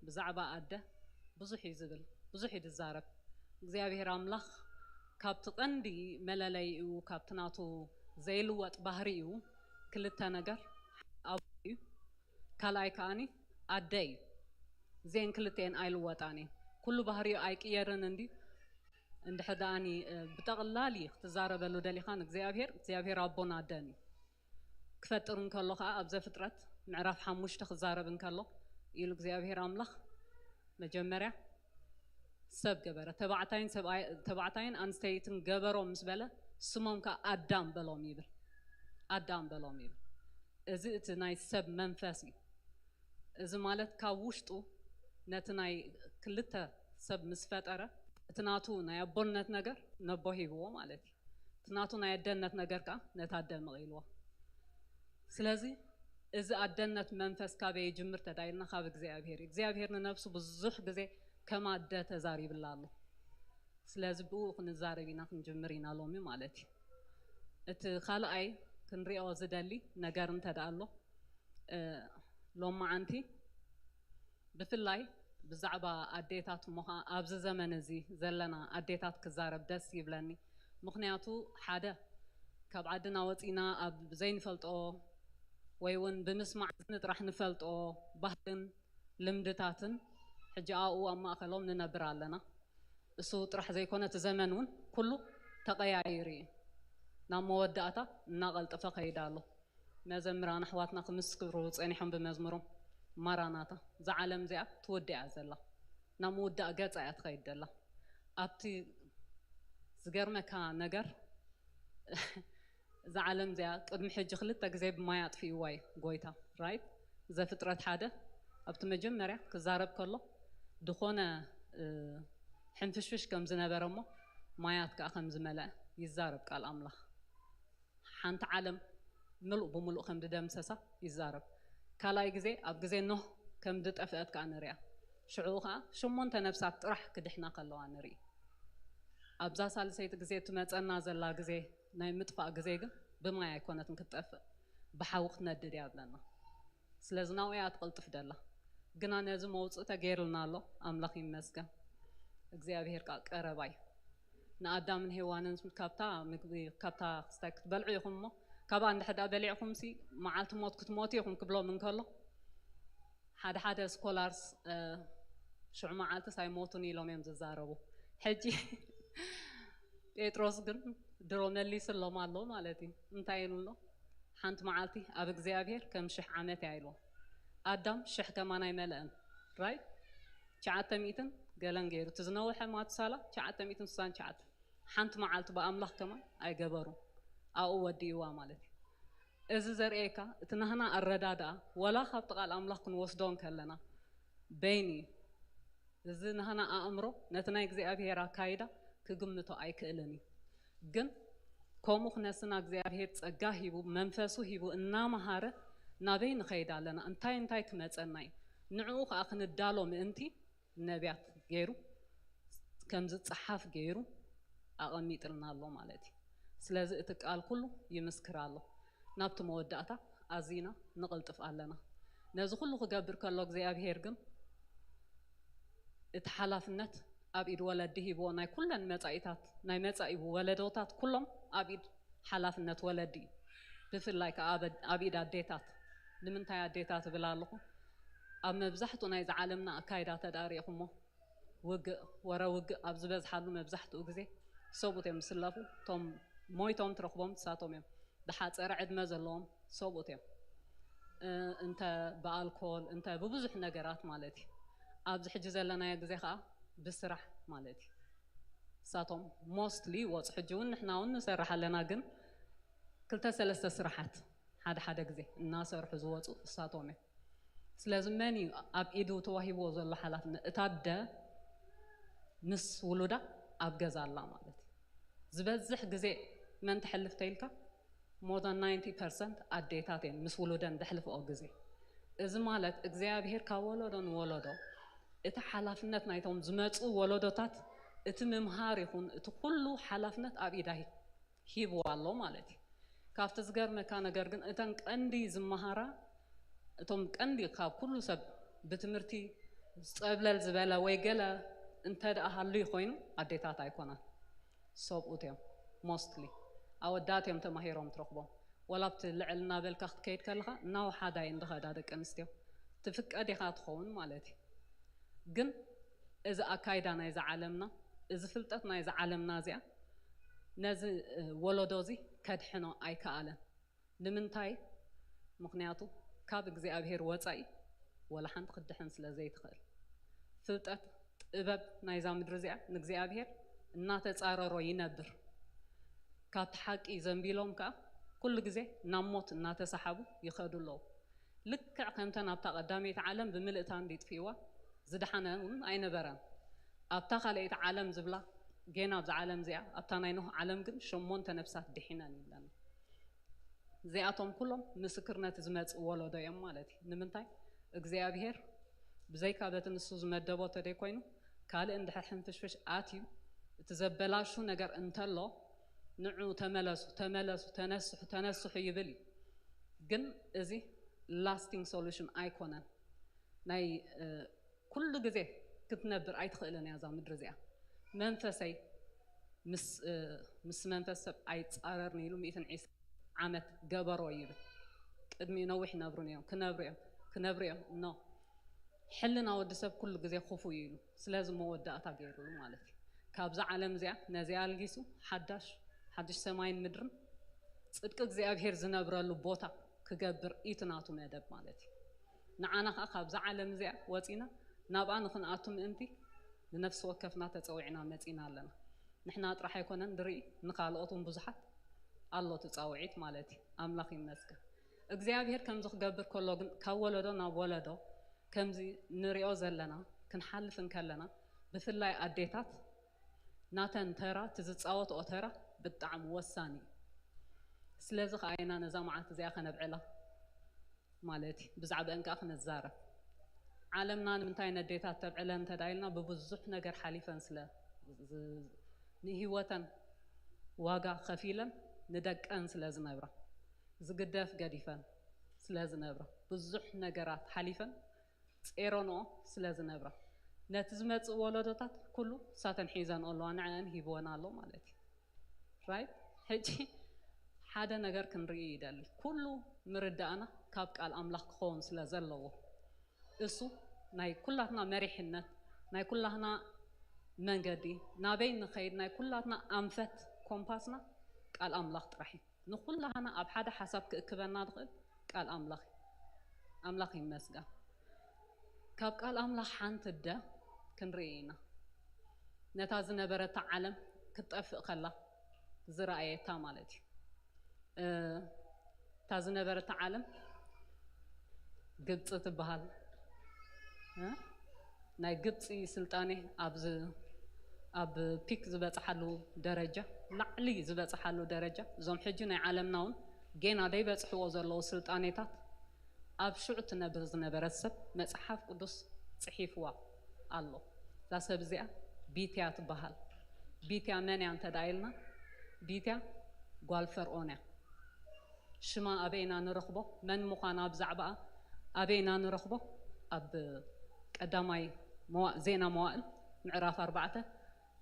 ብዛዕባ ኣደ ብዙሕ እዩ ዝብል፣ ብዙሕ እዩ ዝዛረብ። እግዚኣብሔር ኣምላኽ ካብቲ ቀንዲ መለለይኡ፣ ካብቲ ናቱ ዘይልወጥ ባህሪኡ ክልተ ነገር፣ ኣቦ እዩ፣ ካልኣይ ከኣኒ ኣደ እዩ። እዚአን ክልተኤን ኣይልወጣን እየን። ኩሉ ባህሪኡ ኣይቅየርን እንዲ-፣ እንድሕር ደኣኒ፣ እ፣ ብጠቕላሊ ክትዛረበሉ ደሊኻ ንእግዚኣብሔር፣ እግዚኣብሔር ኣቦን ኣደን እዩ። ክፈጥር እንከሎ ኸዓ ኣብ ዘፍጥረት ምዕራፍ ሓሙሽተ ክዛረብ እንከሎ ኢሉ እግዚኣብሔር ኣምላኽ መጀመርያ ሰብ ገበረ። ተባዕታይን ሰብኣይ-፣ ተባዕታይን ኣንስተይትን ገበሮ ምስ በለ ስሞም ከኣ ኣዳም በሎም ይብል። ኣዳም በሎም ይብል። እዚ እቲ ናይ ሰብ መንፈስ እዩ። እዚ ማለት ካብ ውሽጡ ነቲ ናይ ክልተ ሰብ ምስ ፈጠረ እቲ ናቱ ናይ ኣቦነት ነገር ነቦ ሂብዎ ማለት እዩ። እቲ ናቱ ናይ ኣደነት ነገር ከኣ ነታ ኣደ መቒልዎ። ስለዚ እዚ ኣደነት መንፈስ ካበይ ይጅምር ተዳይልና ካብ እግዚኣብሔር እዩ። እግዚኣብሔር ንነብሱ ብዙሕ ግዜ ከም ኣደ ተዛሪብላ ኣሎ። ስለዚ ብኡ ክንዛረብ ኢና ክንጅምር ኢና ሎሚ ማለት እዩ። እቲ ካልኣይ ክንሪኦ ዝደሊ ነገር እንተ ደኣ ኣሎ፣ እ፣ ሎማዓንቲ ብፍላይ ብዛዕባ ኣዴታት እሞ ኸዓ ኣብዚ ዘመን እዚ ዘለና ኣዴታት ክዛረብ ደስ ይብለኒ። ምኽንያቱ ሓደ ካብ ዓድና ወፂና ኣብ ዘይንፈልጦ ወይ እውን ብምስማዕ ዝኒ ጥራሕ ንፈልጦ ባህልን ልምድታትን ሕጂ ኣብኡ ኣብ ማእኸሎም ንነብር ኣለና። እሱ ጥራሕ ዘይኮነ እቲ ዘመን እውን ኩሉ ተቐያይሩ እዩ። ናብ መወዳእታ እናቐልጠፈ ከይድ ኣሎ። መዘምራን ኣሕዋትና ክምስክሩ ጸኒሖም ብመዝሙሮም ማራናታ፣ እዛ ዓለም እዚኣ ትወድእ እያ ዘላ። ናብ ምውዳእ ገጻ እያ ትኸይድ ዘላ። ኣብቲ ዝገርመካ ነገር እዛ ዓለም እዚኣ ቅድሚ ሕጂ ክልተ ግዜ ብማይ ኣጥፊእዋ እዩ ጎይታ፣ ራይት? ዘፍጥረት ሓደ ኣብቲ መጀመርያ ክዛረብ ከሎ ዝኾነ፣ እ፣ ሕንፍሽፍሽ ከም ዝነበረ እሞ ማያት ከኣ ከም ዝመልአ ይዛረብ ቃል ኣምላኽ። ሓንቲ ዓለም ምሉእ ብምሉእ ከም ዝደምሰሳ ይዛረብ። ካልኣይ ግዜ ኣብ ግዜ ኖህ ከም ዝጠፍአት ከኣ ንሪኣ። ሽዑ ከኣ ሸሞንተ ነፍሳት ጥራሕ ክድሕና ከለዋ ንርኢ። ኣብዛ ሳልሰይቲ ግዜ ትመጸና ዘላ ግዜ ናይ ምጥፋእ ግዜ ግን ብማይ ኣይኮነትን ክትጠፍእ፣ ብሓዊ ክትነድድ እያ ዝብለና። ስለዚ ናብኡ እያ ትቕልጥፍ ደላ። ግና ነዚ መውጽኢ ተገይርልና ኣሎ። ኣምላኽ ይመስገን። እግዚኣብሔር ከኣ ቀረባ እዩ። ንኣዳምን ሄዋንን ካብታ ምግቢ ካብታ ክስታይ ክትበልዑ ኢኹም እሞ፣ ካብኣ እንድሕር ደኣ በሊዕኹምሲ መዓልቲ ሞት ክትሞቱ ኢኹም ክብሎም እንከሎ፣ ሓደ ሓደ ስኮላርስ ሽዑ መዓልትስ ኣይሞቱን ኢሎም እዮም ዝዛረቡ። ሕጂ ጴጥሮስ ግን ድሮ መሊስሎም ኣሎ ማለት እዩ። እንታይ ኢሉ ኣሎ? ሓንቲ መዓልቲ ኣብ እግዚኣብሔር ከም ሽሕ ዓመት እያ ኢልዎ። ኣዳም ሽሕ ከማን ኣይመለእን፣ ራይት? ትሽዓተ ሚእትን ገለን ገይሩ፣ እቲ ዝነውሐ ማቱሳላ ትሽዓተ ሚእትን ስሳን ትሽዓተ። ሓንቲ መዓልቲ ብኣምላኽ ከማን ኣይገበሩን፣ ኣብኡ ወዲእዋ ማለት እዩ። እዚ ዘርእየካ እቲ ናህና ኣረዳድኣ፣ ወላ ካብቲ ቃል ኣምላኽ ክንወስዶ እንከለና፣ በይኒ እዩ። እዚ ናህና ኣእምሮ ነቲ ናይ እግዚኣብሔር ኣካይዳ ክግምቶ ኣይክእልን እዩ። ግን ከምኡ ክነስና እግዚኣብሔር ጸጋ ሂቡ፣ መንፈሱ ሂቡ እናመሃረ ናበይ ንኸይድ ኣለና፣ እንታይ እንታይ ክመጸና እዩ፣ ንዕኡ ከኣ ክንዳሎ ምእንቲ ነቢያት ገይሩ፣ ከም ዝጸሓፍ ገይሩ ኣቐሚጥልና ኣሎ ማለት እዩ። ስለዚ እቲ ቃል ኩሉ ይምስክር ኣሎ። ናብቲ መወዳእታ ኣዚና ንቕልጥፍ ኣለና። ነዚ ኩሉ ክገብር ከሎ እግዚኣብሔር ግን እቲ ሓላፍነት ኣብ ኢድ ወለዲ ሂብዎ። ናይ ኩለን መጻኢታት፣ ናይ መጻኢ ወለዶታት ኩሎም ኣብ ኢድ ሓላፍነት ወለዲ እዩ። ብፍላይ ከኣ ኣብ፣ ኣብ ኢድ ኣዴታት። ንምንታይ ኣዴታት እብል ኣለኹ? ኣብ መብዛሕትኡ ናይዚ ዓለምና ኣካይዳ ተዳሪእኹሞ፣ ውግእ፣ ወረ ውግእ ኣብ ዝበዝሓሉ መብዛሕትኡ ግዜ ሰብኡት እዮም ዝስለፉ። እቶም ሞይቶም ትረኽቦም ንሳቶም እዮም። ዝሓጸረ ዕድመ ዘለዎም ሰብኡት እዮም። እ፣ እንተ ብኣልኮል፣ እንተ ብብዙሕ ነገራት ማለት እዩ። ኣብዚ ሕጂ ዘለናዮ ግዜ ከኣ ብስራሕ ማለት እዩ። ንሳቶም ሞስትሊ ይወጹ። ሕጂ እውን ንሕና እውን ንሰርሕ ኣለና፣ ግን ክልተ ሰለስተ ስራሓት ሓደ ሓደ ግዜ እናሰርሑ ዝወጹ እሳቶም እዮም። ስለዚ መን እዩ ኣብ ኢዱ ተዋሂብዎ ዘሎ ሓላፍነት? እታ ኣደ ምስ ውሉዳ ኣብ ገዛ ኣላ ማለት እዩ። ዝበዝሕ ግዜ መን ተሕልፍ ተይልካ? More than ninety percent ኣዴታት እየን ምስ ውሉደን ዘሕልፍኦ ግዜ። እዚ ማለት እግዚኣብሔር ካብ ወለዶ ንወለዶ እቲ ሓላፍነት ናይቶም ዝመፁ ወለዶታት፣ እቲ ምምሃር ይኹን እቲ ኩሉ ሓላፍነት ኣብ ኢዳ ሂብዋ ኣሎ ማለት እዩ። ካብቲ ዝገርመካ ነገር ግን እተን ቀንዲ ዝመሃራ፣ እቶም ቀንዲ ካብ ኩሉ ሰብ ብትምህርቲ ጸብለል ዝበለ ወይ ገለ እንተ ደኣ ሃሉ ኮይኑ ኣዴታት ኣይኮናን፣ ሰብኡት እዮም። ሞስትሊ ኣወዳት እዮም ተማሂሮም ትረኽቦም። ወላ ኣብቲ ልዕል እናበልካ ክትከይድ ከለኻ እናወሓዳ እየን ዝኸዳ ደቂ ኣንስትዮ። ትፍቀድ ኢኻ ትኸውን ማለት እዩ። ግን እዚ ኣካይዳ ናይዛ ዓለምና፣ እዚ ፍልጠት ናይዛ ዓለምና እዚኣ ነዚ ወለዶ እዚ ከድሕኖ ኣይከኣለን። ንምንታይ? ምኽንያቱ ካብ እግዚኣብሔር ወፃኢ ወላ ሓንቲ ክትድሕን ስለ ዘይትኽእል። ፍልጠት፣ ጥበብ ናይዛ ምድሪ እዚኣ ንእግዚኣብሔር እናተፃረሮ ይነብር። ካብቲ ሓቂ ዘንቢሎም ከዓ ኩሉ ግዜ ናብ ሞት እናተሰሓቡ ይኸዱ ኣለዉ። ልክዕ ከምተን ኣብታ ቀዳመይቲ ዓለም ብምልእታ እንዲጥፍእዋ ዝደሓነ እውን ኣይነበረን። ኣብታ ካልኣይቲ ዓለም ዝብላ ጌና ኣብዛ ዓለም እዚኣ፣ ኣብታ ናይ ኖህ ዓለም ግን ሸሞንተ ነፍሳት ድሒነን ይብለና። እዚኣቶም ኩሎም ምስክርነት ዝመጽእ ወለዶ እዮም ማለት እዩ። ንምንታይ? እግዚኣብሔር ብዘይካ በቲ ንሱ ዝመደቦ ተደይኮይኑ ካልእ እንድሕር ሕንፍሽፍሽ ኣትዩ እቲ ዘበላሹ ነገር እንተሎ ንዑ ተመለሱ፣ ተመለሱ፣ ተነስሑ፣ ተነስሑ ይብል እዩ። ግን እዚ ላስቲንግ ሶሉሽን ኣይኮነን። ናይ ኩሉ ግዜ ክትነብር ኣይትኽእልን እያ እዛ ምድሪ እዚኣ። መንፈሰይ ምስ መንፈስ ሰብ ኣይጻረርን ኢሉ ሚእትን ዒስራን ዓመት ገበሮ ይብል። ቅድሚኡ ነዊሕ ይነብሩ እዮም፣ ክነብሩ እዮም፣ ክነብሩ እዮም። ኖ፣ ሕልና ወዲ ሰብ ኩሉ ግዜ ክፉእ እዩ ኢሉ፣ ስለዚ መወዳእታ ገይሩሉ ማለት እዩ። ካብዛ ዓለም እዚኣ ነዚኣ ኣልጊሱ ሓዳሽ ሓድሽ ሰማይን ምድርን ጽድቂ እግዚኣብሔር ዝነብረሉ ቦታ ክገብር እዩ ናቱ መደብ ማለት እዩ። ንዓና ኸዓ ካብዛ ዓለም እዚኣ ወፂና ናብኣ ንክንኣቱ ምእንቲ ንነፍሲ ወከፍና ተፀዊዕና መፂና ኣለና። ንሕና ጥራሕ ኣይኮነን ንርኢ፣ ንካልኦት እውን ብዙሓት ኣሎ እቲ ፃውዒት ማለት እዩ። ኣምላኽ ይመስገን። እግዚኣብሔር ከምዚ ክገብር ከሎ ግን ካብ ወለዶ ናብ ወለዶ ከምዚ ንሪኦ ዘለና ክንሓልፍ እንከለና ብፍላይ ኣዴታት ናተን ተራ፣ እቲ ዝፃወትኦ ተራ ብጣዕሚ ወሳኒ እዩ። ስለዚ ከዓ ኢና ነዛ መዓልቲ እዚኣ ከነብዕላ ማለት እዩ። ብዛዕባአን ከዓ ክነዛረብ። ዓለምና ንምንታይ ነዴታት ተብዕለን እንተዳ ኢልና ብብዙሕ ነገር ሓሊፈን ስለ ንህይወተን ዋጋ ከፊለን ንደቀን ስለ ዝነብራ፣ ዝግደፍ ገዲፈን ስለ ዝነብራ፣ ብዙሕ ነገራት ሓሊፈን ጼሮንኦ ስለ ዝነብራ፣ ነቲ ዝመጽእ ወለዶታት ኩሉ እሳተን ሒዘን ኣለዋ፣ ንዕአን ሂብወን ኣሎ ማለት እዩ። ራይት? ሕጂ ሓደ ነገር ክንርኢ ይደሊ። ኩሉ ምርዳእና ካብ ቃል ኣምላኽ ክኸውን ስለ ዘለዎ፣ እሱ ናይ ኩላትና መሪሕነት፣ ናይ ኩላትና መንገዲ፣ ናበይ ንኸይድ፣ ናይ ኩላትና ኣንፈት ኮምፓስና ቃል ኣምላኽ ጥራሕ እዩ። ንኩላህና ኣብ ሓደ ሓሳብ ክእክበና ዝኽእል ቃል ኣምላኽ እዩ። ኣምላኽ ይመስገን። ካብ ቃል ኣምላኽ ሓንቲ እደ ክንርኢ ኢና። ነታ ዝነበረታ ዓለም ክትጠፍእ ከላ ዝረኣየታ ማለት እዩ። እ፣ እታ ዝነበረታ ዓለም ግብፂ ትበሃል። እ? ናይ ግብፂ ስልጣኔ ኣብዚ ኣብ ፒክ ዝበፅሓሉ ደረጃ፣ ላዕሊ ዝበፅሓሉ ደረጃ፣ እዞም ሕጂ ናይ ዓለምና እውን ጌና ዘይበፅሕዎ ዘለዉ ስልጣኔታት ኣብ ሽዑ ትነብር ዝነበረት ሰብ መፅሓፍ ቅዱስ ፅሒፍዋ ኣሎ። እዛ ሰብ እዚኣ ቢትያ ትበሃል። ቢትያ መን እያ እንተ ደኣ ኢልና፣ ቢትያ ጓል ፈርኦን እያ። ሽማ ኣበይ ኢና ንረኽቦ? መን ምዃና ብዛዕባኣ ኣበይ ኢና ንረኽቦ? ኣብ ቀዳማይ መዋ-፣ ዜና መዋእል ምዕራፍ ኣርባዕተ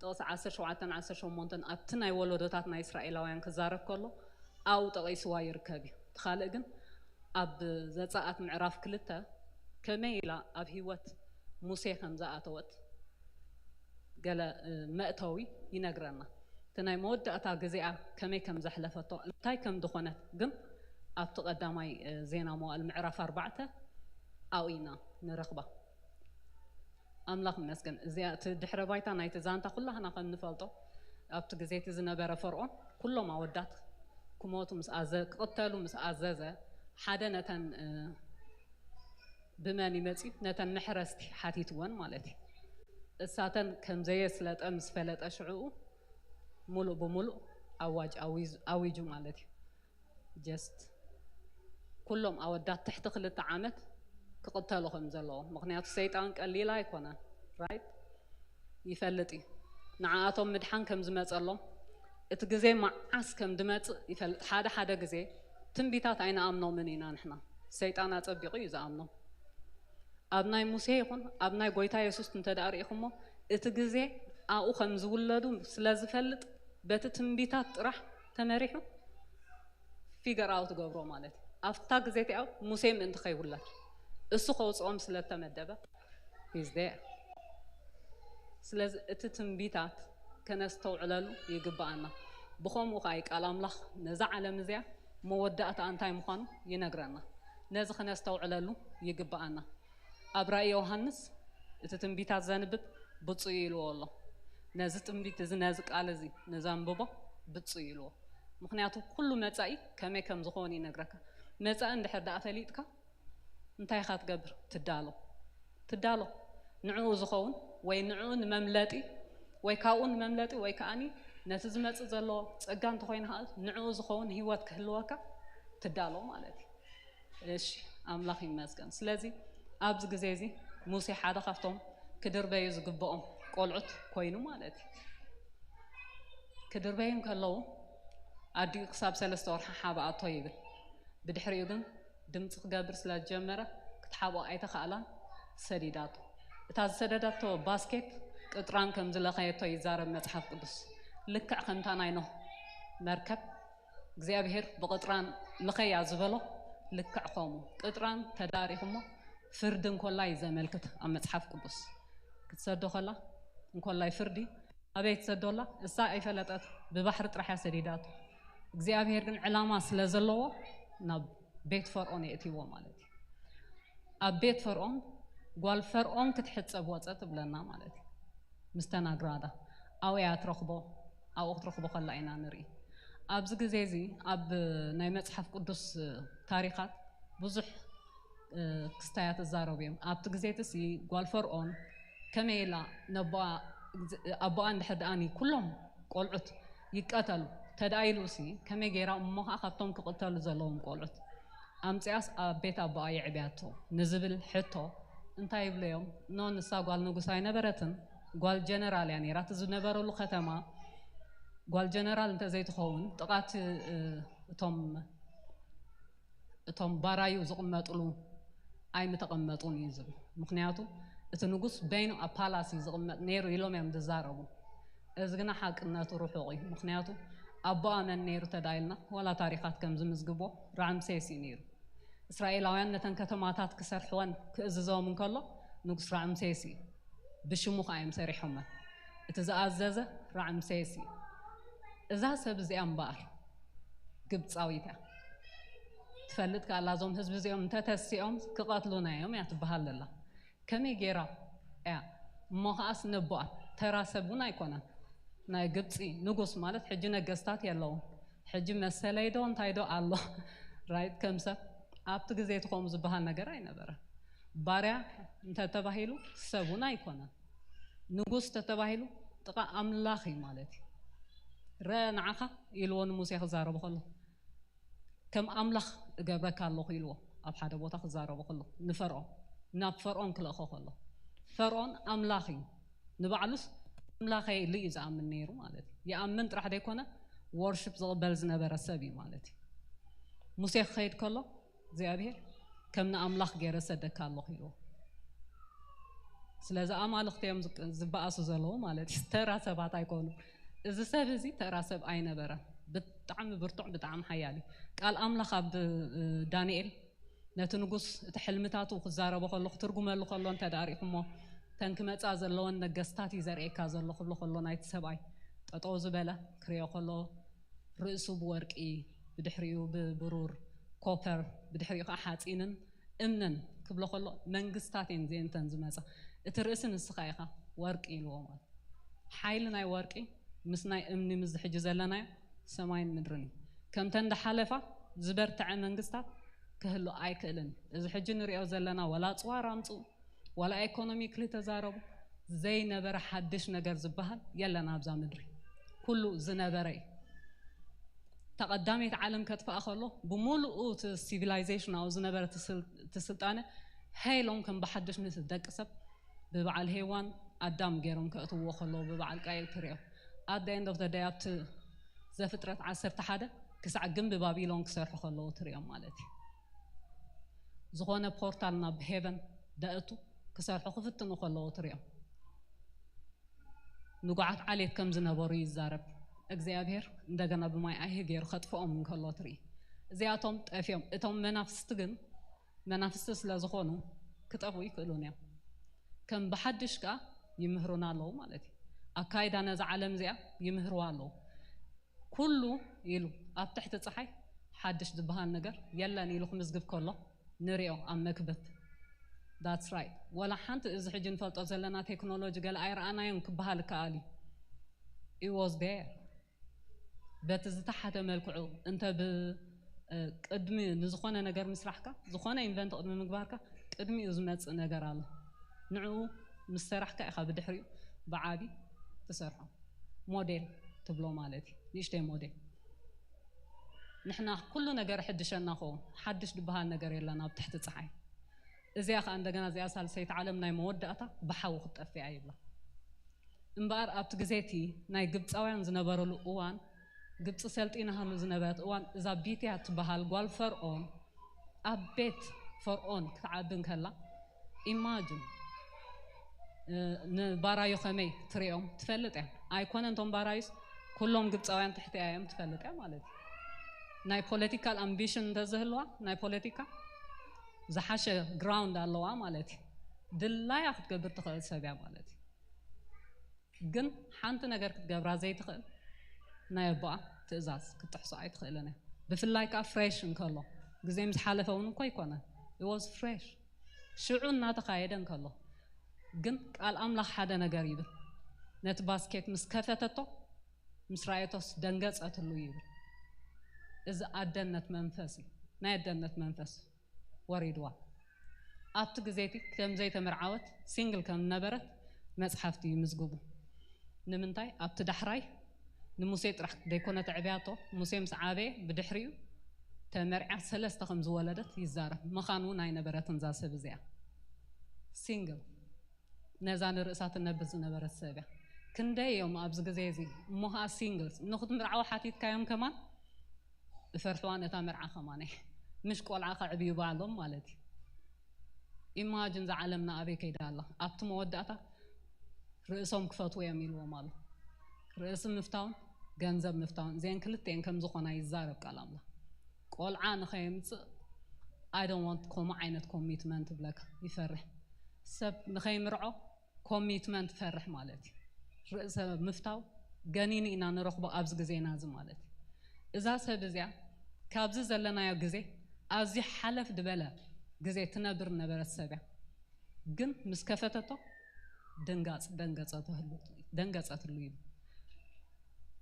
ጥቕሲ ዓሰርተ ሸውዓተን ዓሰርተ ሸሞንተን ኣብቲ ናይ ወለዶታት ናይ እስራኤላውያን ክዛረብ ከሎ ኣብኡ ጠቒስዋ ይርከብ እዩ። እቲ ካልእ ግን ኣብ ዘጸኣት ምዕራፍ ክልተ ከመይ ኢላ ኣብ ህይወት ሙሴ ከም ዝኣተወት ገለ፣ እ፣ መእተዊ ይነግረና። እቲ ናይ መወዳእታ ግዜኣ ከመይ ከም ዘሕለፈቶ፣ እንታይ ከም ዝኾነት ግን ኣብቲ ቀዳማይ፣ እ፣ ዜና መዋእል ምዕራፍ ኣርባዕተ ኣብኡ ኢና ንረኽባ። ኣምላኽ ይመስገን። እዚኣ እቲ ድሕረ ባይታ ናይቲ ዛንታ ኩላህና ከም ንፈልጦ፣ ኣብቲ ግዜ እቲ ዝነበረ ፈርኦን ኩሎም ኣወዳት ክሞቱ ምስ ኣዘ-፣ ክቕተሉ ምስ ኣዘዘ፣ ሓደ ነተን፣ እ፣ ብመን እዩ መጺኡ? ነተን መሕረስቲ ሓቲትወን ማለት እዩ። እሳተን ከም ዘየስለጠ ምስ ፈለጠ ሽዕኡ ሙሉእ ብሙሉእ ኣዋጅ ኣዊዝ-፣ ኣዊጁ ማለት እዩ። ጀስት ኩሎም ኣወዳት ትሕቲ ክልተ ዓመት ክቕተሉ ከም ዘለዎም። ምኽንያቱ ሰይጣን ቀሊል ኣይኮነን፣ ራይት? ይፈልጥ እዩ። ንዓኣቶም ምድሓን ከም ዝመጸሎም፣ እቲ ግዜ መዓስ ከም ድመጽእ ይፈልጥ። ሓደ ሓደ ግዜ ትንቢታት ኣይንኣምኖምን ኢና ንሕና። ሰይጣን ኣጸቢቑ እዩ ዝኣምኖም። ኣብ ናይ ሙሴ ይኹን ኣብ ናይ ጎይታ የሱስ እንተ ደኣ ርኢኹሞ፣ እቲ ግዜ ኣብኡ ከም ዝውለዱ ስለ ዝፈልጥ፣ በቲ ትንቢታት ጥራሕ ተመሪሑ ፊገር ኣውት ትገብሮ ማለት እዩ። ኣብታ ግዜ እቲኣ ሙሴ ምእንቲ ከይውለድ፣ እሱ ከውጽኦም ስለ እተመደበ፣ he's there። ስለዚ እቲ ትንቢታት ከነስተውዕለሉ ይግብኣና። ብኸምኡ ከኣ እዩ ቃል ኣምላኽ ነዛ ዓለም እዚኣ መወዳእታ እንታይ ምዃኑ ይነግረና። ነዚ ከነስተውዕለሉ ይግብኣና። ኣብ ራእይ ዮሃንስ እቲ ትንቢታት ዘንብብ ብፁዕ እዩ ኢልዎ ኣሎ። ነዚ ትንቢት እዚ፣ ነዚ ቃል እዚ ንዘንብቦ ብፁዕ እዩ ኢልዎ። ምኽንያቱ ኩሉ መጻኢ ከመይ ከም ዝኾን ይነግረካ። መጻኢ እንድሕር ደኣ ፈሊጥካ እንታይ ኢኻ ትገብር? ትዳሎ። ትዳሎ። ንዕኡ ዝኸውን ወይ ንዕኡ ንመምለጢ ወይ ካብኡ ንመምለጢ ወይ ከኣኒ ነቲ ዝመጽእ ዘሎ ጸጋ እንተኾይኑ ከኣ ንዕኡ ዝኸውን ህይወት ክህልወካ ትዳሎ ማለት እዩ። እሺ፣ ኣምላኽ ይመስገን። ስለዚ ኣብዚ ግዜ እዚ ሙሴ ሓደ ካብቶም ክድርበዩ ዝግብኦም ቆልዑት ኮይኑ ማለት እዩ። ክድርበዩ እንከለዉ ኣዲኡ ክሳብ ሰለስተ ወርሒ ሓብኣቶ ይብል። ብድሕሪኡ ግን ድምፂ ክገብር ስለ ዝጀመረ ክትሓብኦ ኣይተኻእላን፣ ሰዲዳቶ። እታ ዝሰደዳቶ ባስኬት ቅጥራን ከም ዝለኸየቶ ይዛረብ መጽሓፍ ቅዱስ። ልክዕ ከምታ ናይ ኖህ መርከብ እግዚኣብሔር ብቕጥራን ልኸያ ዝበሎ ልክዕ ከምኡ። ቅጥራን ተዳሪኹሞ ፍርዲ እንኮላ እዩ ዘመልክት ኣብ መጽሓፍ ቅዱስ። ክትሰዶ ከላ እንኮላይ ፍርዲ ኣበይ ትሰዶ ኣላ? እሳ ኣይፈለጠት፣ ብባሕሪ ጥራሕ እያ ሰዲዳቶ። እግዚኣብሔር ግን ዕላማ ስለ ዘለዎ ናብ ቤት ፈርዖን የእትይዎ ማለት እዩ። ኣብ ቤት ፈርዖን ጓል ፈርዖን ክትሕጸብ ወጸ ትብለና ማለት እዩ። ምስ ተናግራዳ ኣብኡ እያ ትረኽቦ፣ ኣብኡ ክትረኽቦ ከላ ኢና ንርኢ። ኣብዚ ግዜ እዚ ኣብ ናይ መጽሓፍ ቅዱስ ታሪኻት ብዙሕ፣ እ፣ ክስታያት ይዛረቡ እዮም። ኣብቲ ግዜ እቲ ሲ ጓል ፈርዖን ከመይ ኢላ ነቦኣ፣ ኣቦኣ እንድሕር ደኣኒ ኩሎም ቆልዑት ይቀተሉ ተደኣ ኢሉ ሲ ከመይ ገይራ እሞ ኸዓ ካብቶም ክቕተሉ ዘለዎም ቆልዑት ኣምጺኣስ ኣብ ቤት ኣቦኣ የዕብያቶ ንዝብል ሕቶ እንታይ ይብለዮም? ኖ፣ ንሳ ጓል ንጉስ ኣይነበረትን፣ ጓል ጀነራል እያ ነይራ። እቲ ዝነበረሉ ከተማ ጓል ጀነራል እንተዘይትኸውን ጥቓት፣ እ፣ እቶም፣ እቶም ባራዩ ዝቕመጥሉ ኣይምተቐመጡን እዩ ዝብል። ምኽንያቱ እቲ ንጉስ በይኑ ኣብ ፓላስ እዩ ዝቕመጥ ነይሩ ኢሎም እዮም ዝዛረቡ። እዚ ግና ሓቅነቱ ርሑቕ እዩ። ምኽንያቱ ኣቦኣ መን ነይሩ ተዳኢልና ዋላ ታሪኻት ከም ዝምዝግቦ ራዕምሴስ እዩ ነይሩ። እስራኤላውያን ነተን ከተማታት ክሰርሕወን ክእዝዞም እንከሎ ንጉስ ራዕምሴስ እዩ። ብሽሙ ከዓ እዮም ሰሪሖመን። እቲ ዝኣዘዘ ራዕምሴስ እዩ። እዛ ሰብ እዚኣ እምበኣር ግብፃዊት እያ። ትፈልጥ ከኣላ እዞም ህዝቢ እዚኦም እንተተሲኦም ክቐትሉና እዮም እያ ትበሃል ዘላ። ከመይ ገይራ እያ እሞ ከዓስ ነቦኣ ተራ ሰብ እውን ኣይኮነን። ናይ ግብፂ ንጉስ ማለት ሕጂ ነገስታት የለውን። ሕጂ መሰለይ ዶ እንታይ ዶ ኣሎ ራይት ከም ሰብ ኣብቲ ግዜ እቲ ከምኡ ዝበሃል ነገር ኣይነበረን። ባርያ እንተተባሂሉ ሰብ እውን ኣይኮነን። ንጉስ ተተባሂሉ ጥቓ ኣምላኽ እዩ ማለት እዩ። ረአ ንዓኻ ኢልዎ ንሙሴ ክዛረቡ ከሎ ከም ኣምላኽ እገብረካ ኣለኹ ኢልዎ ኣብ ሓደ ቦታ ክዛረቡ ከሎ ንፈርዖን ናብ ፈርዖን ክልእኾ ከሎ ፈርዖን ኣምላኽ እዩ ንባዕሉስ ኣምላኸ ኢሉ እዩ ዝኣምን ነይሩ ማለት እዩ። ይኣምን ጥራሕ ዘይኮነ ወርሽፕ ዝቕበል ዝነበረ ሰብ እዩ ማለት እዩ። ሙሴ ክኸይድ ከሎ እግዚኣብሔር ከም ንኣምላኽ ገይረ ሰደካ ኣለኹ ኢልዎ። ስለዚ ኣማልኽቲ እዮም ዝበኣሱ ዘለዉ ማለት እዩ። ተራ ሰባት ኣይኮኑ። እዚ ሰብ እዚ ተራ ሰብ ኣይነበረን። ብጣዕሚ ብርቱዕ፣ ብጣዕሚ ሓያል እዩ። ቃል ኣምላኽ ኣብ ዳንኤል ነቲ ንጉስ እቲ ሕልምታቱ ክዛረቦ ከሎ ክትርጉመሉ ከሎ እንተ ዳኣ ሪኢኹሞ እተን ክመፃ ዘለወን ነገስታት እዩ ዘርእየካ ዘሎ ክብሎ ከሎ ናይቲ ሰብኣይ ጠጠው ዝበለ ክሪኦ ከሎ ርእሱ ብወርቂ ብድሕሪኡ ብብሩር ኮፐር ብድሕሪኡ ከዓ ሓፂንን እምንን ክብሎ ከሎ መንግስታት እየን ዜንተን ዝመፃ እቲ ርእሲ ንስኻ ኢኻ ወርቂ ኢልዎ ማለት ሓይሊ ናይ ወርቂ ምስ ናይ እምኒ ምስ ሕጂ ዘለናዮ ሰማይን ምድርን እዩ። ከምተን ዝሓለፋ ዝበርትዐ መንግስታት ክህሉ ኣይክእልን። እዚ ሕጂ ንሪኦ ዘለና ዋላ ኣፅዋር ኣምፅኡ ዋላ ኢኮኖሚክሊ ተዛረቡ ዘይነበረ ሓድሽ ነገር ዝበሃል የለን ኣብዛ ምድሪ። ኩሉ ዝነበረ እዩ። እታ ቀዳመይቲ ዓለም ከጥፍኣ ከሎ ብምሉኡ እቲ ሲቪላይዜሽን ኣብኡ ዝነበረ እቲ ስልጣነ ሃይሎም ከም ብሓድሽ ምስ ደቂ ሰብ ብበዓል ሄዋን ኣዳም ገይሮም ከእትውዎ ከለዉ ብበዓል ቃኤል ትሪኦ። At the end of the day ኣብቲ ዘፍጥረት ዓሰርተ ሓደ ክሳዕ ግንቢ ባቢሎን ክሰርሑ ከለዉ ትሪኦም ማለት እዩ። ዝኾነ ፖርታል ናብ ሄቨን ደእቱ ክሰርሑ ክፍትኑ ከለዉ ትሪኦም። ንጉዓት ዓሌት ከም ዝነበሩ ይዛረብ እግዚኣብሔር። እንደገና ብማይ ኣይሂ ገይሩ ከጥፍኦም እንከሎ ትርኢ። እዚኣቶም ጠፍዮም። እቶም መናፍስቲ ግን መናፍስቲ ስለ ዝኾኑ ክጠፍኡ ይክእሉን እዮም። ከም ብሓድሽ ከኣ ይምህሩና ኣለዉ ማለት እዩ። ኣካይዳ ነዛ ዓለም እዚኣ ይምህርዋ ኣለዉ። ኩሉ ኢሉ ኣብ ትሕቲ ፀሓይ ሓድሽ ዝበሃል ነገር የለን ኢሉ ክምዝግብ ከሎ ንሪኦ ኣብ መክብብ። That's right። ወላ ሓንቲ እዚ ሕጂ ንፈልጦ ዘለና ቴክኖሎጂ ገለ ኣይረኣናዮን ክበሃል ይከኣል እዩ። It was there። በቲ ዝተሓተ መልክዑ እንተ ብ ቅድሚ ንዝኾነ ነገር ምስራሕካ ዝኾነ ኢንቨንት ቅድሚ ምግባርካ ቅድሚኡ ዝመፅእ ነገር ኣሎ። ንዕኡ ምስ ሰራሕካ ኢኻ ብድሕሪኡ ብዓቢ ትሰርሖ። ሞዴል ትብሎ ማለት እዩ። ንእሽተይ ሞዴል። ንሕና ኩሉ ነገር ሕድሸና ኸውን ሓድሽ ዝበሃል ነገር የለን ኣብ ትሕቲ ፀሓይ። እዚኣ ከዓ እንደገና እዚኣ ሳልሰይቲ ዓለም ናይ መወዳእታ ብሓዊ ክትጠፍእ እያ ይብላ። እምበኣር ኣብቲ ግዜ እቲ ናይ ግብፃውያን ዝነበረሉ እዋን ግብፂ ሰልጢናሃሉ ዝነበረት እዋን እዛ ቢትያ ትበሃል ጓል ፈርዖን ኣብ ቤት ፈርዖን ክትዓቢ እንከላ ኢማጅን ንባራዩ ከመይ ትሪኦም ትፈልጥ እያ። ኣይኮነ እንቶም ባራዩስ ኩሎም ግብፃውያን ትሕቲ እዮም ትፈልጥ እያ ማለት እዩ። ናይ ፖለቲካል ኣምቢሽን እንተዝህልዋ ናይ ፖለቲካ ዝሓሸ ግራውንድ ኣለዋ ማለት እዩ። ድላያ ክትገብር ትኽእል ሰብ እያ ማለት እዩ። ግን ሓንቲ ነገር ክትገብራ ዘይትኽእል ናይ ኣቦኣ ትእዛዝ ክትጥሕሶ ኣይትኽእልን እያ። ብፍላይ ከዓ ፍሬሽ እንከሎ ግዜ ምስ ሓለፈ እውን እኮ ኣይኮነን። It was fresh ሽዑ እናተኻየደ እንከሎ ግን ቃል ኣምላኽ ሓደ ነገር ይብል። ነቲ ባስኬት ምስ ከፈተቶ ምስ ረኣየቶስ ደንገጸትሉ ይብል። እዚ ኣደነት መንፈስ እዩ። ናይ ኣደነት መንፈስ ወሪድዋ። ኣብቲ ግዜ እቲ ከም ዘይተመርዓወት ሲንግል ከም ዝነበረት መፅሓፍቲ ይምዝግቡ። ንምንታይ ኣብቲ ዳሕራይ ንሙሴ ጥራሕ ዘይኮነ ተዕብያቶ ሙሴ ምስ ዓበየ ብድሕሪኡ ተመርዕያ ሰለስተ ከም ዝወለደት ይዛረብ። መኻን እውን ኣይነበረትን እዛ ሰብ እዚኣ። ሲንግል ነዛ ንርእሳ ትነብር ዝነበረት ሰብ እያ። ክንደይ እዮም ኣብዚ ግዜ እዚ እሞ ከዓ ሲንግልስ ንክትምርዓዊ ሓቲትካዮም ከማን እፈርሕዋ ነታ መርዓ ከማን እየ ምሽ ቆልዓ ከዕብዩ ባዕሎም ማለት እዩ። ኢማጅን እዛ ዓለምና ኣበይ ከይዳ ኣላ? ኣብቲ መወዳእታ ርእሶም ክፈትዉ እዮም ኢልዎም ኣሎ። ርእሲ ምፍታውን ገንዘብ ምፍታውን እዚአን ክልተን ከም ዝኾና ይዛረብ ቃል ኣምላኽ። ቆልዓ ንኸየምፅእ I don't want ከምኡ ዓይነት ኮሚትመንት ይብለካ፣ ይፈርሕ። ሰብ ንኸይምርዖ ኮሚትመንት ፈርሕ ማለት እዩ። ርእሰ ምፍታው ገኒኑ ኢና ንረኽቦ ኣብዚ ግዜና እዚ ማለት እዩ። እዛ ሰብ እዚኣ ካብዚ ዘለናዮ ግዜ ኣዝዩ ሓለፍ ዝበለ ግዜ ትነብር ነበረት ሰብ እያ። ግን ምስ ከፈተቶ ድንጋፅ ደንገፀትሉ እዩ።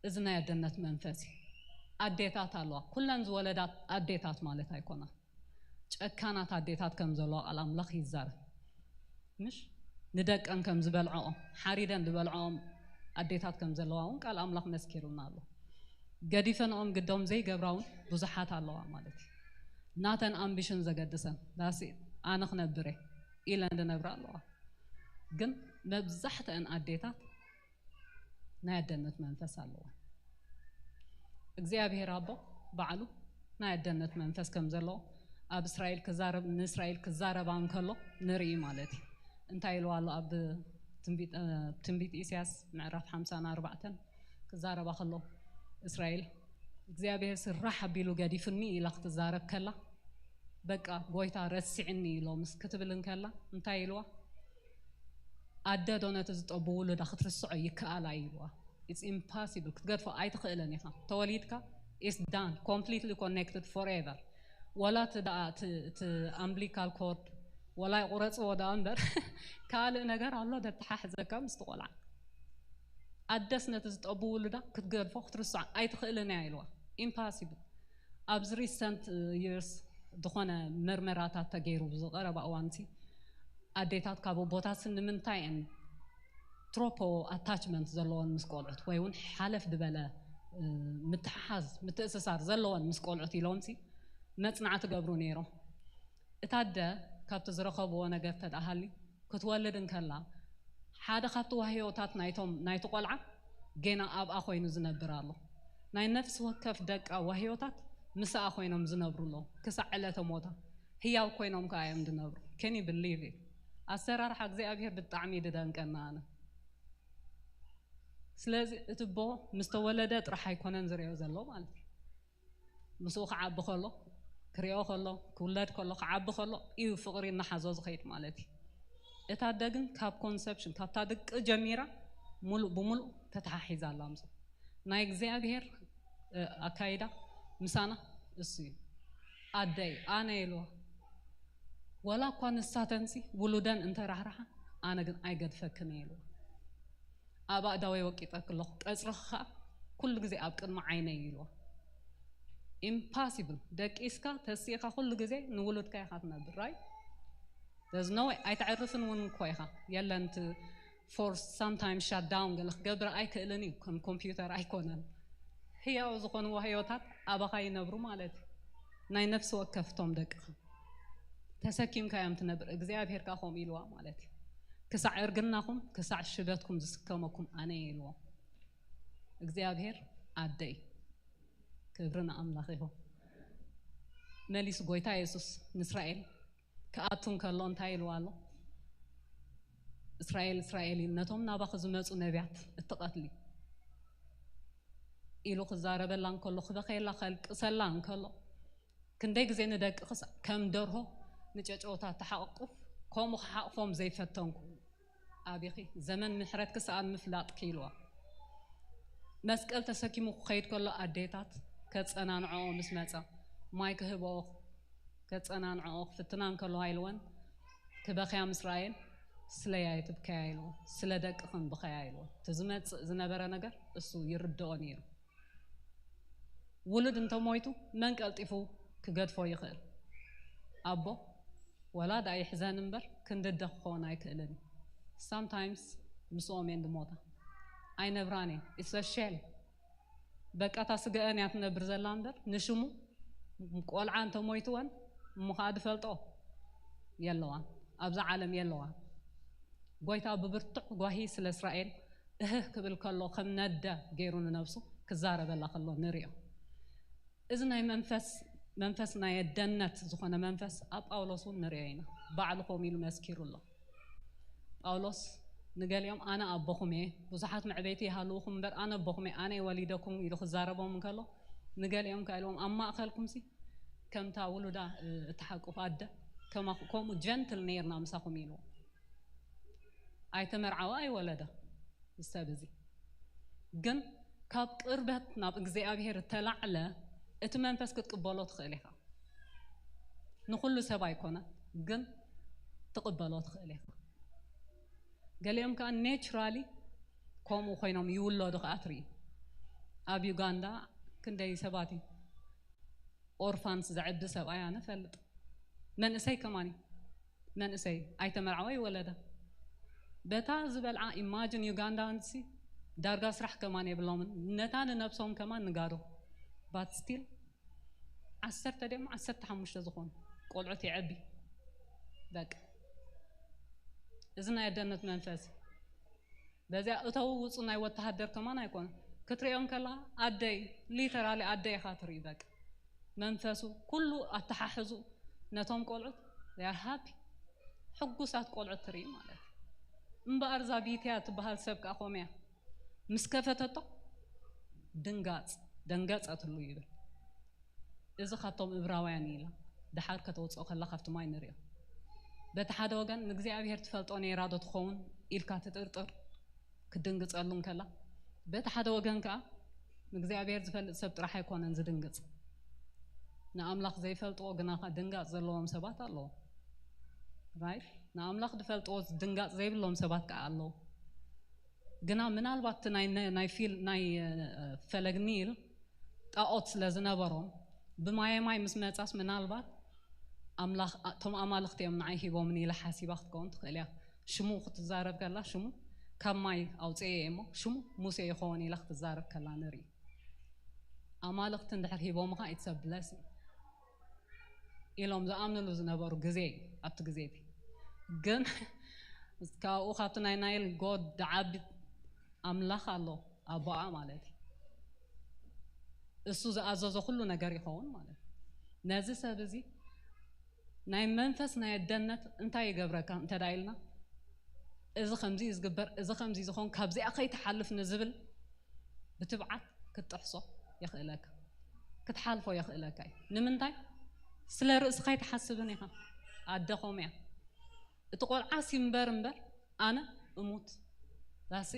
እዚ ናይ ኣደነት መንፈስ እዩ። ኣዴታት ኣለዋ። ኩለን ዝወለዳ ኣዴታት ማለት ኣይኮናን። ጨካናት ኣዴታት ከም ዘለዋ ቃል ኣምላኽ ይዛረብ። ምሽ ንደቀን ከም ዝበልዐኦም ሓሪደን ዝበልዐኦም ኣዴታት ከም ዘለዋ እውን ቃል ኣምላኽ መስኪሩና ኣሎ። ገዲፈንኦም ግዶም ዘይገብራ እውን ብዙሓት ኣለዋ ማለት እዩ። ናተን ኣምቢሽን ዘገድሰን ዳሲ ኣነ ክነብር እየ ኢለን ዝነብራ ኣለዋ። ግን መብዛሕትአን ኣዴታት ናይ ኣደነት መንፈስ ኣለዋ። እግዚኣብሔር ኣቦ ባዕሉ ናይ ኣደነት መንፈስ ከም ዘለዎ ኣብ እስራኤል ክዛረብ ንእስራኤል ክዛረባ እንከሎ ንርኢ ማለት እዩ። እንታይ ኢልዋ ኣሎ ኣብ ትንቢት እ፣ ትንቢት ኢሳያስ ምዕራፍ ሓምሳን ኣርባዕተን ክዛረባ ከሎ እስራኤል እግዚኣብሔር ስራሕ ኣቢሉ ገዲፍኒ ኢላ ክትዛረብ ከላ በቃ ጎይታ ረሲዕኒ ኢሎ ምስ ክትብል እንከላ እንታይ ኢልዋ? ኣደ ዶ ነቲ ዝጠቡ ውሉዳ ክትርስዖ ይከኣላ ኢልዋ። It's impossible ክትገድፎ ኣይትኽእልን ኢኻ። ተወሊድካ is done completely connected forever። ወላ እቲ ደኣ እቲ እቲ umbilical cord ወላ ይቑረፅዎ ደኣ እምበር ካልእ ነገር ኣሎ ደተሓሕዘካ ምስቲ ቆልዓ። ኣደስ ነቲ ዝጠቡ ውሉዳ ክትገድፎ ክትርስዖ ኣይትኽእልን እያ ኢልዋ። Impossible። ኣብዚ recent years ዝኾነ መርመራታት ተገይሩ ብዝቐረባ እዋንቲ ኣዴታት ካብ ኣቦታትን ንምንታይ እየን ትሮፖ ኣታችመንት ዘለዎን ምስ ቆልዑት ወይ እውን ሓለፍ ዝበለ እ፣ ምትሓሓዝ ምትእስሳር ዘለዎን ምስ ቆልዑት ኢሎምሲ መፅናዕቲ ገብሩ ነይሮም። እታ ኣደ ካብቲ ዝረኸብዎ ነገር ተደኣሃሊ ክትወልድ እንከላ ሓደ ካብቲ ዋህዮታት ናይቶም ናይቲ ቆልዓ ጌና ኣብኣ ኮይኑ ዝነብር ኣሎ። ናይ ነፍሲ ወከፍ ደቃ ዋህዮታት ምስኣ ኮይኖም ዝነብሩ ኣለዉ ክሳዕ ዕለተ ሞታ ህያው ኮይኖም ከኣ እዮም ዝነብሩ። Can you believe it? ኣሰራርሓ እግዚኣብሔር ብጣዕሚ ድደንቀና ኣነ። ስለዚ እቲ ቦ ምስ ተወለደ ጥራሕ ኣይኮነን ዝሪኦ ዘሎ ማለት እዩ። ምስኡ ክዓቢ ከሎ ክሪኦ ከሎ ክውለድ ከሎ ክዓቢ ከሎ እዩ ፍቕሪ እናሓዞ ዝኸይድ ማለት እዩ። እታ ኣደ ግን ካብ ኮንሰፕሽን ካብታ ድቂ ጀሚራ ሙሉእ ብሙሉእ ተተሓሒዛ ኣላ ምስኡ። ናይ እግዚኣብሔር እ፣ ኣካይዳ ምሳና እሱ እዩ። ኣደይ ኣነ ኢልዋ ወላ እኳ ንሳተንሲ ውሉደን እንተራሕራሓ ኣነ ግን ኣይገድፈክን እየ ኢልዋ። ኣብ ኣእዳወይ ወቂጠክ ኣለኹ ቀፅርኺ ከዓ ኩሉ ግዜ ኣብ ቅድሚ ዓይነይ ኢልዋ። ኢምፓሲብል ደቂስካ ተሲእካ ኩሉ ግዜ ንውሉድካ ኢኻ ትነብር ራይ። There's no way ኣይተዕርፍን እውን እኮ ኢኻ የለን እቲ ፎርስ ሳምታይምስ ሻትዳውን ገለ ክገብር ኣይክእልን እዩ ከም ኮምፒውተር ኣይኮነን። ህያው ዝኾኑ ዋህዮታት ኣባኻ ይነብሩ ማለት እዩ። ናይ ነፍሲ ወከፍቶም ደቅኻ ተሰኪምካ እዮም ትነብር እግዚኣብሔር ከዓ ከምኡ ኢልዋ ማለት እዩ። ክሳዕ እርግናኹም ክሳዕ ሽበትኩም ዝስከመኩም ኣነ እየ ኢልዎ እግዚኣብሔር። ኣደይ ክብሪ ንኣምላኽ ይኹን። መሊሱ ጎይታ የሱስ ንእስራኤል ክኣቱ እንከሎ እንታይ ኢልዋ ኣሎ? እስራኤል እስራኤል ኢሉ ነቶም ናባኺ ዝመፁ ነቢያት እትቐትሊ ኢሉ ክዛረበላ እንከሎ ክበኸየላ ከልቅሰላ እንከሎ ክንደይ ግዜ ንደቅኽስ ከም ደርሆ ንጨጨውታ ተሓቕቁፍ ከምኡ ክሓቕፎም ዘይፈተንኩ ኣቢኺ ዘመን ምሕረትኪ ሰኣን ምፍላጥኪ ኢልዋ። መስቀል ተሰኪሙ ክኸይድ ከሎ ኣዴታት ከጸናንዕኦ ምስ መጻ ማይ ክህብኦ ከጸናንዕኦ ክፍትና እንከለዋ ኢልወን ክበኽያ ምስ ረኣየን ስለያ የትብከያ ኢልዎ ስለ ደቅኽን ብኸያ ኢልዎ እቲ ዝመጽእ ዝነበረ ነገር እሱ ይርድኦ ነይሩ። ውሉድ እንተሞይቱ መን ቀልጢፉ ክገድፎ ይኽእል? ኣቦ ወላ ደኣ ይሕዘን እምበር ክንድደ ክኸውን ኣይክእልን እዩ። ሳምታይምስ ምስኦም እየን ዝሞታ ኣይነብራን እየን። It's a shame። በቃ እታ ስገአን እያ ትነብር ዘላ እምበር ንሽሙ ቆልዓ እንተሞይትወን እሞ ከዓ ዝፈልጦ የለዋን፣ ኣብዛ ዓለም የለዋን። ጎይታ ብብርቱዕ ጓሂ ስለ እስራኤል እህህ ክብል ከሎ ከም ነደ ገይሩ ንነብሱ ክዛረበላ ከሎ ንሪኦ። እዚ ናይ መንፈስ መንፈስ ናይ ኣደነት ዝኾነ መንፈስ ኣብ ጳውሎስ እውን ንሪኦ ኢና። ባዕሉ ከምኡ ኢሉ መስኪሩ ኣሎ። ጳውሎስ ንገሊኦም ኣነ ኣቦኹም እየ፣ ብዙሓት መዕበይቲ ይሃልውኹም እምበር ኣነ ኣቦኹም እየ፣ ኣነ እየ ወሊደኩም ኢሉ ክዛረቦም እንከሎ፣ ንገሊኦም ከ ኢልዎም ኣብ ማእኸልኩም ሲ ከምታ ውሉዳ እትሓቁፍ ኣደ ከማኹ-፣ ከምኡ ጀንትል ነይርና ምሳኹም ኢልዎም። ኣይተመርዓወ ኣይወለደ እዚ ሰብ እዚ። ግን ካብ ቅርበት ናብ እግዚኣብሔር እተላዕለ እቲ መንፈስ ክትቅበሎ ትኽእል ኢኻ። ንኹሉ ሰብ ኣይኮነ፣ ግን ትቅበሎ ትኽእል ኢኻ። ገሊኦም ከኣ ኔቹራሊ ከምኡ ኮይኖም ይውለዱ ከኣ ትርኢ። ኣብ ዩጋንዳ ክንደይ ሰባት እዩ ኦርፋንስ ዘዕቢ ሰብኣይ ኣነ ፈልጥ። መንእሰይ ከማን እዩ። መንእሰይ ኣይተመርዓወ ይወለደ። በታ ዝበልዓ ኢማጅን ዩጋንዳንሲ ዳርጋ ስራሕ ከማን የብሎምን። ነታ ንነብሶም ከማን ንጋዶ። ባት ስቲል ዓሰርተ ደሞ ዓሰርተ ሓሙሽተ ዝኾኑ ቆልዑት የዕቢ። በቃ እዚ ናይ ኣደነት መንፈስ እዩ። በዚኣ እተው ውፁ ናይ ወተሃደር ከማን ኣይኮነ ክትሪኦም ከላ ኣደይ ሊተራሊ ኣደይ ኢኻ ትርኢ። በቃ መንፈሱ ኩሉ ኣተሓሕዙ ነቶም ቆልዑት ያር ሃፒ ሕጉሳት ቆልዑት ትርኢ ማለት እዩ። እምበኣር እዛ ቢትያ ትበሃል ሰብ ከኣ ኮምያ ምስ ከፈተቶ ድንጋፅ ደንገፀትሉ ይብል። እዚ ካብቶም እብራውያን ኢላ ድሓር ከተውፅኦ ከላ ካብቲ ማይ ንሪኦ። በቲ ሓደ ወገን ንእግዚኣብሔር ትፈልጦ ነይራ ዶ ትኸውን ኢልካ ትጥርጥር ክትድንግፀሉ እንከላ፣ በቲ ሓደ ወገን ከዓ ንእግዚኣብሔር ዝፈልጥ ሰብ ጥራሕ ኣይኮነን ዝድንግፅ። ንኣምላኽ ዘይፈልጥዎ ግና ከዓ ድንጋፅ ዘለዎም ሰባት ኣለዉ። ራይት? ንኣምላኽ ዝፈልጥዎ ድንጋፅ ዘይብሎም ሰባት ከዓ ኣለዉ። ግና ምናልባት እቲ ናይ ነ-፣ ናይ ፊል-፣ ናይ፣ እ፣ ፈለግ ኒል ጣኦት ስለ ዝነበሮም ብማየ ማይ ምስ መጻስ ምናልባት ኣምላኽ እቶም ኣማልኽቲ እዮም ንዓይ ሂቦምኒ ኢላ ሓሲባ ክትከውን ትኽእል እያ። ሽሙ ክትዛረብ ከላ ሽሙ ካብ ማይ ኣውፅኤ እየ እሞ ሽሙ ሙሴ ይኸውን ኢላ ክትዛረብ ከላ ንርኢ። ኣማልኽቲ እንድሕር ሂቦምኻ it's a blessing ኢሎም ዝኣምንሉ ዝነበሩ ግዜ እዩ ኣብቲ ግዜ እቲ። ግን ካብኡ ካብቲ ናይ ናይል ጎድ ዓቢ ኣምላኽ ኣሎ ኣቦኣ ማለት እዩ። እሱ ዝኣዘዞ ኩሉ ነገር ይኸውን ማለት እዩ። ነዚ ሰብ እዚ ናይ መንፈስ ናይ ኣደነት እንታይ ይገብረካ እንተ ደኣ ኢልና፣ እዚ ከምዚ እዩ ዝግበር፣ እዚ ከምዚ እዩ ዝኸውን፣ ካብዚኣ ከይትሓልፍ ንዝብል ብትብዓት ክትጥሕሶ የኽእለካ፣ ክትሓልፎ የኽእለካ እዩ። ንምንታይ? ስለ ርእስኻ ኣይትሓስብን ኢኻ። ኣደ ኸምኡ እያ። እቲ ቆልዓ ሲምበር እምበር ኣነ እሙት። ዳሲ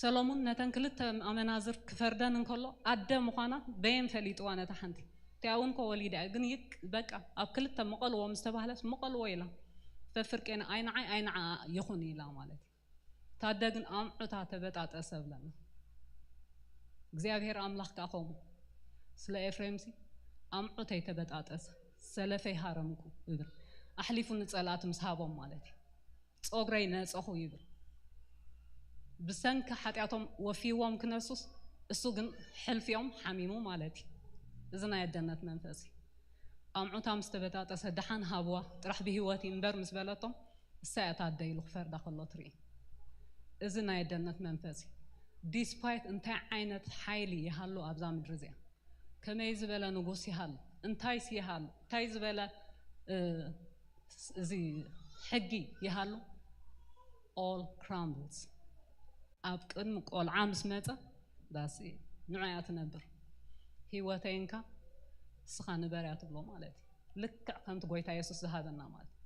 ሰሎሙን ነተን ክልተ ኣመናዝር ክፈርደን እንከሎ ኣደ ምዃና በየን ፈሊጥዋ ነታ ሓንቲ? እቲኣ እውን ኮ ወሊዳ እያ፣ ግን ይቅ-፣ በቃ ኣብ ክልተ ምቐልዎ ምስ ተባህለስ ምቐልዎ ኢላ። ፈፍርቄን ኣይ ንዓይ ኣይ ንዓ ይኹን ኢላ ማለት እዩ። ታደ ግን ኣምዑታ ተበጣጠሰ ብለና። እግዚኣብሔር ኣምላኽ ከኣ ከምኡ ስለ ኤፍሬምሲ ኣምዑተይ ተበጣጠሰ፣ ሰለፈይ ሃረምኩ እብል። ኣሕሊፉ ንጸላእቲ ምስ ሃቦም ማለት እዩ። ጾግረይ ነጸኹ ይብል። ብሰንኪ ሓጢኣቶም ወፊዎም ክነሱስ እሱ ግን ሕልፊኦም ሓሚሙ ማለት እዩ። እዚ ናይ ኣደነት መንፈስ እዩ። ኣምዑታ ምስ ተበጣጠሰ ደሓን ሃብዋ ጥራሕ ብህይወት እዩ እምበር ምስ በለቶም እሳ እያ ታደ ኢሉ ክፈርዳ ከሎ ትርኢ። እዚ ናይ ኣደነት መንፈስ እዩ። ዲስፓይት እንታይ ዓይነት ሓይሊ ይሃሉ ኣብዛ ምድሪ እዚኣ፣ ከመይ ዝበለ ንጉስ ይሃሉ፣ እንታይስ ይሃሉ፣ እንታይ ዝበለ፣ እ፣ እዚ ሕጊ ይሃሉ፣ all crumbles። ኣብ ቅድሚ ቆልዓ ምስ መጸ ዳስ ንዑ እያ ትነብር። ህይወተይ እንካ እስኻ ንበር እያ ትብሎ ማለት እዩ። ልክዕ ከምቲ ጎይታ የሱስ ዝሃበና ማለት እዩ።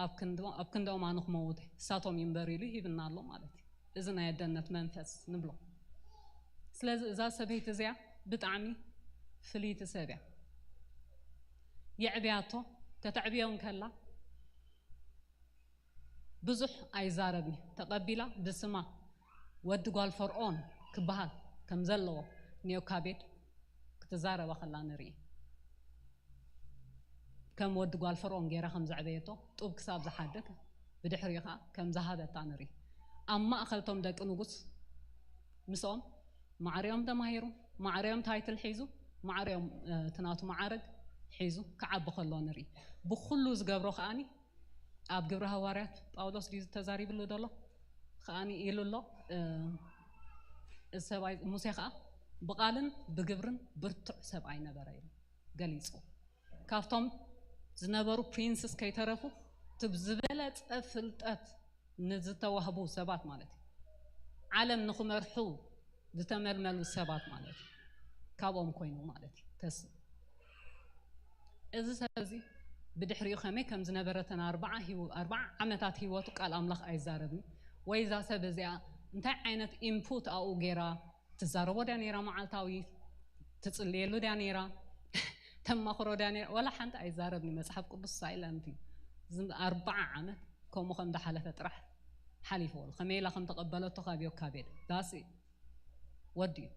ኣብ ክንዶ-፣ ኣብ ክንዶም ኣነ ክመውት እየ፣ እሳቶም ይንበሩ ኢሉ ይህብና ኣሎ ማለት እዩ። እዚ ናይ ኣደነት መንፈስ ንብሎ። ስለዚ እዛ ሰበይቲ እዚኣ ብጣዕሚ ፍልይቲ ሰብ እያ። የዕብያቶ፣ ከተዕብዮ እንከላ ብዙሕ ኣይዛረብን እዩ። ተቐቢላ ብስማ ወዲ ጓል ፈርዖን ክበሃል ከም ዘለዎ ንዮካቤድ ክትዛረባ ከላ ንርኢ። ከም ወዲ ጓል ፈርዖን ገይራ ከም ዘዕበየቶ ጡብ ክሳብ ዝሓድግ ብድሕሪኡ ኸዓ ከም ዝሃበታ ንርኢ። ኣብ ማእኸል ቶም ደቂ ንጉስ ምስኦም ማዕሪኦም ተማሂሩ፣ ማዕሪኦም ታይትል ሒዙ፣ ማዕሪኦም፣ እ፣ እቲ ናቱ መዓርግ ሒዙ ክዓቢ ከሎ ንርኢ። ብኹሉ ዝገብሮ ከዓኒ ኣብ ግብረ ሃዋርያት ጳውሎስ ድዩ ተዛሪብሉ ዘሎ? ከዓኒ ኢሉ ኣሎ፣ እ፣ እዚ ሰብኣይ ሙሴ ከኣ ብቓልን ብግብርን ብርቱዕ ሰብኣይ ነበረ ኢሉ ገሊጹ። ካብቶም ዝነበሩ ፕሪንስስ ከይተረፉ እቲ ዝበለጸ ፍልጠት ንዝተዋህቡ ሰባት ማለት እዩ። ዓለም ንኽመርሑ ዝተመልመሉ ሰባት ማለት እዩ። ካብኦም ኮይኑ ማለት እዩ። ተስ እዚ ሰብ እዚ ብድሕሪኡ ከመይ ከም ዝነበረ ተን ኣርባዓ ህይወ- ኣርባዓ ዓመታት ህይወቱ ቃል ኣምላኽ ኣይዛረብን ወይ እዛ ሰብ እዚኣ እንታይ ዓይነት ኢንፑት ኣብኡ ገይራ ትዛረቦ ድያ ነይራ መዓልታዊ ትጽልየሉ ድያ ነይራ ተማኽሮ ድያ ነይራ ወላ ሓንቲ ኣይዛረብን መጽሓፍ ቅዱስ ሳይለንት እዩ። እዚ ኣርባዓ ዓመት ከምኡ ከም ዝሓለፈ ጥራሕ ሓሊፍዎ ከመይ ኢላ ከም ተቐበለቶ ካብ ዮካቤድ ዳሲ ወዲ እዩ።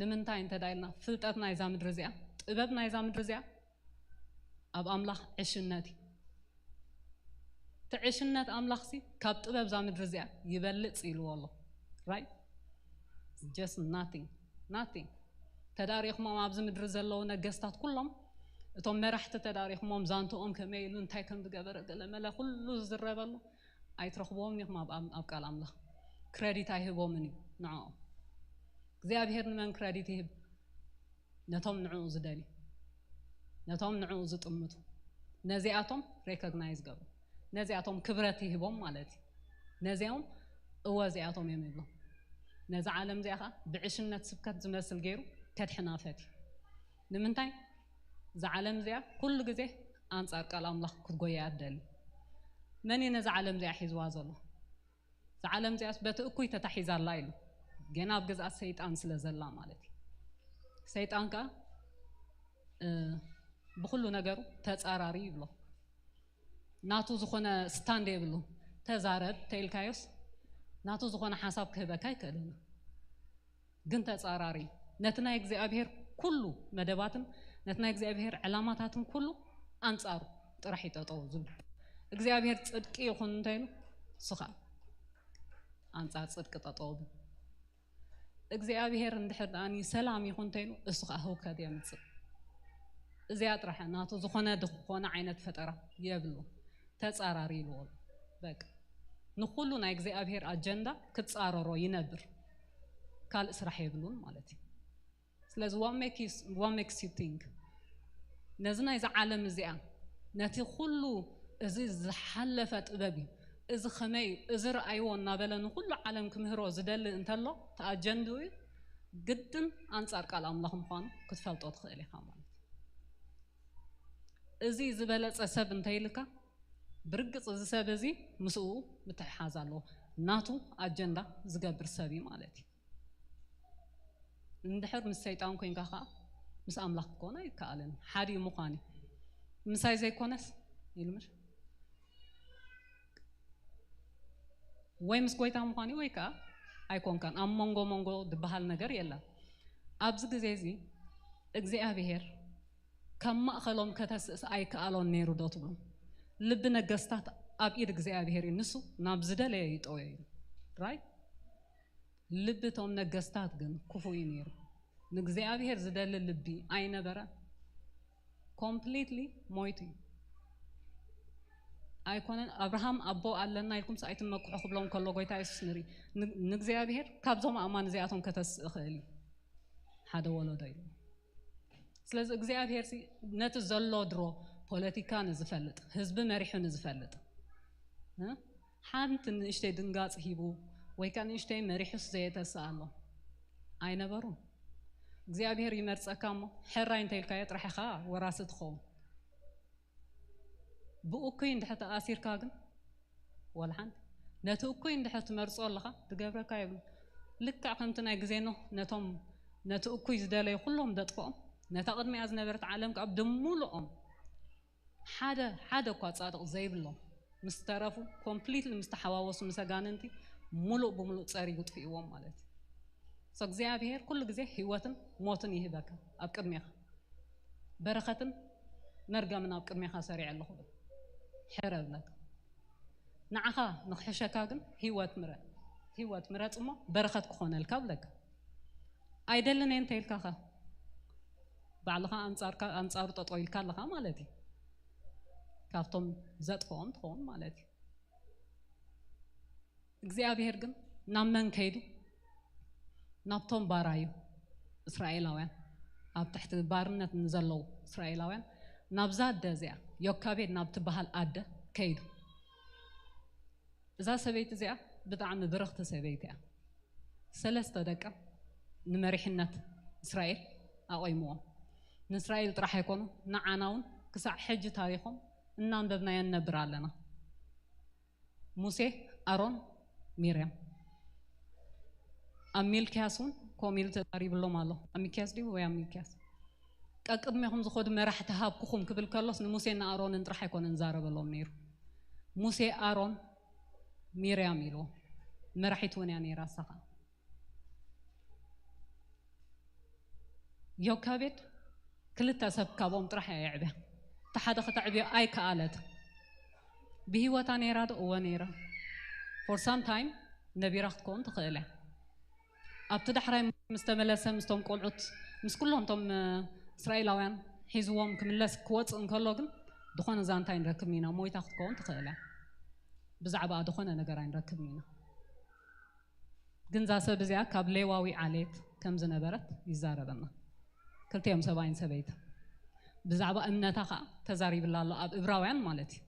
ንምንታይ እንተ ዳ ኢልና ፍልጠት ናይዛ ምድሪ እዚኣ ጥበብ ናይዛ ምድሪ እዚኣ ኣብ ኣምላኽ ዕሽነት እዩ። እቲ ዕሽነት ኣምላኽሲ ካብ ጥበብ እዛ ምድሪ እዚኣ ይበልጽ ኢልዎ ኣሎ። Right? Just nothing. Nothing. ተዳሪኽሞም ኣብዚ ምድሪ ዘለዉ ነገስታት ኩሎም እቶም መራሕቲ ተዳሪኽሞም ዛንትኦም ከመይ ኢሉ እንታይ ከም ዝገበረ ገለመለ ኩሉ ዝዝረበሉ ኣይትረኽብዎም ኢኹም ኣብ ኣብ ቃል ኣምላኽ። ክረዲት ኣይህቦምን እዩ ንዕኦም። እግዚኣብሔር ንመን ክረዲት ይህብ? ነቶም ንዕኡ ዝደልዩ፣ ነቶም ንዕኡ ዝጥምቱ፣ ነዚኣቶም ሬኮግናይዝ ገብሩ። ነዚኣቶም ክብረት ይህቦም ማለት እዩ። ነዚኦም እወ እዚኣቶም እዮም ይብሎም። ነዛ ዓለም እዚኣ ከዓ ብዕሽነት ስብከት ዝመስል ገይሩ ከድሕና ፈትዩ። ንምንታይ? እዛ ዓለም እዚኣ ኩሉ ግዜ ኣንጻር ቃል ኣምላኽ ክትጎያ ትደሊ። መን እዩ ነዛ ዓለም እዚኣ ሒዝዋ ዘሎ? እዛ ዓለም እዚኣስ በቲ እኩይ ተታሒዛ ኣላ ኢሉ ገና ኣብ ግዝኣት ሰይጣን ስለ ዘላ ማለት እዩ። ሰይጣን ከኣ ብኩሉ ነገሩ ተጻራሪ ይብሎ። ናቱ ዝኾነ ስታንድ የብሉ። ተዛረብ ተኢልካዮስ ናቱ ዝኾነ ሓሳብ ክህበካ ኣይክእልን። ግን ተጻራሪ ነቲ ናይ እግዚኣብሔር ኩሉ መደባትን ነቲ ናይ እግዚኣብሔር ዕላማታትን ኩሉ ኣንጻሩ ጥራሕ ይጠጠው ዝብል እግዚኣብሔር ጽድቂ ይኹን እንተይሉ እሱ ከዓ ኣንጻር ጽድቂ ጠጠው ብል እግዚኣብሔር እንድሕር ደኣኒ ሰላም ይኹን እንተይሉ እሱ ከዓ ህውከት የምፅእ። እዚኣ ጥራሕ ናቱ ዝኾነ ዝኾነ ዓይነት ፈጠራ የብሉ። ተጻራሪ ይልዎ በቃ ንኩሉ ናይ እግዚኣብሔር ኣጀንዳ ክጻረሮ ይነብር። ካልእ ስራሕ የብሉን ማለት እዩ። ስለዚ what makes you think ነዚ ናይዚ ዓለም እዚኣ ነቲ ኩሉ እዚ ዝሓለፈ ጥበብ እዩ እዚ ከመይ እዩ እዚ ረኣይዎ እናበለ ንኩሉ ዓለም ክምህሮ ዝደሊ እንተሎ ተኣጀንድኡ እዩ ግድን ኣንጻር ቃል ኣምላኽ ምዃኑ ክትፈልጦ ትኽእል ኢኻ ማለት እዩ። እዚ ዝበለጸ ሰብ እንተይልካ ብርግጽ እዚ ሰብ እዚ ምስኡ ምትሕሓዝ ኣለዎ። ናቱ ኣጀንዳ ዝገብር ሰብ እዩ ማለት እዩ። እንድሕር ምስ ሰይጣን ኮንካ ከዓ ምስ ኣምላኽ ክኮን ኣይከኣልን። ሓዲኡ ምዃን እዩ። ምሳይ ዘይኮነስ ኢሉ ምሽ ወይ ምስ ጎይታ ምዃን እዩ ወይ ከዓ ኣይኮንካን። ኣብ መንጎ መንጎ ዝበሃል ነገር የለን። ኣብዚ ግዜ እዚ እግዚኣብሔር ካብ ማእኸሎም ከተስእስ ኣይከኣሎን ነይሩ ዶ ትብሉ? ልቢ ነገስታት ኣብ ኢድ እግዚኣብሔር እዩ። ንሱ ናብ ዝደለየ ይጠወዮ እዩ። ራይት? ልቢ እቶም ነገስታት ግን ክፉእ እዩ ነይሩ። ንእግዚኣብሔር ዝደሊ ልቢ ኣይነበረን። ኮምፕሊትሊ ሞይቱ እዩ። ኣይኮነን ኣብርሃም ኣቦ ኣለና ኢልኩም ኣይትመክሑ ክብሎም ከሎ ጎይታ የሱስ ንርኢ ንእግዚኣብሔር ካብዞም ኣእማን እዚኣቶም ከተስእ ይኽእል እዩ ሓደ ወለዶ ኢሉ። ስለዚ እግዚኣብሔር ነቲ ዘሎ ድሮ ፖለቲካ ንዝፈልጥ ህዝቢ መሪሑ ንዝፈልጥ ሓንቲ ንእሽተይ ድንጋፅ ሂቡ ወይ ከዓ ንእሽተይ መሪሑስ ዘየተስእ ኣሎ ኣይነበሩን። እግዚኣብሔር ይመርፀካ እሞ ሕራይ እንተኢልካዮ ጥራሕ ኢኻ ወራሲ ትኸውን። ብእኩይ እንድሕር ተኣሲርካ ግን ወላ ሓንቲ ነቲ እኩይ እንድሕር ትመርፆ ኣለኻ ዝገብረካ የብሉ። ልክዕ ከምቲ ናይ ግዜ ኖህ ነቶም ነቲ እኩይ ዝደለዩ ኩሎም ዘጥፍኦም ነታ ቅድሚኣ ዝነበረት ዓለም ከዓ ብምሉኦም ሓደ ሓደ እኳ ፃድቕ ዘይብሎም ምስ ተረፉ ኮምፕሊትሊ ምስ ተሓዋወሱ ምስ ኣጋንንቲ ሙሉእ ብሙሉእ ፀሪጉ ጥፊእዎም ማለት እዩ። So እግዚኣብሔር ኩሉ ግዜ ህይወትን ሞትን ይህበካ ኣብ ቅድሜኻ በረኸትን መርገምን ኣብ ቅድሜኻ ሰሪዐ ኣለኹ ብል ሕረ ብለካ ንዓኻ ንክሕሸካ ግን ህይወት ምረፅ ህይወት ምረፅ እሞ በረኸት ክኾነልካ ብለካ ኣይደልን እየ እንተ ኢልካኻ ባዕልኻ ኣንጻርካ ኣንጻሩ ጠጠው ኢልካ ኣለኻ ማለት እዩ። ካብቶም ዘጥፍኦም ትኸውን ማለት እዩ። እግዚኣብሔር ግን ናብ መን ከይዱ ናብቶም ባራዩ እስራኤላውያን፣ ኣብ ትሕቲ ባርነት ንዘለዉ እስራኤላውያን፣ ናብዛ ኣደ እዚኣ፣ ዮካቤድ ናብ ትበሃል ኣደ ከይዱ። እዛ ሰበይቲ እዚኣ ብጣዕሚ ብርኽቲ ሰበይቲ እያ። ሰለስተ ደቃ ንመሪሕነት እስራኤል ኣቆይምዎም። ንእስራኤል ጥራሕ ኣይኮኑ፣ ንዓና እውን ክሳዕ ሕጂ ታሪኾም እናንበብናዮ ንነብር ኣለና። ሙሴ፣ ኣሮን፣ ሚርያም። ኣብ ሚልክያስ እውን ከምኡ ኢሉ ተዛሪብሎም ኣሎ። ኣብ ሚልክያስ ድዩ ወይ ኣብ ሚልክያስ? ቀቅድሜኹም ዝኸዱ መራሕቲ ሃብኩኹም ክብል ከሎስ ንሙሴን ንኣሮንን ጥራሕ ኣይኮነን ዝዛረበሎም ነይሩ። ሙሴ፣ ኣሮን፣ ሚርያም ኢልዎ። መራሒት እውን እያ ነይራ እሳ ኸዓ። ዮካቤድ ክልተ ሰብ ካብኦም ጥራሕ እያ የዕብያ። እቲ ሓደ ከተዕብዮ ኣይከኣለት። ብህይወታ ነይራ ዶ? እወ ነይራ። For some time ነቢራ ክትከውን ትኽእል እያ። ኣብቲ ዳሕራይ ምስ ተመለሰ ምስቶም ቆልዑት ምስ ኩሎም ቶም እስራኤላውያን ሒዝዎም ክምለስ ክወፅእ እንከሎ ግን ዝኾነ ዛንታ ኣይንረክብን ኢና። ሞይታ ክትከውን ትኽእል እያ። ብዛዕባኣ ዝኾነ ነገር ኣይንረክብን ኢና። ግን እዛ ሰብ እዚኣ ካብ ሌዋዊ ዓሌት ከም ዝነበረት ይዛረበና። ክልቲኦም ሰብኣይን ሰበይቲ ብዛዕባ እምነታ ከዓ ተዛሪብላ ኣሎ ኣብ እብራውያን ማለት እዩ።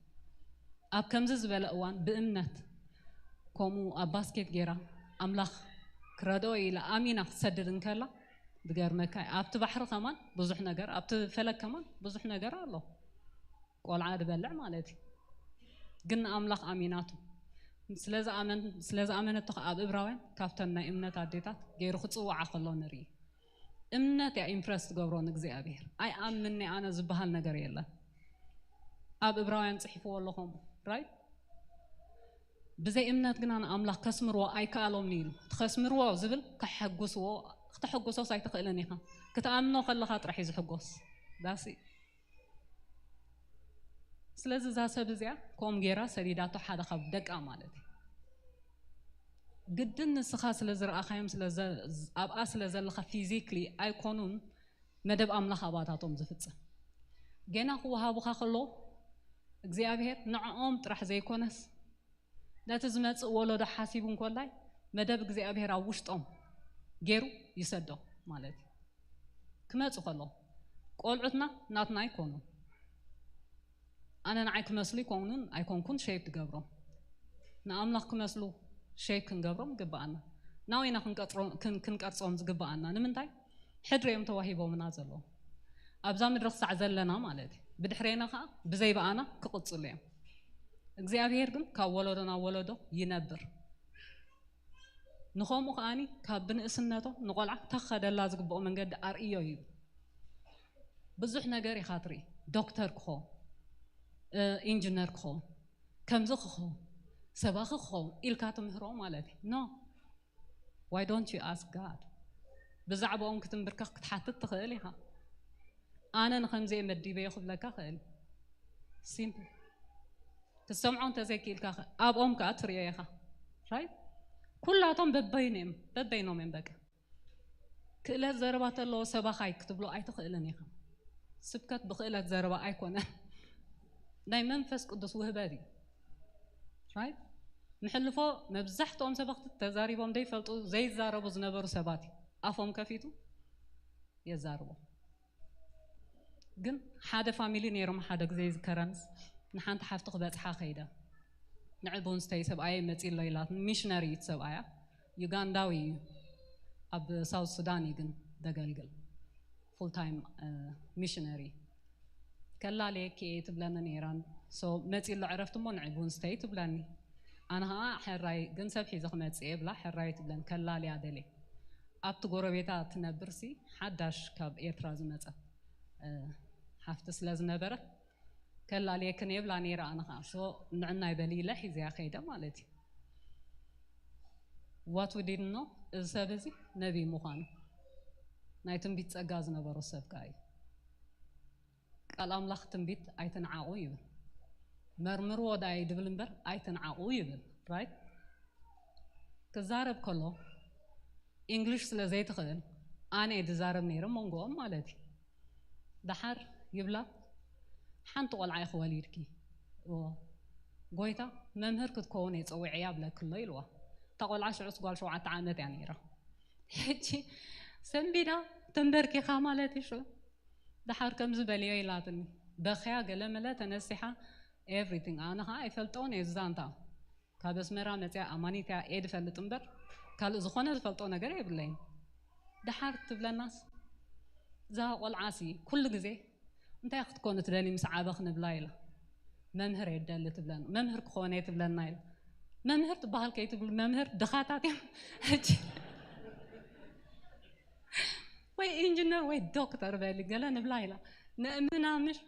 ኣብ ከምዚ ዝበለ እዋን ብእምነት ከምኡ ኣብ ባስኬት ገይራ ኣምላኽ ክረድኦ ኢላ ኣሚና ክትሰድድ እንከላ ዝገርመካ ኣብቲ ባሕሪ ከማን ብዙሕ ነገር ኣብቲ ፈለግ ከማን ብዙሕ ነገር ኣሎ። ቆልዓ ዝበልዕ ማለት እዩ። ግን ንኣምላኽ ኣሚናቱ ስለዝኣመነቶ ከዓ ኣብ እብራውያን ካብተን ናይ እምነት ኣዴታት ገይሩ ክፅውዓ ከሎ ንርኢ። እምነት እያ ኢምፕረስ ትገብሮ ንእግዚኣብሔር። ኣይኣምንኒ ኣነ ዝበሃል ነገር የለን። ኣብ እብራውያን ፅሒፍዎ ኣሎ ከምኡ ራይት። ብዘይ እምነት ግና ንኣምላኽ ከስምርዎ ኣይከኣሎምን ኢሉ። እቲ ከስምርዎ ዝብል ከሐጉስዎ፣ ክተሐጉሶስ ኣይትኽእልን ኢኻ። ክትኣምኖ ከለኻ ጥራሕ እዩ ዝሕጎስ። ዳሲ ስለዚ እዛ ሰብ እዚኣ ከምኡ ገይራ ሰዲዳቶ ሓደ ካብ ደቃ ማለት እዩ። ግድን ንስኻ ስለ ዝረኣኻዮም ኣብኣ ስለ ዘለኻ ፊዚክሊ ኣይኮኑን መደብ ኣምላኽ ኣባታቶም ዝፍፅም። ገና ክወሃቡኻ ከሎ እግዚኣብሔር ንዕኦም ጥራሕ ዘይኮነስ ነቲ ዝመፅእ ወለዶ ሓሲቡ እንኮላይ መደብ እግዚኣብሔር ኣብ ውሽጦም ገይሩ ይሰዶ ማለት እዩ። ክመፁ ከሎ ቆልዑትና ናትና ኣይኮኑ። ኣነ ንዓይ ክመስሉ ይኮኑን ኣይኮንኩን ሼፕ ትገብሮም። ንኣምላኽ ክመስሉ ሼፕ ክንገብሮም ይግብኣና። ናዊና ክንቀርጾም ዝግብኣና ንምንታይ? ሕድሪ እዮም ተዋሂቦምና ዘለዉ። ኣብዛ ምድሪ ክሳዕ ዘለና ማለት እዩ። ብድሕሬና ከዓ ብዘይ ብኣና ክቕጽሉ እዮም። እግዚኣብሔር ግን ካብ ወለዶ ናብ ወለዶ ይነብር። ንኸምኡ ከዓኒ ካብ ብንእስነቶም ንቆልዓ ተኸደላ ዝግብኦ መንገዲ ኣርእዮ እዩ። ብዙሕ ነገር ኢኻ ትርኢ። ዶክተር ክኸውን፣ ኢንጂነር ክኸውን፣ ከምዚ ክኸውን፣ ሰባኺ ክኸውን ኢልካ ትምህሮ ማለት እዩ። No. Why don't you ask God? ብዛዕባኦም ክትንብርከኽ ክትሓትት ትኽእል ኢኻ። ኣነ ንኸምዚ እየ መዲበዮ ክብለካ ክእል። ሲምፕል። ክትሰምዖ እንተዘይክኢልካ ኣብኦም ከዓ ትሪኦ ኢኻ። ራይት? ኩላቶም በበይኖም በበይኖም እዮም በቃ። ክእለት ዘረባ ተለዎ ሰባኻይ ክትብሎ ኣይትኽእልን ኢኻ። ስብከት ብክእለት ዘረባ ኣይኮነን፣ ናይ መንፈስ ቅዱስ ውህበት እዩ። ራይት? ንሕልፎ መብዛሕትኦም ሰበኽቲ ተዛሪቦም ዘይፈልጡ ዘይዛረቡ ዝነበሩ ሰባት እዩ ኣፎም ከፊቱ የዛርቦም። ግን ሓደ ፋሚሊ ነይሮም ሓደ ግዜ ይዝከረንስ ንሓንቲ ሓፍቲ ክበፅሓ ከይደ ንዕቡን ስተይ ሰብኣየ መፂ ኣሎ ኢላት ሚሽነሪ እዩ ሰብኣያ ዩጋንዳዊ እዩ። ኣብ ሳውት ሱዳን እዩ ግን ደገልግል ፉል ታይም ሚሽነሪ። ከላለየኪ እየ ትብለኒ ነይራን። ሶ መፂ ኣሎ ዕረፍቲ እሞ ንዕቡን ስተይ ትብለኒ። ኣነ ከዓ ሕራይ ግን ሰብ ሒዘ ክመፅእ እየ ብላ ሕራይ ትብለኒ ከላለያ ደልየ። ኣብቲ ጎረቤታ ትነብር ሲ ሓዳሽ ካብ ኤርትራ ዝመፀት ሓፍቲ ስለ ዝነበረት ከላልየክን የብላ ነይራ። ኣነ ከዓ ሶ ንዕናይ በሊ ኢለ ሒዘያ ከይደ ማለት እዩ። What we didn't know እዚ ሰብ እዚ ነቢይ ምዃኑ ናይ ትንቢት ፀጋ ዝነበሮ ሰብ ከዓ እዩ። ቃል ኣምላኽ ትንቢት ኣይትንዓቑ ይብል። መርምርዎ ዳኣ እዩ ድብል እምበር ኣይትንዓቑ ይብል። ራይት? ክዛረብ ከሎ ኢንግሊሽ ስለ ዘይትኽእል ኣነ እየ ዝዛረብ ነይረ መንጎኦም ማለት እዩ። ደሓር ይብላ ሓንቲ ቆልዓ ኢኺ ወሊድኪ። እዎ። ጎይታ መምህር ክትከውን እየ ፀዊዐያ ብለኪ ኣሎ ኢልዋ። እታ ቆልዓ ሽዑስ ጓል ሸውዓተ ዓመት እያ ነይራ። ሕጂ ሰንቢዳ ተንበርኪኻ ማለት እዩ። ሽዑ ደሓር ከምዚ በልዮ ኢላትኒ። በኽያ ገለ መለ ተነሲሓ፣ everything። ኣነ ኸዓ ኣይፈልጦን እየ ዛንታ። ካብ ኣስመራ መፅያ ኣማኒት እያ እየ ድፈልጥ እምበር፣ ካልእ ዝኾነ ዝፈልጦ ነገር የብለይን። ደሓር ትብለናስ፣ እዛ ቆልዓሲ ኩሉ ግዜ እንታይ ክትኮኑ ትደሊ ምስ ዓበኽ ንብላ ኢላ። መምህር እየ ደሊ ትብለና፣ መምህር ክኾነ እየ ትብለና ኢላ። መምህር ትበሃል ከይትብሉ፣ መምህር ድኻታት እዮም። ሕጂ ወይ ኢንጂነር ወይ ዶክተር በሊ ገለ ንብላ ኢላ። ነእምና ምሽ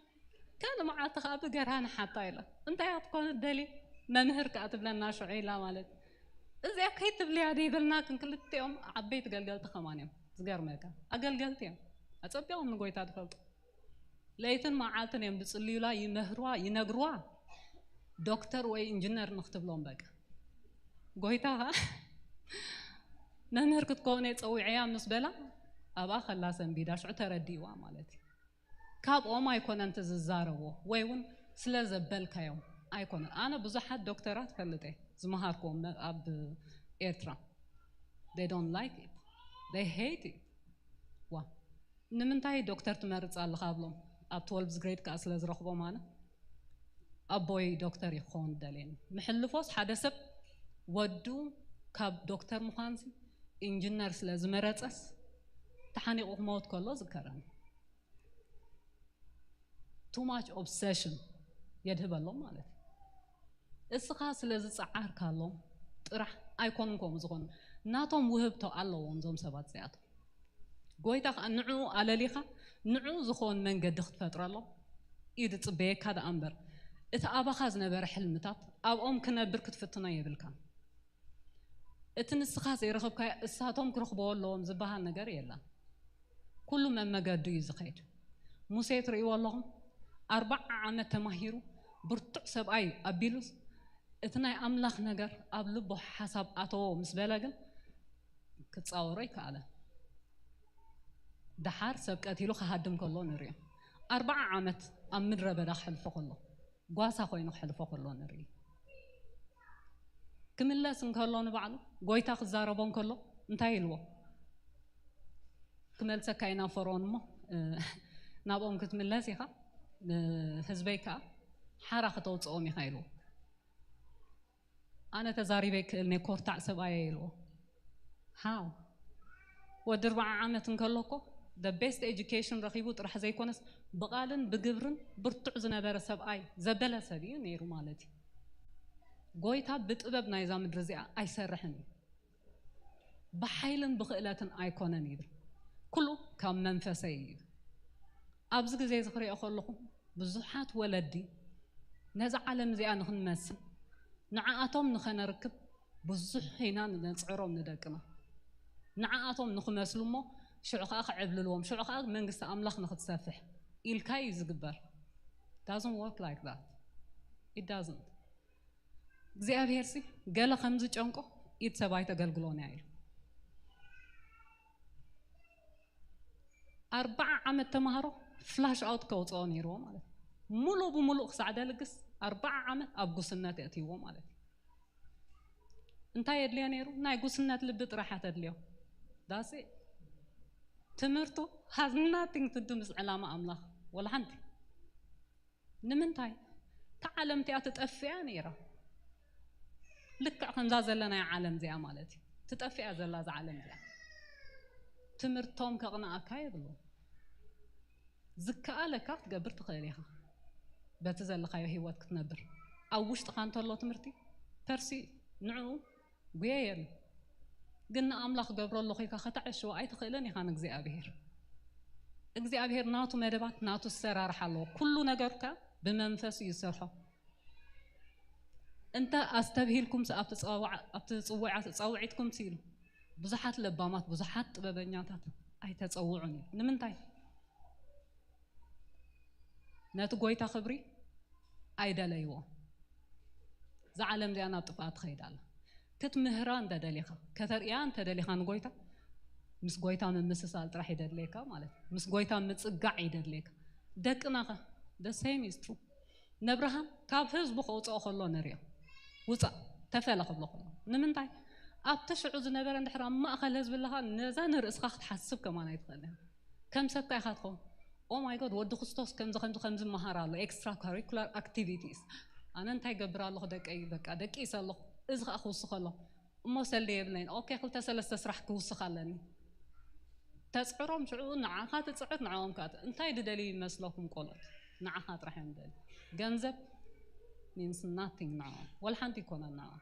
ካልእ መዓልቲ ከዓ ብገርሃ ንሓታ ኢላ። እንታይ እያ ትኮኑ ደሊ? መምህር ከዓ ትብለና ሽዑ ኢላ ማለት። እዚኣ ከይትብልያ ደይበልናክን ክልቲኦም ዓበይቲ ገልገልቲ ከማን እዮም። ዝገርመካ ኣገልገልቲ እዮም። ኣጸቢቖም ንጎይታ ትፈልጡ። ለይትን መዓልትን እዮም ዝጽልዩላ፣ ይመህርዋ፣ ይነግርዋ። ዶክተር ወይ ኢንጂነር ንክትብሎም በቃ። ጎይታ ከዓ መምህር ክትከውን እየ ጸዊዐያ ምስ በላ ኣብኣ ከላ ሰንቢዳ ሽዑ ተረዲእዋ ማለት እዩ። ካብኦም ኣይኮነን እቲ ዝዛረቦ ወይ እውን ስለ ዘበልካዮም ኣይኮነን። ኣነ ብዙሓት ዶክተራት ፈልጥ እየ ዝመሃርክዎም ኣብ ኤርትራ። They don't like it. They hate it. ዋ ንምንታይ ዶክተር ትመርጽ ኣለኻ ኣብሎም ኣብ ትወልቭዝ ግሬድ ከዓ ስለ ዝረኽቦም ኣነ ኣቦይ ዶክተር ይኸውን ደልየኒ። ምሕልፎስ ሓደ ሰብ ወዱ ካብ ዶክተር ምዃንሲ ኢንጂነር ስለ ዝመረጸስ ተሓኒቑ ክመውት ከሎ ዝከረኒ። Too much obsession የድህበሎም ማለት እዩ። እስኻ ስለ ዝጸዓርካሎም ጥራሕ ኣይኮኑን ከምኡ ዝኾኑ። ናቶም ውህብቶ ኣለዎም እዞም ሰባት እዚኣቶም። ጎይታ ከዓ ንዕኡ ኣለሊኻ ንዕኡ ዝኾን መንገዲ ክትፈጥረሎም እዩ ዝጽበየካ ደኣ እምበር እቲ ኣባኻ ዝነበረ ሕልምታት ኣብኦም ክነብር ክትፍትኖ የብልካን። እቲ ንስኻ ዘይረኸብካዮ እሳቶም ክረኽብዎ ኣለዎም ዝበሃል ነገር የለን። ኩሉ መመገዱ እዩ ዝኸይድ። ሙሴ ትርእይዎ ኣለኹም፣ ኣርባዓ ዓመት ተማሂሩ ብርቱዕ ሰብኣይ ኣቢሉስ እቲ ናይ ኣምላኽ ነገር ኣብ ልቡ ሓሳብ ኣተዎ ምስ በለ ግን ክጻወሮ ኣይከኣለን። ደሓር ሰብ ቀቲሉ ክሃድም ከሎ ንርእዮ። ኣርባዓ ዓመት ኣብ ምድረ በዳ ክሕልፎ ከሎ ጓሳ ኮይኑ ክሕልፎ ከሎ ንርኢ። ክምለስ እንከሎ ንባዕሉ ጎይታ ክዛረቦ እንከሎ እንታይ ኢልዎ? ክመልሰካ ኢና ፈርኦን እሞ ናብኦም ክትምለስ ኢኻ፣ ንህዝበይ ከዓ ሓራ ከተውፅኦም ኢኻ ኢልዎ። ኣነ ተዛሪበ ይክእል ነ ኮርታዕ ሰብኣየ ኢልዎ። ሃው ወዲ ኣርባዓ ዓመት እንከሎ እኮ the best education ረኺቡ ጥራሕ ዘይኮነስ ብቓልን ብግብርን ብርቱዕ ዝነበረ ሰብኣይ ዘበለ ሰብ እዩ ነይሩ ማለት እዩ። ጎይታ ብጥበብ ናይዛ ምድሪ እዚኣ ኣይሰርሕን እዩ። ብሓይልን ብኽእለትን ኣይኮነን ይብል፣ ኩሉ ካብ መንፈሰይ እዩ ይብል። ኣብዚ ግዜ እዚ ክሪኦ ከለኹ ብዙሓት ወለዲ ነዛ ዓለም እዚኣ ንክንመስል ንዓኣቶም ንኸነርክብ ብዙሕ ኢና ነፅዕሮም ንደቅና። ንዓኣቶም ንክመስሉ እሞ ሽዑ ከዓ ክዕብልልዎም፣ ሽዑ ከዓ መንግስቲ ኣምላኽ ንክትሰፍሕ ኢልካ እዩ ዝግበር። Doesn't work like that. It doesn't. እግዚኣብሔር ሲ ገለ ከም ዝጨንቆ ኢድ ሰብ ኣይተገልግሎን እያ ኢሉ። ኣርባዓ ዓመት ተማሃሮ ፍላሽ ኣውት ከውፅኦ ነይርዎ ማለት እዩ። ሙሉእ ብሙሉእ ክሳዕ ደልግስ ኣርባዓ ዓመት ኣብ ጉስነት የእትይዎ ማለት እዩ። እንታይ የድልዮ ነይሩ? ናይ ጉስነት ልቢ ጥራሕ ተድልዮ። ዳሴ ትምህርቱ has nothing to do ምስ ዕላማ ኣምላኽ ወላ ሓንቲ። ንምንታይ? እታ ዓለም እቲኣ ትጠፍእ እያ ነይራ። ልክዕ ከምዛ ዘለናያ ዓለም እዚኣ ማለት እዩ። ትጠፍእ እያ ዘላ እዛ ዓለም እዚኣ። ትምህርቶም ከቕንኣካ የብሉ። ዝከኣለካ ክትገብር ትኽእል ኢኻ። በቲ ዘለኻዮ ህይወት ክትነብር ኣብ ውሽጥኻ እንተሎ ትምህርቲ ፐርሲ ንዕኡ ጉየየሉ። ግን ንኣምላኽ ገብሮ ኣለኹ ኢልካ ከተዐሽዎ ኣይትኽእልን ኢኻ ንእግዚኣብሔር። እግዚኣብሔር ናቱ መደባት ናቱ ኣሰራርሓ ኣለዎ። ኩሉ ነገርካ ብመንፈስ እዩ ዝሰርሖ። እንተ ኣስተብሂልኩም ኣብቲ ጸዋዕ-፣ ኣብቲ ጽውዓ ጸውዒትኩም ኢሉ ብዙሓት ለባማት ብዙሓት ጥበበኛታት ኣይተጸውዑን እዩ። ንምንታይ? ነቲ ጎይታ ክብሪ ኣይደለይዎ። እዛ ዓለም እዚኣ ናብ ጥፍኣት ትኸይድ ኣላ። ክትምህራ እንተደሊኻ፣ ከተርእያ እንተደሊኻ ንጎይታ ምስ ጎይታ ምምስሳል ጥራሕ ይደድለየካ ማለት እዩ። ምስ ጎይታ ምጽጋዕ ይደድለየካ። ደቅናኸ the same is true። ነብርሃም ካብ ህዝቡ ከውፅኦ ከሎ ንሪኦ። ውፃእ ተፈለ ክብሎ ከሎ ንምንታይ? ኣብቲ ሽዑ ዝነበረ እንድሕር ኣብ ማእኸል ህዝቢ ኣለኻ፣ ነዛ ንርእስኻ ክትሓስብ ከማን ኣይትኽእልን። ከም ሰብካ ኢኻ ትኸውን። ኦ ማይ ጎድ፣ ወዲ ክርስቶስ ከምዚ ከምዚ ከምዚ መሃር ኣሎ፣ ኤክስትራ ካሪኩላር ኣክቲቪቲስ። ኣነ እንታይ ገብር ኣለኹ ደቀይ? በቃ ደቂሰ ኣለኹ። እዚ ከዓ ክውስኽ ኣሎ። እሞ ሰልዲ የብለይን። ኦኬ፣ ክልተ ሰለስተ ስራሕ ክውስኽ ኣለኒ። ተፅዕሮም ሽዑ ንዓኻ ትፅዕር፣ ንዕኦም ከዓ ት-፣ እንታይ ድደልዩ ይመስለኩም ቆልዑት? ንዓኻ ጥራሕ እዮም ደልዩ። ገንዘብ ሚንስ ናቲንግ ንዕኦም። ወላ ሓንቲ ይኮነን ንዕኦም።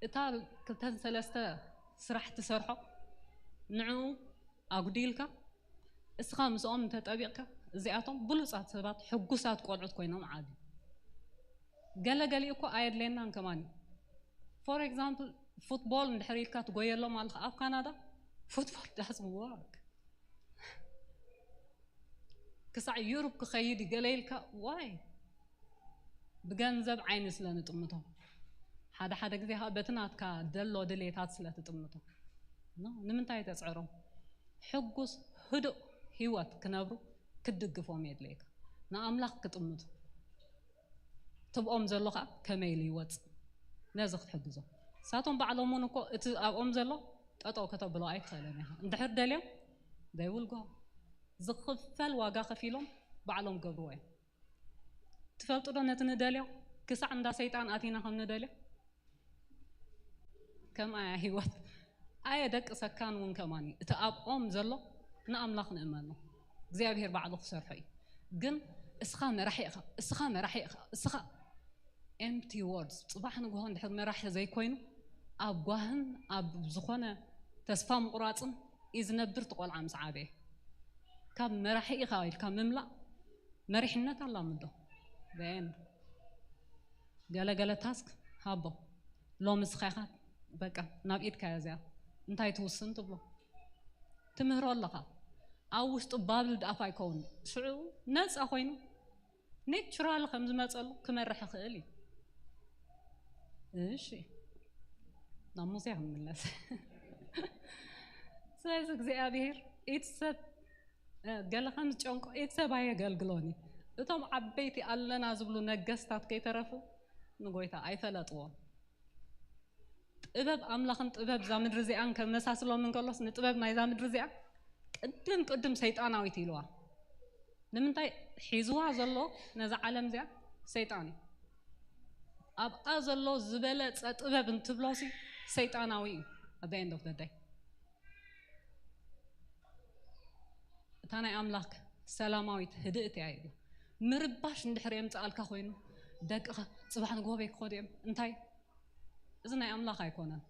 እታ ክልተን ሰለስተ ስራሕ ትሰርሖ ንዕኡ ኣጉዲልካ፣ እስኻ ምስኦም እንተጠቢቕካ፣ እዚኣቶም ብሉጻት ሰባት፣ ሕጉሳት ቆልዑት ኮይኖም ዓብዩ። ገለ ገሊኡ እኮ ኣየድለየናን ከማን እዩ። ፎር ኤግዛምፕል፣ ፉትቦል እንድሕር ኢልካ ትጎየሎም ኣለኻ ኣብ ካናዳ፣ ፉትቦል ዳስን ወርክ። ክሳዕ ዩሩፕ ክኸይድ እዩ ገለ ኢልካ፣ ዋይ? ብገንዘብ ዓይኒ ስለ ንጥምቶ። ሓደ ሓደ ግዜ ከዓ በቲ ናትካ ደሎ ድሌታት ስለ ትጥምቶ። ኖ፣ ንምንታይ ተፅዕሮም? ሕጉስ ህዱእ ህይወት ክነብሩ ክትድግፎም የድልየካ። ንኣምላኽ ክጥምቱ። ትብኦም ዘሎ ከዓ ከመይ ኢሉ ይወፅእ? ነዚ ክትሕግዞም። ንሳቶም ባዕሎም እውን እኮ እቲ ኣብኦም ዘሎ ጠጠው ከተብሎ ኣይትኽእልን ኢኻ። እንድሕር ደልዮም፣ they will go። ዝኽፈል ዋጋ ከፊሎም ባዕሎም ገብርዎ እዮም። ትፈልጡ ዶ ነቲ ንደልዮ ክሳዕ እንዳ ሰይጣን ኣቲና ከም ንደልዮ? ከም ኣያ ህይወት ኣየ ደቂ ሰካን እውን ከማን እዩ። እቲ ኣብኦም ዘሎ ንኣምላኽ ንእመኖ። እግዚኣብሔር ባዕሉ ክሰርሖ እዩ። ግን እስኻ መራሒ ኢኻ፣ እስኻ መራሒ ኢኻ፣ እስኻ ኤምፕቲ ወርድስ። ጽባሕ ንግሆ እንድሕር መራሒ ዘይኮይኑ ኣብ ጓህን ኣብ ዝኾነ ተስፋ ምቑራጽን እዩ ዝነብር እቲ ቆልዓ ምስ ዓበየ። ካብ መራሒ ኢኻ ኢልካ ምምላእ መሪሕነት ኣላምዶ። ን ገለ ገለ ታስክ ሃቦ። ሎሚ ስኻ ኢኻ በቃ ናብ ኢድካ እያ እዚኣ። እንታይ ትውስን ትብሎ። ትምህሮ ኣለኻ። ኣብ ውሽጡ ባብል ዳኣፍ ኣይከውን። ሽዑ ነፃ ኮይኑ ኔቹራል ከም ዝመፀሉ ክመርሕ ይኽእል እዩ። እሺ፣ ናብ ሙሴ ክንምለስ። ስለዚ እግዚኣብሔር ኢድ ሰብ፣ እ፣ ገለ ከም ዝጨንቆ ኢድ ሰብ ኣየገልግሎን እዩ። እቶም ዓበይቲ ኣለና ዝብሉ ነገስታት ከይተረፉ ንጎይታ ኣይፈለጥዎም። ጥበብ ኣምላኽን ጥበብ እዛ ምድሪ እዚኣን ከመሳስሎም እንከሎስ፣ ንጥበብ ናይዛ ምድሪ እዚኣ ቅድም ቅድም ሰይጣናዊት ኢልዋ። ንምንታይ? ሒዝዋ ዘሎ ነዛ ዓለም እዚኣ ሰይጣን እዩ። ኣብኣ ዘሎ ዝበለጸ ጥበብ እንትብሎሲ ሰይጣናዊ እዩ። At the end of the day፣ እታ ናይ ኣምላኽ ሰላማዊት ህድእቲ እያ ይብላ። ምርባሽ እንድሕር የምጽኣልካ ኮይኑ፣ ደቅኻ ጽባሕ ንግሆ በይ ክኸዱ እዮም። እንታይ? እዚ ናይ ኣምላኽ ኣይኮነን።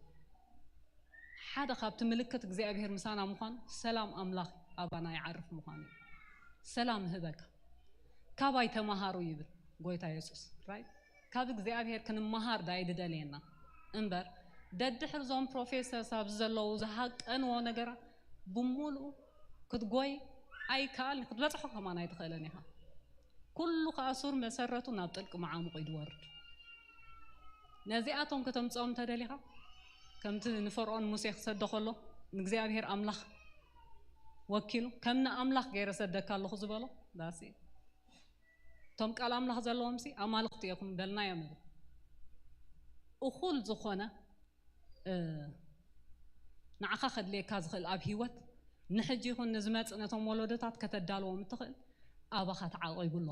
ሓደ ካብቲ ምልክት እግዚኣብሔር ምሳና ምዃኑ፣ ሰላም ኣምላኽ ኣባና ይዓርፍ ምዃኑ እዩ። ሰላም ህበካ። ካባይ ተማሃሩ ይብል ጎይታ የሱስ። ራይት? ካብ እግዚኣብሔር ክንመሃር ዳይ ድደልየና እምበር፣ ደድሕር እዞም ፕሮፌሰርስ ኣብዚ ዘለዉ ዝሃቀንዎ ነገራት ብምሉኡ ክትጎይ ኣይከኣልን፣ ክትበጽሖ ከማን ኣይትኽእልን ኢኻ። ኩሉ ከኣ ሱር መሰረቱ ናብ ጥልቂ መዓሙቕ እዩ ዝወርድ። ነዚኣቶም ከተምጽኦም እንተደሊኻ፣ ከምቲ ንፈርዖን ሙሴ ክሰዶ ከሎ፣ ንእግዚኣብሔር ኣምላኽ ወኪሉ፣ ከም ንኣምላኽ ገይረ ሰደካ ኣለኹ ዝበሎ፣ that's it። እቶም ቃል ኣምላኽ ዘለዎም ሲ ኣማልኽቲ ኢኹም በልናዮም እዩ። እኹል ዝኾነ፣ እ፣ ንዓኻ ከድልየካ ዝኽእል ኣብ ህይወት፣ ንሕጂ ይኹን ንዝመጽእ ነቶም ወለዶታት ከተዳልዎም እትኽእል ኣባኻ ተዓቂቡ ኣሎ።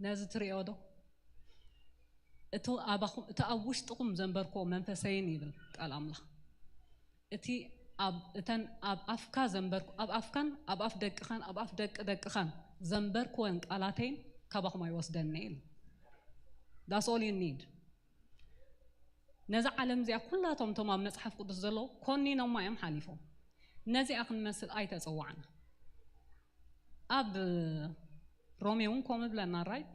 ነዚ ትርእዮ ዶ? እቲ ኣባኹም፣ እቲ ኣብ ውሽጥኹም ዘንበርክዎ መንፈሰይን ይብል ቃል ኣምላኽ። እቲ ኣብ፣ እተን ኣብ ኣፍካ ዘንበርኩ፣ ኣብ ኣፍካን ኣብ ኣፍ ደቅኻን ኣብ ኣፍ ደቂ ደቅኻን ዘንበርክወን ቃላተይን ካባኹም ኣይወስደን ኢሉ። That's all you need። ነዛ ዓለም እዚኣ ኩላቶም እቶም ኣብ መጽሓፍ ቅዱስ ዘለዉ ኮኒኖማ እዮም ሓሊፎም። ነዚኣ ክንመስል ኣይተጸዋዕና። ኣብ ሮሜ እውን ከምኡ ይብለና፣ ራይት?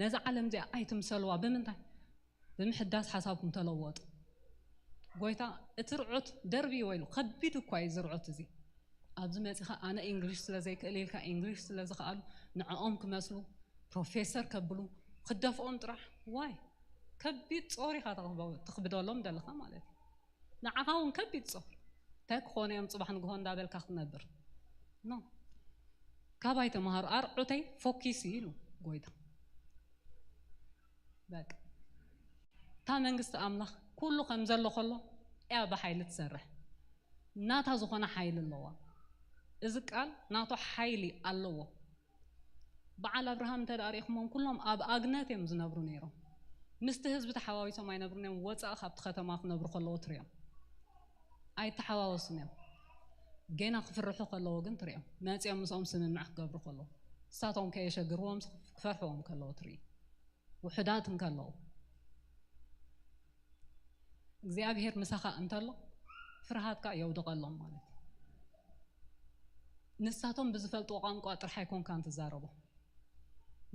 ነዛ ዓለም እዚኣ ኣይትምሰልዋ። ብምንታይ? ብምሕዳስ ሓሳብኩም ተለወጡ። ጎይታ እቲ ርዑት ደርብይዎ ኢሉ፣ ከቢድ እኳ እዩ እዚ ርዑት እዚ። ኣብዚ መጺኻ ኣነ ኢንግሊሽ ስለ ዘይክእል ኢልካ፣ ኢንግሊሽ ስለ ዝኸኣሉ ንዕኦም ክመስሉ፣ ፕሮፌሰር ከብሉ፣ ክደፍኦም ጥራሕ። ዋይ? ከቢድ ጾር ኢኻ ተኽበ-፣ ትኽብደሎም ዘለኻ ማለት እዩ። ንዓኻ እውን ከቢድ ጾር። እንታይ ክኾኑ እዮም ጽባሕ ንግሆ እንዳበልካ ክትነብር? ኖ። ካባይ ተምሃሩ፣ ኣርዑተይ ፎኪስ ኢሉ ጎይታ። በቃ። እታ መንግስቲ ኣምላኽ ኩሉ ከም ዘሎ ከሎ እያ ብሓይሊ ትሰርሕ። ናታ ዝኾነ ሓይሊ ኣለዋ። እዚ ቃል ናቱ ሓይሊ ኣለዎ። በዓል ኣብርሃም እንተ ደኣ ሪእኹሞም፣ ኩሎም ኣብ ኣግነት እዮም ዝነብሩ ነይሮም። ምስቲ ህዝቢ ተሓዋዊሶም ኣይነብሩን እዮም። ወፃኢ ካብቲ ከተማ ክነብሩ ከለዉ ትሪኦም። ኣይተሓዋወሱን እዮም። ጌና ክፍርሑ ከለዉ ግን ትሪኦም። መፂኦም ምስኦም ስምምዕ ክገብሩ ከለዉ፣ ንሳቶም ከየሸግርዎም ክፈርሕዎም ከለዉ ትርኢ። ውሑዳት እንከለዉ፣ እግዚኣብሔር ምሳኻ እንተሎ፣ ፍርሃትካ የውድቐሎም ማለት እዩ። ንሳቶም ብዝፈልጥዎ ቋንቋ ጥራሕ ኣይኮንካን ትዛረቦ።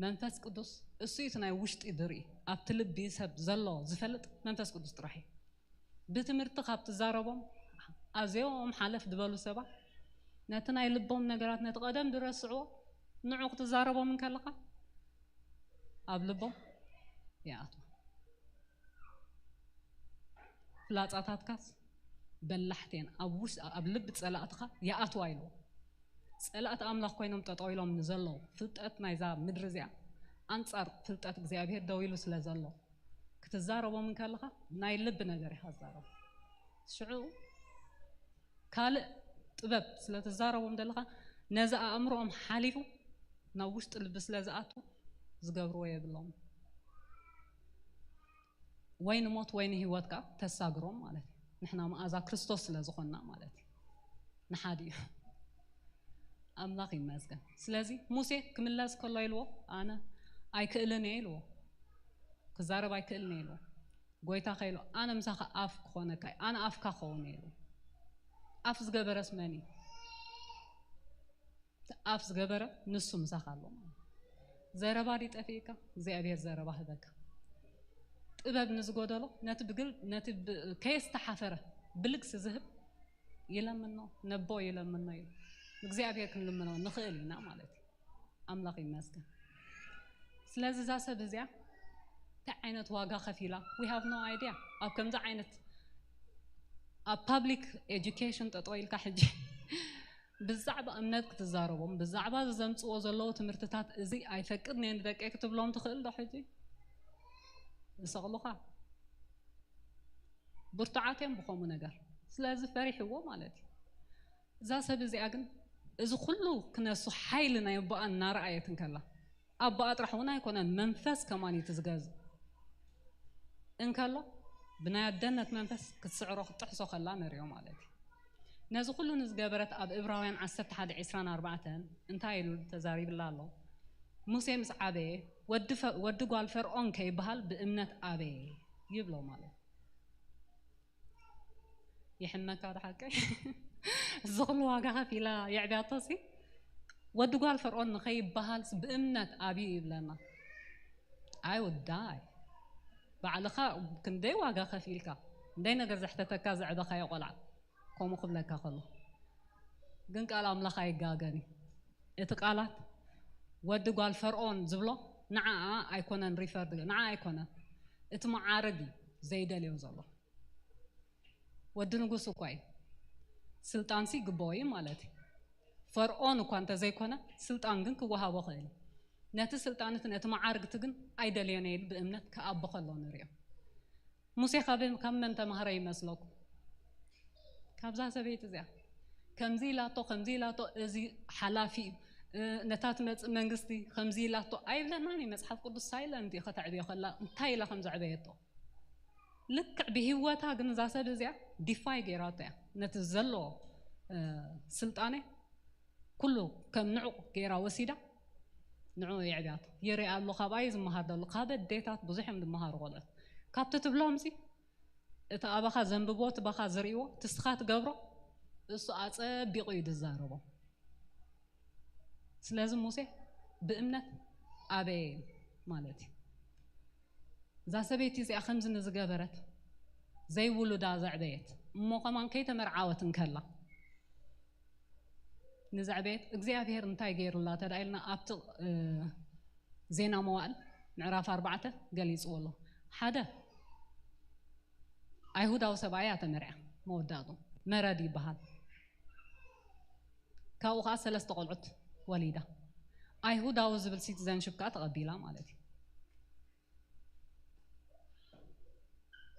መንፈስ ቅዱስ እሱ እዩ እቲ ናይ ውሽጢ ዝርኢ፣ ኣብቲ ልቢ ሰብ ዘሎ ዝፈልጥ መንፈስ ቅዱስ ጥራሕ እዩ። ብትምህርቲ ካብ ትዛረቦም ኣዝዮም ሓለፍ ዝበሉ ሰባት፣ ነቲ ናይ ልቦም ነገራት፣ ነቲ ቀደም ዝረስዕዎ፣ ንዑ ክትዛረቦም እንከለኻ ኣብ ልቦም ይኣትዉ። ፍላጻታትካስ በላሕቲ እየን፣ ኣብ ውሽ-፣ ኣብ ልቢ ጸላእትኻ ይኣትዋ ኢልዎ። ጸላእቲ ኣምላኽ ኮይኖም ጠጠው ኢሎም ንዘለዉ፣ ፍልጠት ናይዛ ምድሪ እዚኣ ኣንጻር ፍልጠት እግዚኣብሔር ደው ኢሉ ስለ ዘሎ፣ ክትዛረቦም እንከለኻ ናይ ልቢ ነገር ኢኻ ትዛረቦ። ሽዑ ካልእ ጥበብ ስለ ትዛረቦም ዘለኻ፣ ነዚ ኣእምሮኦም ሓሊፉ ናብ ውሽጢ ልቢ ስለ ዝኣቱ፣ ዝገብርዎ የብሎም። ወይ ንሞት ወይ ንህይወት ከኣ ተሳግሮም ማለት እዩ። ንሕና መኣዛ ክርስቶስ ስለ ዝኾንና ማለት እዩ። ንሓደ እዩ። ኣምላኽ ይመስገን። ስለዚ ሙሴ ክምለስ ከሎ ኢልዎ፣ ኣነ ኣይክእልን እየ ኢልዎ። ክዛረብ ኣይክእልን እየ ኢልዎ። ጎይታ ከ ኢልዎ፣ ኣነ ምሳኻ ኣፍ ክኾነካ እየ፣ ኣነ ኣፍካ ክኸውን እየ ኢልዎ። ኣፍ ዝገበረስ መን እዩ? ኣፍ ዝገበረ ንሱ ምሳኻ ኣሎ ማለት እዩ። ዘረባ ድዩ ጠፊእካ? እግዚኣብሔር ዘረባ ህበካ። ጥበብ ንዝጎደሎ፣ ነቲ ብግል-፣ ነቲ ብ-፣ ከየስተሓፈረ ብልግሲ ዝህብ ይለምኖ፣ ነቦ ይለምኖ እዩ። እግዚኣብሔር ክንልምኖ ንኽእል ኢና ማለት እዩ። ኣምላኽ ይመስገን። ስለዚ እዛ ሰብ እዚኣ እንታይ ዓይነት ዋጋ ከፊላ? We have no idea። ኣብ ከምዚ ዓይነት ኣብ ፓብሊክ ኤጁኬሽን ጠጠው ኢልካ ሕጂ ብዛዕባ እምነት ክትዛረቦም፣ ብዛዕባ ዘምጽዎ ዘለዉ ትምህርትታት፣ እዚ ኣይፈቅድን እየ ንደቀይ ክትብሎም ትኽእል ዶ? ሕጂ ዝሰቕሉኻ ብርቱዓት እዮም ብኸምኡ ነገር። ስለዚ ፈሪሕዎ ማለት እዩ። እዛ ሰብ እዚኣ ግን እዚ ኩሉ ክነሱ ሓይሊ ናይ ኣቦኣ እናረኣየት እንከላ፣ ኣቦኣ ጥራሕ እውን ኣይኮነን፣ መንፈስ ከማን እዩ እቲ ዝገዝእ እንከሎ፣ ብናይ ኣደነት መንፈስ ክትስዕሮ ክትጥሕሶ ከላ ንሪኦ ማለት እዩ። ነዚ ኩሉ ንዝገበረት ኣብ እብራውያን ዓሰርተ ሓደ ዕስራን ኣርባዕተን እንታይ ኢሉ ተዛሪብላ ኣሎ? "ሙሴ ምስ ዓበየ፣ ወዲ ፈ-፣ ወዲ ጓል ፈርዖን ከይበሃል ብእምነት ኣበየ" ይብሎ ማለት እዩ። ይሕመካ ዶ ሓቀይ? እዚ ኩሉ ዋጋ ከፊላ የዕብያቶ ሲ፣ ወዲ ጓል ፈርዖን ንኸይበሃልስ ብእምነት ኣብዩ ይብለና። ኣይ ውዳይ፣ ባዕልኻ ክንደይ ዋጋ ከፊልካ፣ ክንደይ ነገር ዘሕተተካ ዘዕበኻዮ ቆልዓ፣ ከምኡ ክብለካ ከሎ ግን ቃል ኣምላኽ ኣይጋገን እዩ። እቲ ቃላት ወዲ ጓል ፈርዖን ዝብሎ ንዓኣ ኣይኮነን ሪፈር፣ ንዓኣ ኣይኮነን፣ እቲ መዓርግ እዩ ዘይደልዮ ዘሎ። ወዲ ንጉስ እኳ እዩ፣ ስልጣንሲ ይግበኦ እዩ ማለት እዩ። ፈርዖን እኳ እንተዘይኮነ፣ ስልጣን ግን ክወሃቦ ክእል እዩ። ነቲ ስልጣን እቲ፣ ነቲ መዓርግ እቲ ግን ኣይደልዮን እየ ኢሉ ብእምነት ክኣቢ ከሎ ንሪኦ። ሙሴ ካብ፣ ካብ መን ተማህረ ይመስለኩም? ካብዛ ሰበይቲ እዚኣ። ከምዚ ኢላቶ፣ ከምዚ ኢላቶ፣ እዚ ሓላፊ እዩ፣ እ፣ ነታ ትመጽእ መንግስቲ ከምዚ ኢላቶ ኣይብለናን እዩ መጽሓፍ ቅዱስ። ሳይለንት እዩ ከተዕብዮ ከላ እንታይ ኢላ ከም ዘዕበየቶ። ልክዕ ብህይወታ ግን እዛ ሰብ እዚኣ ዲፋይ ገይራቶ እያ። ነቲ ዘለዎ፣ እ፣ ስልጣነ ኩሉ ከም ንዑቕ ገይራ ወሲዳ ንዑ የዕብያቶ። ይርኣ ኣሎ፣ ካብኣ እዩ ዝመሃር ዘሎ። ካብ ኣዴታት ብዙሕ እዮም ዝመሃሩ ቆልዑት። ካብቲ ትብሎምሲ እቲ ኣባኻ ዘንብቦ፣ እቲ ባኻ ዝርእይዎ፣ እቲ እስኻ ትገብሮ፣ እሱ ኣጸቢቑ እዩ ዝዛረቦ። ስለዚ ሙሴ ብእምነት ኣበየ ማለት እዩ። እዛ ሰበይቲ እዚኣ ከምዚ ንዝገበረት፣ ዘይውሉዳ ዘዕበየት፣ እሞ ከማን ከይተመርዓወት እንከላ ንዘዕበየት፣ እግዚኣብሔር እንታይ ገይሩላ ተዳ ኢልና ኣብቲ፣ እ፣ ዜና መዋእል ምዕራፍ ኣርባዕተ ገሊጽዎ ኣሎ። ሓደ ኣይሁዳዊ ሰብኣይ እያ ተመርዓ፣ መወዳእቱ መረድ ይበሃል። ካብኡ ከዓ ሰለስተ ቆልዑት ወሊዳ። ኣይሁዳዊ ዝብል ሲቲዘንሽፕ ከዓ ተቐቢላ ማለት እዩ።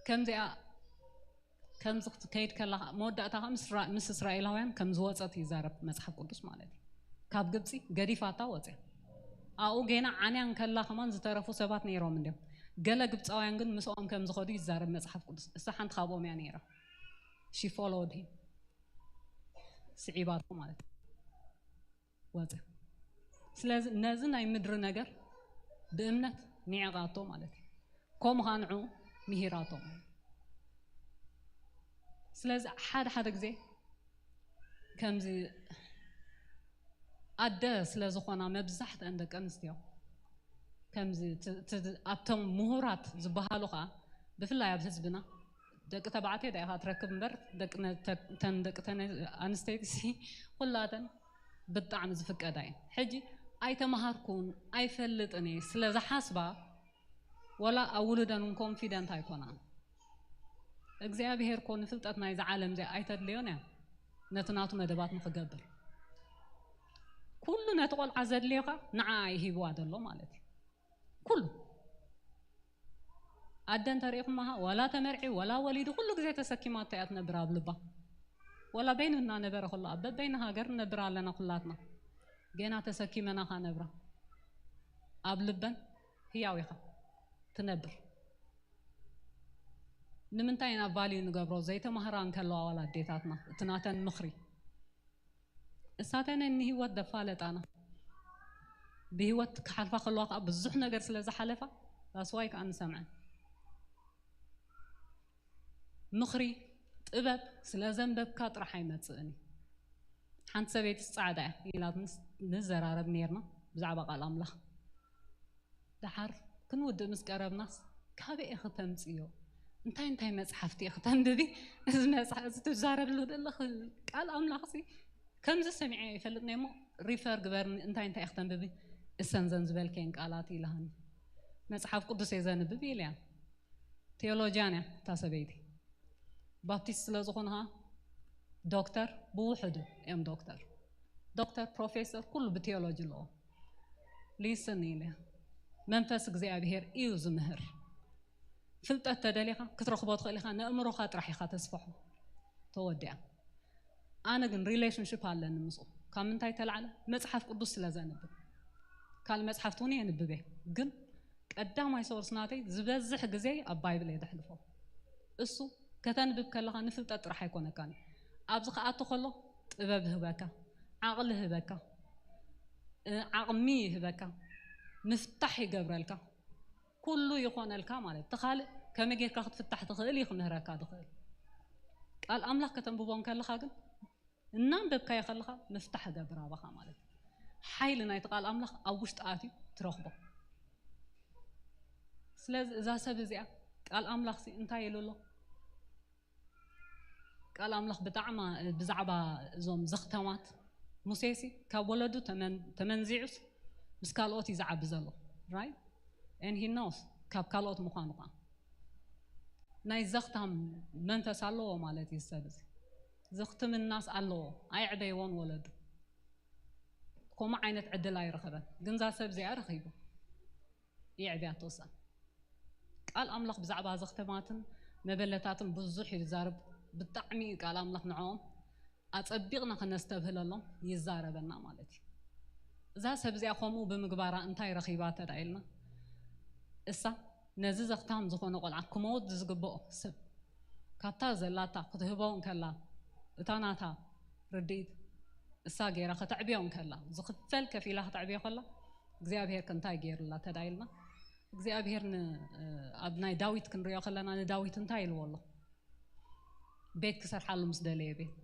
ከምዚኣ ከምዚ ክትከይድ ከላ፣ መወዳእታ ምስ እስራኤላውያን ከም ዝወፀት ይዛረብ መፅሓፍ ቅዱስ ማለት እዩ። ካብ ግብፂ ገዲፋታ ወፅያ። ኣብኡ ጌና ዓንያ እንከላ ከማን ዝተረፉ ሰባት ነይሮም እንዲም። ገለ ግብፃውያን ግን ምስኦም ከም ዝኸዱ ይዛረብ መፅሓፍ ቅዱስ። እሳ ሓንቲ ካብኦም እያ ነይራ። ሺ ፎሎድ ሂም፣ ስዒባቶ ማለት እዩ። ወፀ። ስለዚ ነዚ ናይ ምድሪ ነገር ብእምነት ንዕቓቶ ማለት እዩ። ከምኡ ኸዓ ንዑ ምሂራቶ። ስለዚ ሓደ ሓደ ግዜ ከምዚ ኣደ ስለ ዝኾና መብዛሕትአን ደቂ ኣንስትዮ ከምዚ ኣብቶም ምሁራት ዝበሃሉ ከዓ ብፍላይ ኣብ ህዝብና ደቂ ተባዕትዮ ዳ ኢኻ ትረክብ እምበር ደቂ ተን ደቂ ኣንስተይቲ ኩላተን ብጣዕሚ ዝፍቀዳ እየን። ሕጂ ኣይተመሃርኩን ኣይፈልጥን እየ ስለ ዝሓስባ ወላ ኣብ ውሉደን ኮንፊደንት ኣይኮናን። እግዚኣብሔር ኮ ንፍልጠት ናይዚ ዓለም እዚኣ ኣይተድልዮን እያ ነቲ ናቱ መደባት ንክገብር ኩሉ ነቲ ቆልዓ ዘድልዮካ ንዓ ይሂብዋ ዘሎ ማለት እዩ። ኩሉ ኣደ እንተሪኢኹማሃ ዋላ ተመርዒ ዋላ ወሊዱ ኩሉ ግዜ ተሰኪማቶ እያ ትነብር ኣብ ልባ። ወላ በይኑ እናነበረ ኩሉ ኣብ በበይኑ ሃገር ንነብር ኣለና ኩላትና። ጌና ተሰኪመናኻ ነብራ ኣብ ልበን ህያው ኢኻ ትነብር። ንምንታይ ኢና ቫልዩ ንገብሮ ዘይተማህራ እንከለዋ ዋላ ኣዴታትና እቲ ናተን ምኽሪ እሳተን ንህይወት ደፋለጣና ብህይወት ክሓልፋ ከለዋ ከዓ ብዙሕ ነገር ስለ ዝሓለፋ ራስዋይ ከዓ ንሰምዐን ምኽሪ ጥበብ ስለ ዘንበብካ ጥራሕ ኣይመፅእን እዩ። ሓንቲ ሰበይቲ ፃዕዳ እያ ኢላት ንዘራረብ ነርና ብዛዕባ ቃል ኣምላኽ። ደሓር ክንውድእ ምስ ቀረብናስ ካበይ ኢኺ ተምፅዮ እንታይ እንታይ መፅሓፍቲ ኢኺ ተንብቢ? እዚ መፅሓፍ እዚ ትዛረብሉ ዘለኺ ቃል ኣምላኽ ሲ ከምዚ ሰሚዐ ይፈልጥ ነሞ ሪፈር ግበርኒ እንታይ እንታይ ኢኺ ተንብቢ? እሰን ዘን ዝበልከን ቃላት ኢልሃኒ። መፅሓፍ ቅዱስ እየ ዘንብብ ኢልያ። ቴዎሎጂያን እያ እታ ሰበይቲ። ባፕቲስት ስለ ዝኾንኻ ዶክተር ብውሕዱ እዮም ዶክተር ዶክተር ፕሮፌሰር ኩሉ ብቴዎሎጂ ኣለዎ። ሊስን ኢለ መንፈስ እግዚኣብሔር እዩ ዝምህር። ፍልጠት ተደሊኻ ክትረኽቦ ትኽእል ኢኻ፣ ነእምሮኻ ጥራሕ ኢኻ ተስፍሖ። ተወዲኣ። ኣነ ግን ሪሌሽንሽፕ ኣለኒ ምስኡ። ካብ ምንታይ ተላዕለ? መፅሓፍ ቅዱስ ስለ ዘንብብ። ካልእ መፅሓፍቲ እውን የንብብ እየ። ግን ቀዳማይ ሶርስ ናተይ ዝበዝሕ ግዜ ኣብ ባይብል እየ ደሕልፎ። እሱ ከተንብብ ከለኻ ንፍልጠት ጥራሕ ኣይኮነካን እዩ። ኣብዚ ክኣቱ ከሎ ጥበብ ህበካ፣ ዓቕሊ ህበካ፣ ዓቕሚ ይህበካ፣ ምፍታሕ ይገብረልካ፣ ኩሉ ይኾነልካ ማለት እቲ ካልእ ከመይ ጌርካ ክትፍታሕ ትኽእል እዩ ክምህረካ ትኽእል። ቃል ኣምላኽ ከተንብቦ እንከለኻ ግን እናንበብካዮ ከለኻ ምፍታሕ ገብር ኣባኻ ማለት እዩ። ሓይሊ ናይቲ ቃል ኣምላኽ ኣብ ውሽጢ ኣትዩ ትረኽቦ። ስለዚ እዛ ሰብ እዚኣ ቃል ኣምላኽሲ እንታይ ኢሉ ኣሎ? ቃል ኣምላኽ ብጣዕማ ብዛዕባ እዞም ዘኽተማት ሙሴሲ ካብ ወለዱ ተመን- ተመንዚዑስ ምስ ካልኦት እዩ ዝዓቢ ዘሎ right and he knows ካብ ካልኦት ምዃኑ ከዓ ናይ ዘኽታም መንፈስ ኣለዎ ማለት እዩ። ሰብ እዚ ዘኽትምናስ ኣለዎ። ኣይዕበይዎን ወለዱ ከምኡ ዓይነት ዕድል ኣይረኸበን። ግን እዛ ሰብ እዚኣ ረኺቡ የዕብያ ተወሳ ቃል ኣምላኽ ብዛዕባ ዘኽተማትን መበለታትን ብዙሕ እዩ ዝዛረብ። ብጣዕሚ እዩ ቃል ኣምላኽ ንዕኦም ኣጸቢቕና ከነስተብህለሎም ይዛረበና ማለት እዩ። እዛ ሰብ እዚኣ ከምኡ ብምግባራ እንታይ ረኺባ ተዳ ኢልና እሳ ነዚ ዘኽታም ዝኾነ ቆልዓ ክመውት ዝግብኦ ሰብ ካብታ ዘላታ ክትህቦ እንከላ እታ ናታ ርድኢት እሳ ገይራ ከተዕብዮ እንከላ ዝኽፈል ከፊላ ከተዕብዮ ከላ እግዚኣብሔር ከ እንታይ ገይሩላ ተዳ ኢልና እግዚኣብሔር ን- ኣብ ናይ ዳዊት ክንሪኦ ከለና ንዳዊት እንታይ ኢልዎ ኣሎ? ቤት ክሰርሓሉ ምስ ደለየ ቤት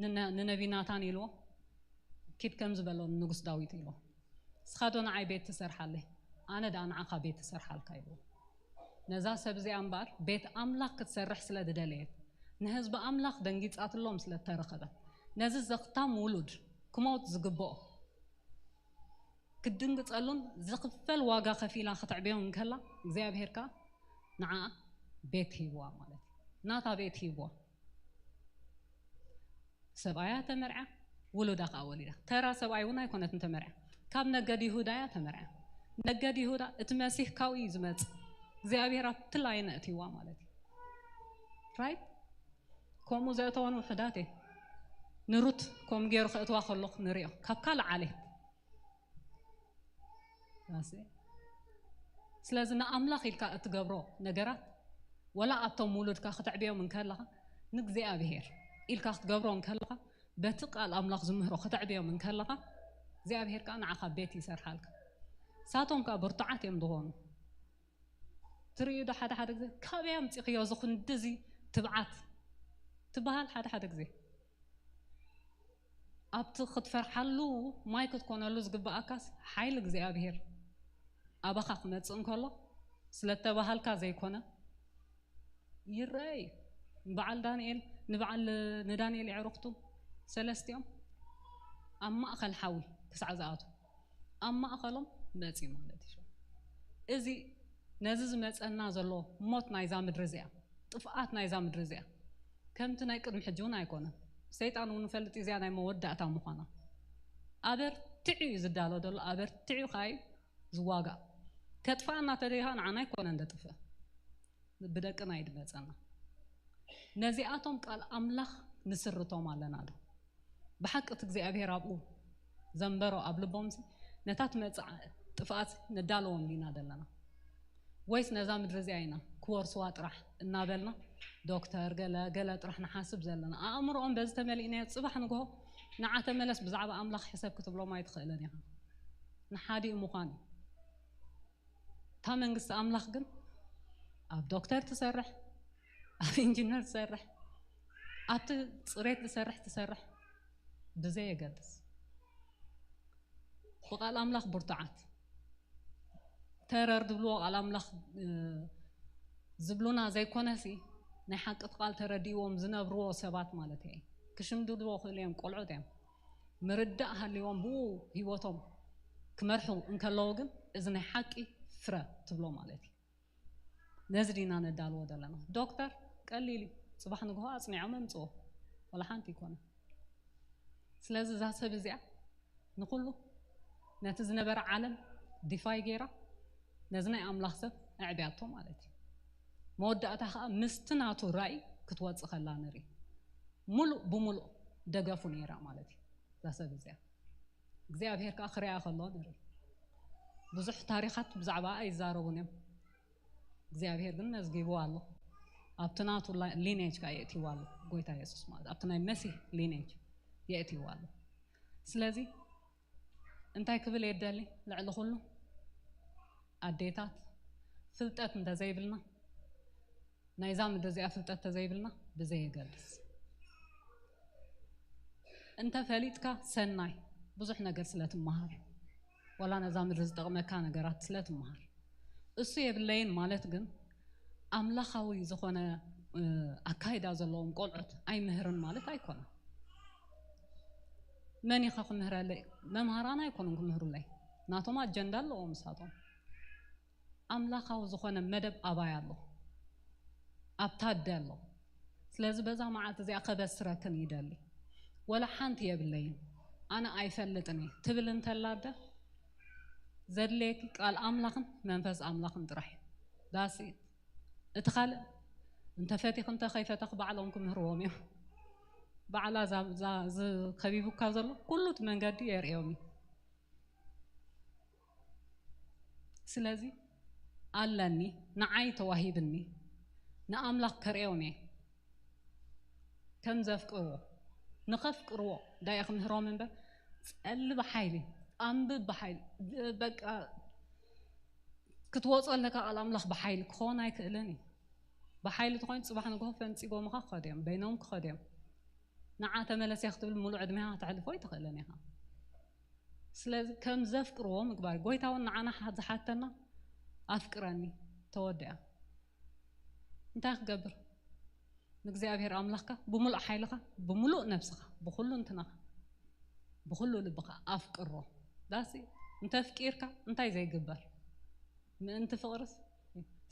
ንነ- ንነቢ ናታን ኢልዎ ኪድ ከም ዝበሎ ንንጉስ ዳዊት ኢልዎ እስኻ ዶ ንዓይ ቤት ትሰርሓለይ ኣነ ደኣ ንዓኻ ቤት ትሰርሓልካ ኢልዎ። ነዛ ሰብ እዚኣ እምበኣር ቤት ኣምላኽ ክትሰርሕ ስለ ዝደለየት ንህዝቢ ኣምላኽ ደንጊጻትሎም ስለ እተረኸበት ነዚ ዘኽታም ውሉድ ክመውት ዝግብኦ ክትድንግጸሉን ዝኽፈል ዋጋ ከፊላ ከተዕብዮን እንከላ እግዚኣብሔር ከኣ ንዓኣ ቤት ሂብዋ ማለት እዩ። ናታ ቤት ሂብዋ። ሰብኣያ ተመርዓ ውሉዳ ከኣ ወሊዳ። ተራ ሰብኣይ እውን ኣይኮነትን ተመርዓ። ካብ ነገድ ይሁዳ እያ ተመርዓ። ነገድ ይሁዳ እቲ መሲህ ካብኡ እዩ ዝመጽእ። እግዚኣብሔር ኣብቲ ላይን ኣእትይዋ ማለት እዩ። ራይት። ከምኡ ዘእተወን ውሕዳት እየ። ንሩት ከምኡ ገይሩ ከእትዋ ከሎ ንሪኦ ካብ ካልእ ዓሌት። ስለዚ ንኣምላኽ ኢልካ እትገብሮ ነገራት፣ ወላ ኣብቶም ውሉድካ ክተዕብዮም እንከለኻ፣ ንእግዚኣብሔር ኢልካ ክትገብሮ እንከለኻ፣ በቲ ቃል ኣምላኽ ዝምህሮ ክተዕብዮም እንከለኻ፣ እግዚኣብሔር ከዓ ንዓኻ ቤት ይሰርሓልካ። ሳቶም ከዓ ብርቱዓት እዮም ዝኾኑ። ትርእዩ ዶ ሓደ ሓደ ግዜ ካበይ ኣምፂኽዮ ዝኹን ድዚ ትብዓት ትበሃል ሓደ ሓደ ግዜ ኣብቲ ክትፈርሓሉ ማይ ክትኮነሉ ዝግብኣካስ ሓይሊ እግዚኣብሔር ኣባኻ ክመፅእ እንከሎ ስለተባሃልካ ዘይኮነ ይረአ እዩ። ንበዓል ዳንኤል ንበዓል ንዳንኤል የዕሩኽቱ ሰለስቲኦም ኣብ ማእኸል ሓዊ ክሳዕ ዝኣቱ ኣብ ማእኸሎም መፂ ማለት እዩ። እዚ ነዚ ዝመፀና ዘሎ ሞት ናይዛ ምድሪ እዚኣ ጥፍኣት ናይዛ ምድሪ እዚኣ ከምቲ ናይ ቅድሚ ሕጂ እውን ኣይኮነን። ሰይጣን እውን ንፈልጥ እዚኣ ናይ መወዳእታ ምዃና ኣበርቲዑ እዩ ዝዳሎ ዘሎ። ኣበርቲዑ ከዓ እዩ ዝዋጋእ። ከጥፍኣና ተደይኻ ንዓና ኣይኮነን ደጥፍእ ብደቅና እዩ ድመፀና። ነዚኣቶም ቃል ኣምላኽ ንስርቶም ኣለና ዶ? ብሓቂ እቲ እግዚኣብሔር ኣብኡ ዘንበሮ ኣብ ልቦም ነታ ትመፅእ ጥፍኣት ነዳለዎም ዲና ዘለና? ወይስ ነዛ ምድሪ እዚኣ ኢና ክወርስዋ ጥራሕ እናበልና ዶክተር ገለ ገለ ጥራሕ ንሓስብ ዘለና? ኣእምሮኦም በዚ ተመሊእናዮ ፅባሕ ንግሆ ንዓ ተመለስ ብዛዕባ ኣምላኽ ሕሰብ ክትብሎም ኣይትኽእልን ኢኻ። ንሓዲኡ ምዃን እዩ። እታ መንግስቲ ኣምላኽ ግን ኣብ ዶክተር ትሰርሕ፣ ኣብ ኢንጂነር ትሰርሕ፣ ኣብቲ ፅሬት ዝሰርሕ ትሰርሕ ብዘየገድስ ብቃል ኣምላኽ ብርቱዓት ተረር ዝብልዎ ቃል ኣምላኽ ዝብሉና ዘይኮነሲ ናይ ሓቂ ቃል ተረዲእዎም ዝነብርዎ ሰባት ማለት እየ። ክሽምድድዎ ክእሉ እዮም፣ ቆልዑት እዮም። ምርዳእ ሃልዎም ብኡ ህይወቶም ክመርሑ እንከለዉ ግን እዚ ናይ ሓቂ ፍረ ትብሎ ማለት እዩ። ነዚ ዲና ነዳልዎ ዘለና? ዶክተር ቀሊል እዩ፣ ፅባሕ ንግሆ ኣፅኒዖም ኣምፅዎ፣ ወላ ሓንቲ ይኮነ። ስለዚ እዛ ሰብ እዚኣ ንኩሉ ነቲ ዝነበረ ዓለም ዲፋይ ገይራ ነዚ ናይ ኣምላኽ ሰብ ኣዕብያቶ ማለት እዩ። መወዳእታ ከዓ ምስቲ ናቱ ራእይ ክትወፅእ ከላ ንርኢ። ሙሉእ ብሙሉእ ደገፉ ነይራ ማለት እዩ እዛ ሰብ እዚኣ። እግዚኣብሔር ከዓ ክሪኣ ከሎ ንርኢ። ብዙሕ ታሪኻት ብዛዕባ ኣይዛረቡን እዮም። እግዚኣብሔር ግን መዝጊቡ ኣሎ። ኣብቲ ናቱ ሊኔጅ ከዓ የእትይዋ ኣሎ። ጎይታ የሱስ ማለት ኣብቲ ናይ መሲህ ሊኔጅ የእትይዋ ኣሎ። ስለዚ እንታይ ክብል የደሊ? ልዕሊ ኩሉ ኣዴታት ፍልጠት እንተዘይብልና ናይዛ ምድሪ እዚኣ ፍልጠት ተዘይብልና ብዘየገድስ እንተ ፈሊጥካ ሰናይ ብዙሕ ነገር ስለ ትመሃር፣ ዋላ ነዛ ምድሪ ዝጠቕመካ ነገራት ስለ ትመሃር። እሱ የብለይን ማለት ግን ኣምላኻዊ ዝኾነ ኣካይዳ ዘለዎም ቆልዑት ኣይምህርን ማለት ኣይኮነን። መን ኢኻ ክምህረለይ? መምሃራን ኣይኮኑን ክምህሩለይ። ናቶም ኣጀንዳ ኣለዎም ንሳቶም። ኣምላኻዊ ዝኾነ መደብ ኣባይ ኣሎ፣ ኣብታ ኣደ ኣሎ። ስለዚ በዛ መዓልቲ እዚኣ ከበስረክን ይደሊ። ወላ ሓንቲ የብለይን፣ ኣነ ኣይፈልጥን እየ ትብል እንተላ ኣደ፣ ዘድልየኪ ቃል ኣምላኽን መንፈስ ኣምላኽን ጥራሕ እዩ። ዳሲ እቲ ካልእ እንተ ፈቲኽ እንተ ከይፈተኽ ባዕሎም ክምህርዎም እዮም። ባዕላ እዛ ከቢቡካ ዘሎ ኩሉ እቲ መንገዲ የርእዮም እዩ። ስለዚ ኣለኒ ንዓይ ተዋሂብኒ ንኣምላኽ ከርእዮም እየ ከም ዘፍቅርዎ ንኸፍቅርዎ ዳየ ክምህሮም እምበር ጸሊ ብሓይሊ ኣንብብ ብሓይሊ በቃ ክትወጾ ኣለካ ቃል ኣምላኽ ብሓይሊ ክኸውን ኣይክእልን እዩ። ብሓይሊ ተኾይኑ ጽባሕ ንግሆ ፈንጺጎምኻ ክኸዱ እዮም፣ በይኖም ክኸዱ እዮም። ንዓ ተመለስ እያ ክትብል ሙሉእ ዕድሜኻ ክተሕልፎ ኣይትኽእልን ኢኻ። ስለዚ ከም ዘፍቅርዎ ምግባር እዩ። ጎይታ እውን ንዓና ዝሓተና ኣፍቅረኒ ተወዲኣ። እንታይ ክገብር? ንእግዚኣብሔር ኣምላኽካ ብምሉእ ሓይልኻ፣ ብምሉእ ነብስኻ፣ ብኹሉ እንትናኻ፣ ብኹሉ ልብኻ ኣፍቅሮ። ዳሲ እንተፍቂርካ እንታይ ዘይግበር? ምእንቲ ፍቕርስ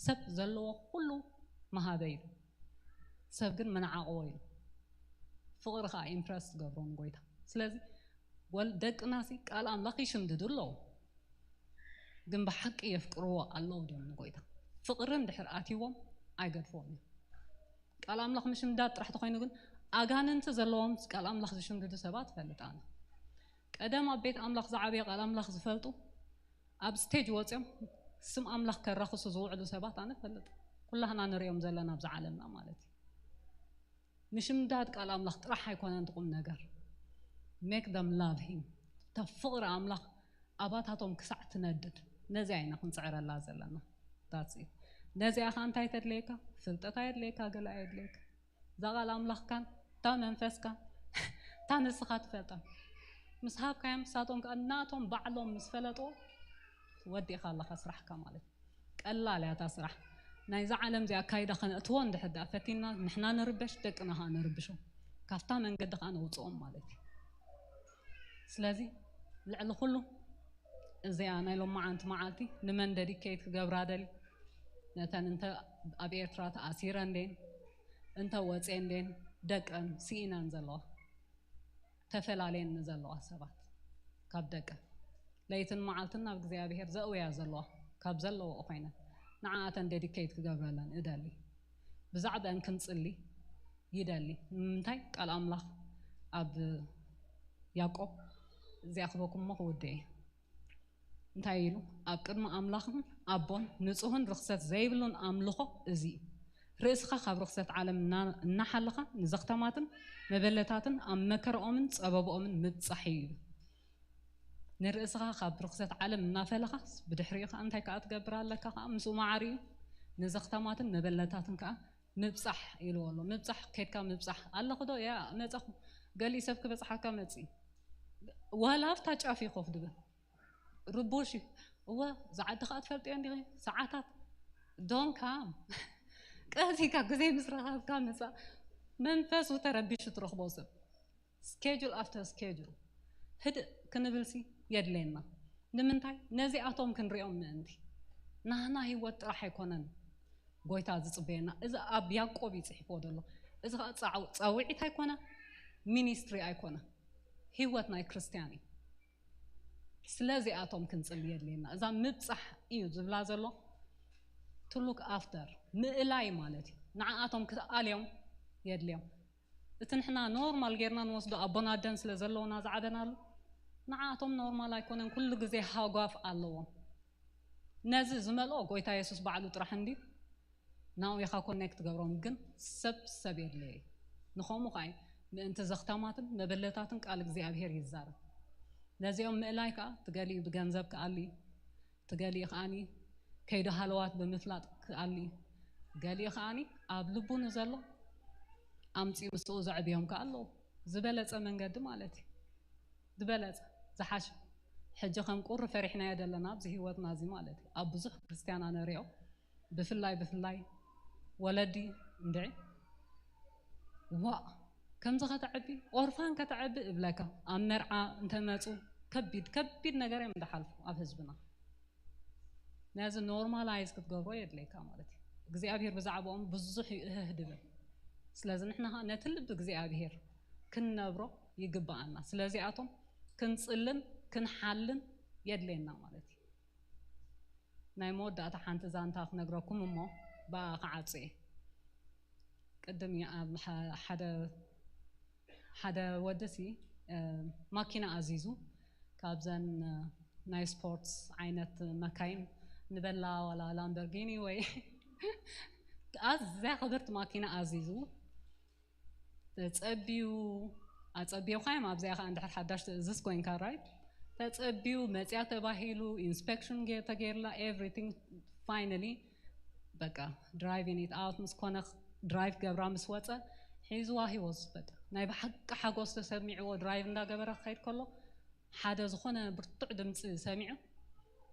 ሰብ ዘለዎ ኩሉ መሃበ ኢሉ፣ ሰብ ግን መናዓቕዎ ኢሉ። ፍቕሪ ከዓ ኢምፕረስ ትገብሮ ንጎይታ። ስለዚ ወል ደቅናሲ ቃል ኣምላኽ ይሽምድዱ ኣለዉ፣ ግን ብሓቂ የፍቅርዎ ኣለዉ ድዮም ንጎይታ? ፍቕሪ እንድሕር ኣትይዎም ኣይገድፍዎም እዮም። ቃል ኣምላኽ ምሽምዳድ ጥራሕ ተኾይኑ ግን ኣጋንንቲ ዘለዎም ቃል ኣምላኽ ዝሽምድዱ ሰባት እፈልጥ ኣነ። ቀደም ኣብ ቤት ኣምላኽ ዝዓበየ ቃል ኣምላኽ ዝፈልጡ ኣብ ስቴጅ ወፂኦም ስም ኣምላኽ ከራኽሱ ዝውዕሉ ሰባት ኣነ እፈልጥ። ኩላህና ንሪኦም ዘለና ኣብዚ ዓለምና ማለት እዩ። ምሽምዳድ ቃል ኣምላኽ ጥራሕ ኣይኮነን እቲ ቁም ነገር። Make them love him። እታ ፍቕሪ ኣምላኽ ኣባታቶም ክሳዕ ትነድድ ነዚኣ ኢና ክንፅዕረላ ዘለና። That's it። ነዚኣ ኸዓ እንታይ ተድለየካ? ፍልጠት ኣየድለየካ፣ ገለ ኣየድለየካ። እዛ ቃል ኣምላኽካን እታ መንፈስካን እታ ንስኻ ትፈልጣ ምስ ሃብካዮም ንሳቶም ከዓ ናቶም ባዕሎም ምስ ፈለጥዎ ወዲእኻ ኣለኻ ስራሕካ ማለት እዩ። ቀላል እያ እታ ስራሕ። ናይዛ ዓለም እዚኣ ኣካይዳ ከነእትዎ እንድሕር ደኣ ፈቲና ንሕና ንርበሽ፣ ደቅና ከዓ ንርብሾም፣ ካብታ መንገዲ ከዓ ነውፅኦም ማለት እዩ። ስለዚ ልዕሊ ኩሉ እዚኣ ናይ ሎማዓንቲ መዓልቲ ንመን ደዲኬት ክገብራ ደሊ? ነተን እንተ ኣብ ኤርትራ ተኣሲረ እንዴን እንተ ወፅኤ እንዴን ደቀን ስኢነን ዘለዋ ተፈላለየን ዘለዋ ሰባት ካብ ደቀን ለይትን መዓልትን ናብ እግዚኣብሔር ዘእውያ ዘለዋ ካብ ዘለዋ ኮይነን ንዓኣተን ደዲኬት ክገብረለን እደሊ። ብዛዕባን ክንጽሊ ይደሊ። ንምንታይ? ቃል ኣምላኽ ኣብ ያዕቆብ እዚኣ ክበኩም እሞ ክውድእ እየ። እንታይ ኢሉ? ኣብ ቅድሚ ኣምላኽን ኣቦን ንጹህን ርኽሰት ዘይብሉን ኣምልኾ እዚ እዩ። ርእስኻ ካብ ርኽሰት ዓለም እና- እናሓለኻ ንዘኽተማትን መበለታትን ኣብ መከረኦምን ጸበብኦምን ምብጻሕ እዩ። ንርእስኻ ካብ ርኽሰት ዓለም እናፈለኻ ብድሕሪኡ ከዓ እንታይ ከዓ ትገብር ኣለካ ከዓ ምስኡ ማዕሪ እዩ። ንዘኽተማትን መበለታትን ከዓ ምብጻሕ ኢልዎ ኣሎ። ምብጻሕ ኬድካ ምብጻሕ ኣለኹ ዶ? ያ መጻኹ። ገሊእ ሰብ ክበጽሓካ መጺ ዋላ ኣብታ ጫፍ ይኾፍ ድብል ርቡሽ እዩ። እወ ዝዓዲ ከዓ ትፈልጥዮ እንዲኺ ሰዓታት ዶንካ ቀሲካ ግዜ ምስ ረኸብካ ምጻእ መንፈሱ ተረቢሹ ትረኽቦ ሰብ schedule after schedule ህድእ ክንብልሲ የድልየና። ንምንታይ? ነዚኣቶም ክንሪኦም ምእንቲ። ናህና ህይወት ጥራሕ ኣይኮነን ጎይታ ዝጽበየና። እዚ ኣብ ያዕቆብ እዩ ጽሒፍዎ ዘሎ። እዚ ኸዓ ጻው- ጻውዒት ኣይኮነ፣ ሚኒስትሪ ኣይኮነ፣ ህይወት ናይ ክርስትያን እዩ። ስለዚኣቶም ክንጽሊ የድልየና። እዛ ምብጻሕ እዩ ዝብላ ዘሎ to look after ምእላይ ማለት እዩ። ንዓኣቶም ክትኣልዮም የድልዮም። እቲ ንሕና ኖርማል ጌርና ንወስዶ ኣቦን ኣደን ስለ ዘለውና ዝዓበናሉ ንዓኣቶም ኖርማል ኣይኮነን። ኩሉ ግዜ ሃጓፍ ኣለዎም። ነዚ ዝመልኦ ጎይታ የሱስ ባዕሉ ጥራሕ እንድዩ። ናብኡ ኢኻ ኮኔክት ትገብሮም ግን ሰብ ሰብ የድለየ። ንኸምኡ ከዓ ምእንቲ ዘኽታማትን መበለታትን ቃል እግዚኣብሔር ይዛረብ። ነዚኦም ምእላይ ከዓ ትገሊኡ ብገንዘብ ክኣሊ ትገሊኡ ከዓኒ ከይዱ ሃለዋት ብምፍላጥ ክኣሊ ገሊኡ ከዓኒ ኣብ ልቡ ንዘሎ ኣምፂኡ ምስኡ ዘዕብዮም ከዓ ኣለዉ። ዝበለፀ መንገዲ ማለት እዩ። ዝበለፀ ዝሓሸ ሕጂ ከም ቁሪ ፈሪሕናዮ ዘለና ኣብዚ ህይወትና እዚ ማለት እዩ። ኣብ ብዙሕ ክርስትያን ኣነ ሪኦ ብፍላይ ብፍላይ ወለዲ እንድዒ ዋእ ከምዚ ከተዕቢ ኦርፋን ከተዕቢ እብለካ ኣብ መርዓ እንተመፁ ከቢድ ከቢድ ነገር እዮም እንዳሓልፉ ኣብ ህዝብና። ነዚ ኖርማላይዝ ክትገብሮ የድለይካ ማለት እዩ። እግዚኣብሔር ብዛዕባኦም ብዙሕ እዩ እህህ ድብል። ስለዚ ንሕና ከዓ ነቲ ልቢ እግዚኣብሔር ክንነብሮ ይግብኣና። ስለዚኣቶም ክንጽልን ክንሓልን የድልየና ማለት እዩ። ናይ መወዳእታ ሓንቲ ዛንታ ክነግረኩም እሞ ብኣ ክዓጹ እየ። ቅድም እየ ኣብ ሓደ ሓደ ወዲ ሲ ማኪና ኣዚዙ ካብዘን ናይ ስፖርትስ ዓይነት መካይን ንበላ ዋላ ላምበርጊኒ ወይ ኣዝያ ክብርቲ ማኪና ኣዚዙ ተጸቢዩ ኣጸቢዮካ እዮም ኣብዚኣ ከዓ እንድሕር ሓዳሽ ትእዝዝ ኮይንካ ራይት ተጸቢዩ መፅያ ተባሂሉ ኢንስፔክሽን ተገይርላ ኤቭሪቲንግ ፋይናሊ በቃ ድራይቪን ኢት ኣውት ምስ ኮነ ድራይቭ ገብራ ምስ ወፀ ሒዝዋ ሂወስ በቃ ናይ ብሓቂ ሓጎስ ተሰሚዕዎ ድራይቭ እንዳገበረ ክኸይድ ከሎ ሓደ ዝኾነ ብርቱዕ ድምፂ ሰሚዑ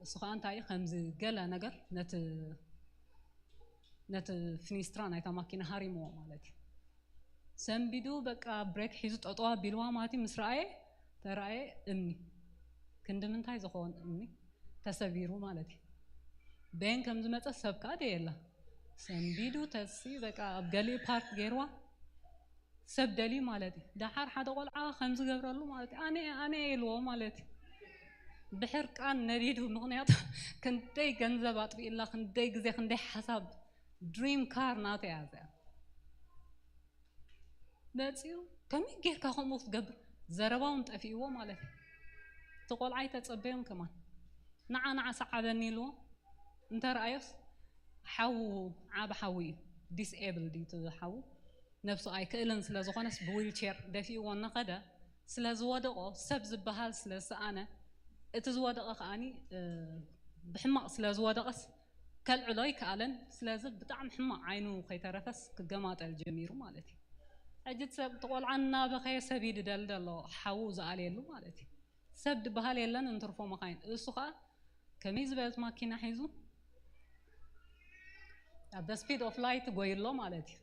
እሱ ከዓ እንታይ እዩ ከምዚ ገለ ነገር ነቲ ነቲ ፍኒስትራ ናይታ ማኪና ሃሪምዎ ማለት እዩ ሰንቢዱ በቃ ብሬክ ሒዙ ጠጠዋ ቢልዋ ማለት እዩ ምስ ረኣየ ተረኣየ እምኒ ክንዲ ምንታይ ዝኸውን እምኒ ተሰቢሩ ማለት እዩ በየን ከም ዝመፀ ሰብ ከዓ ደየላ ሰንቢዱ ተሲ በቃ ኣብ ገሊኡ ፓርክ ገይርዋ ሰብ ደልዩ ማለት እዩ ደሓር ሓደ ቆልዓ ከም ዝገብረሉ ማለት እዩ ኣነ ኣነ ኢልዎ ማለት እዩ ብሕርቃን ነዲዱ ምክንያቱ ክንደይ ገንዘብ ኣጥፊእላ ክንደይ ግዜ ክንደይ ሓሳብ ድሪም ካር ናተ እያ እዚኣ መፂኡ ከመይ ጌርካ ከምኡ ክትገብር? ዘረባ እውን ጠፊእዎ ማለት እዩ። እቲ ቆልዓ ኣይተፀበዮን ከማን። ንዓ ንዓ ሰዓበኒ ኢልዎ እንተረኣዮስ፣ ሓዉ፣ ዓቢ ሓዉ እዩ፣ ዲስኤብልድ እዩ እቲ ሓዉ። ነብሱ ኣይክእልን ስለ ዝኾነስ ብዊልቸር ደፊእዎ እናኸደ ስለ ዝወደቆ፣ ሰብ ዝበሃል ስለ ዝሰኣነ፣ እቲ ዝወደቐ ከኣኒ ብሕማቕ ስለ ዝወደቐስ ከልዕሎ ኣይከኣለን። ስለዚ ብጣዕሚ ሕማቕ ዓይኑ ከይተረፈስ ክገማጠል ጀሚሩ ማለት እዩ። ሕጂ ሰብ፣ እቲ ቆልዓ እናበኸየ ሰብ ይድደል ዘሎ ሓዉ ዝኣልየሉ ማለት እዩ። ሰብ ድበሃል የለን እንትርፎ መኻይን። እሱ ኸዓ ከመይ ዝበለት ማኪና ሒዙ ኣብ the speed of light ጎይሎ ማለት እዩ።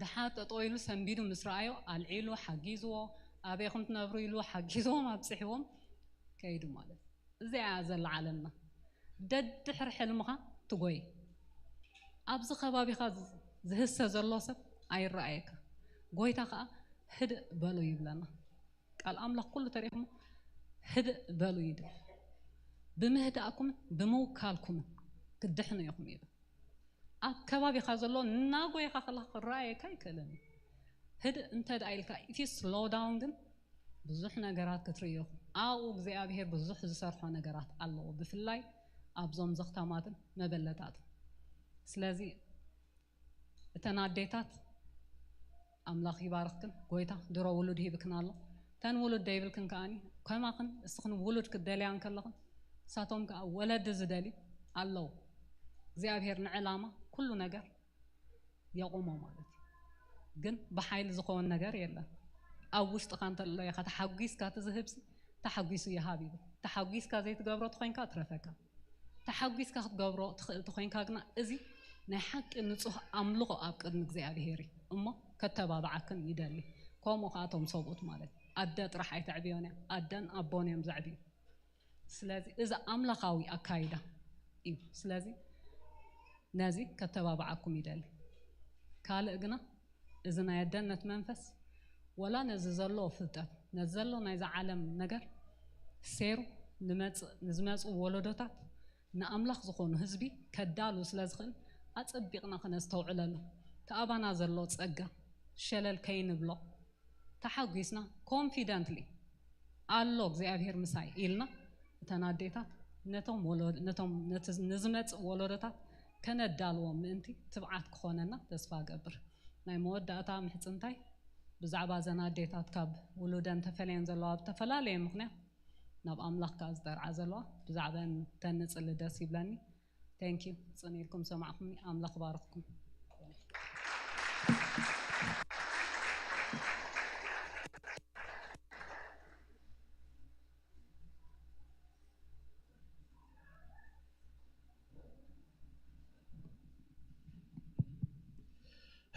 ድሓር ጠጠው ኢሉ ሰንቢዱ ምስ ረኣዮ ኣልዒሉ ሓጊዝዎ፣ ኣበይኹም ትነብሩ ኢሉ ሓጊዝዎም ኣብፅሕዎም ከይዱ ማለት እዩ። እዚኣ እያ ዘላ ዓለምና። ደድሕሪ ሕልምኻ ትጎይ። ኣብዚ ከባቢኻ ዝህሰ ዘሎ ሰብ ኣይረኣየካ። ጎይታ ከዓ ህድእ በሉ ይብለና። ቃል ኣምላኽ ኩሉ ተሪእኹም ህድእ በሉ ይብል። ብምህዳእኩምን ብምውካልኩምን ክትድሕኑ ኢኹም ይብል። ኣብ ከባቢኻ ዘሎ እናጎይኻ ከለኻ ክረኣየካ ኣይክእልን እዩ። ህድእ እንተ ደኣ ኢልካ፣ እቲ ስሎው ዳውን ግን ብዙሕ ነገራት ክትርኢ ኢኹም። ኣብኡ እግዚኣብሔር ብዙሕ ዝሰርሖ ነገራት ኣለዎ፣ ብፍላይ ኣብዞም ዘኽታማትን መበለታትን። ስለዚ እተን ኣዴታት ኣምላኽ ይባርኽክን፣ ጎይታ ድሮ ውሉድ ሂብክን ኣሎ። እተን ውሉድ ደይብልክን ከኣኒ ከማኽን እስኽን ውሉድ ክትደልያ እንከለኽን፣ ንሳቶም ከኣ ወለዲ ዝደልዩ ኣለዉ። እግዚኣብሔር ንዕላማ ኩሉ ነገር የቑሞ ማለት እዩ። ግን ብሓይሊ ዝኸውን ነገር የለን። ኣብ ውሽጥኻ እንተሎ ኢኻ ተሓጒስካ እቲ ዝህብሲ ተሓጒሱ ይሃብ ይብል። ተሓጒስካ ዘይትገብሮ ተኾይንካ ትረፈካ። ተሓጒስካ ክትገብሮ ትኽእል ተኾይንካ ግና እዚ ናይ ሓቂ ንጹህ ኣምልኾ ኣብ ቅድሚ እግዚኣብሔር እዩ እሞ ከተባብዓክን ይደሊ። ከምኡ ከኣ እቶም ሰብኡት ማለት እዩ። ኣደ ጥራሕ ኣይተዕብዮን እያ፣ ኣደን ኣቦን እዮም ዘዕብዩ። ስለዚ እዚ ኣምላኻዊ ኣካይዳ እዩ። ስለዚ ነዚ ከተባብዓኩም ይደሊ። ካልእ ግና እዚ ናይ ኣደነት መንፈስ ወላ ነዚ ዘሎ ፍልጠት፣ ነዚ ዘሎ ናይዛ ዓለም ነገር ሴሩ ንመጽእ፣ ንዝመጹ ወለዶታት ንኣምላኽ ዝኾኑ ህዝቢ ከዳሉ ስለ ዝኽእል ኣጸቢቕና ከነስተውዕለሉ። እቲ ኣባና ዘሎ ጸጋ ሸለል ከይንብሎ፣ ተሓጒስና ኮንፊደንትሊ ኣሎ እግዚኣብሔር ምሳይ ኢልና፣ እተን ኣዴታት ነቶም ወሎ-፣ ነቶም ነቲ ንዝመጽእ ወለዶታት ከነዳልዎም ምእንቲ ትብዓት ክኾነና ተስፋ እገብር። ናይ መወዳእታ ምሕጽንታይ ብዛዕባ እዘን ኣዴታት ካብ ውሉደን ተፈልየን ዘለዋ ብተፈላለየ ምኽንያት ናብ ኣምላኽ ከኣ ዝጠርዓ ዘለዋ ብዛዕባን ተንጽሊ ደስ ይብለኒ። Thank you። ጽን ኢልኩም ሰማዕኩምኒ። ኣምላኽ ባርኽኩም።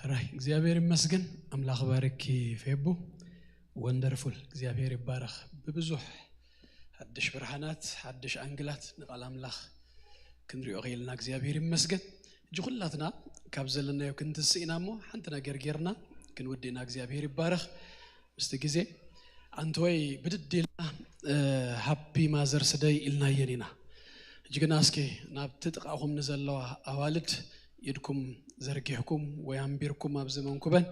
ሕራይ እግዚኣብሔር ይመስገን። ኣምላኽ ባርኪ ፌቡ። ወንደርፉል። እግዚኣብሔር ይባረኽ። ብብዙሕ ሓድሽ ብርሃናት፣ ሓድሽ ኣንግላት ንቓል ኣምላኽ ክንሪኦ ኸኢልና እግዚኣብሔር ይመስገን። ሕጂ ኩላትና ካብ ዘለናዮ ክንትስእ ኢና እሞ ሓንቲ ነገር ጌርና ክንውድእ ኢና። እግዚኣብሔር ይባረኽ። ምስቲ ግዜ ኣንተወይ ብድድ ኢልና፣ እ፣ ሃፒ ማዘርስ ደይ ኢልናየን ኢና። ሕጂ ግና እስኪ ናብቲ ጥቓኹም ንዘለዋ ኣዋልድ ኢድኩም ዘርጊሕኩም ወይ ኣንቢርኩም ኣብዚ መንኩበን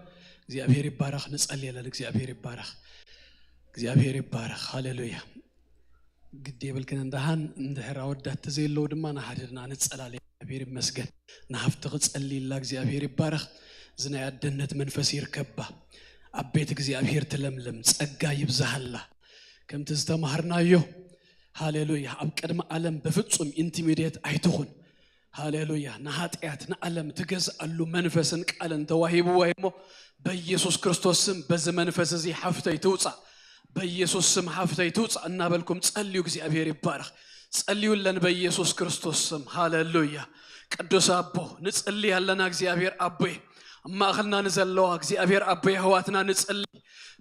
እግዚኣብሔር ይባረኽ ንጸልየለን። እግዚኣብሔር ይባረኽ። እግዚኣብሔር ይባረኽ። ሃሌሉያ። ግዲ የብልክን። እንደሃን እንድሕር ኣወዳት ተዘየለዉ ድማ ንሓድሕድና ንጸላለይ። እግዚኣብሔር ይመስገን። ንሃፍቲ ክጸልይላ እግዚኣብሔር ይባረኽ። እዚ ናይ ኣደነት መንፈስ ይርከባ። ኣብ ቤት እግዚኣብሔር ትለምልም፣ ጸጋ ይብዝሃላ። ከምቲ ዝተማሃርናዮ፣ ሃሌሉያ፣ ኣብ ቅድሚ ዓለም በፍጹም ኢንቲሚዴት ኣይትኹን። ሃሌሉያ፣ ንሃጢኣት ንዓለም ትገዝኣሉ መንፈስን ቃልን ተዋሂብዋ እሞ፣ በኢየሱስ ክርስቶስ ስም በዚ መንፈስ እዚ ሓፍተይ ትውጻእ፣ በኢየሱስ ስም ሓፍተይ ትውጻእ እናበልኩም ጸልዩ። እግዚኣብሔር ይባረኽ። ጸልዩለን በኢየሱስ ክርስቶስ ስም። ሃሌሉያ። ቅዱስ ኣቦ፣ ንጽሊ ኣለና። እግዚኣብሔር ኣቦይ፣ ኣብ ማእኸልና ንዘለዋ እግዚኣብሔር ኣቦይ፣ ኣሕዋትና ንጽሊ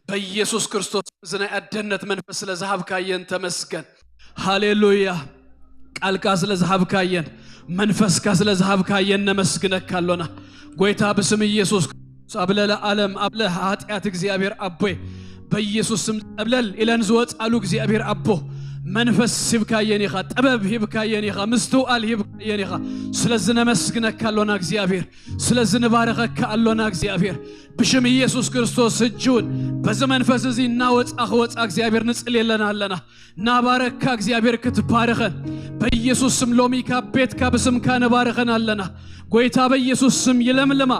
በኢየሱስ ክርስቶስ። እዚ ናይ ኣደነት መንፈስ ስለ ዝሃብካየን ተመስገን። ሃሌሉያ። ቃልካ ስለ ዝሃብካየን፣ መንፈስካ ስለ ዝሃብካየን ነመስግነካ ኣሎና። ጎይታ፣ ብስም ኢየሱስ ክርስቶስ ኣብ ለለ ዓለም፣ ኣብ ለለ ሃጢኣት እግዚኣብሔር ኣቦይ፣ በኢየሱስ ስም ጸብለል ኢለን ዝወጻሉ እግዚኣብሔር ኣቦ፣ መንፈስ ሂብካየን ኢኻ፣ ጥበብ ሂብካየን ኢኻ፣ ምስትውኣል ሂብካየን ኢኻ። ስለዚ ነመስግነካ ኣሎና እግዚኣብሔር፣ ስለዚ ንባረኸካ ኣሎና እግዚኣብሔር። ብሽም ኢየሱስ ክርስቶስ ሕጂ እውን በዚ መንፈስ እዚ እናወፃ ክወፃ እግዚኣብሔር ንጽልየለን ኣለና። ናባረካ እግዚኣብሔር ክትባረኸን በኢየሱስ ስም ሎሚ ካብ ቤትካ ብስምካ ንባረኸን ኣለና። ጎይታ በኢየሱስ ስም ይለምልማ፣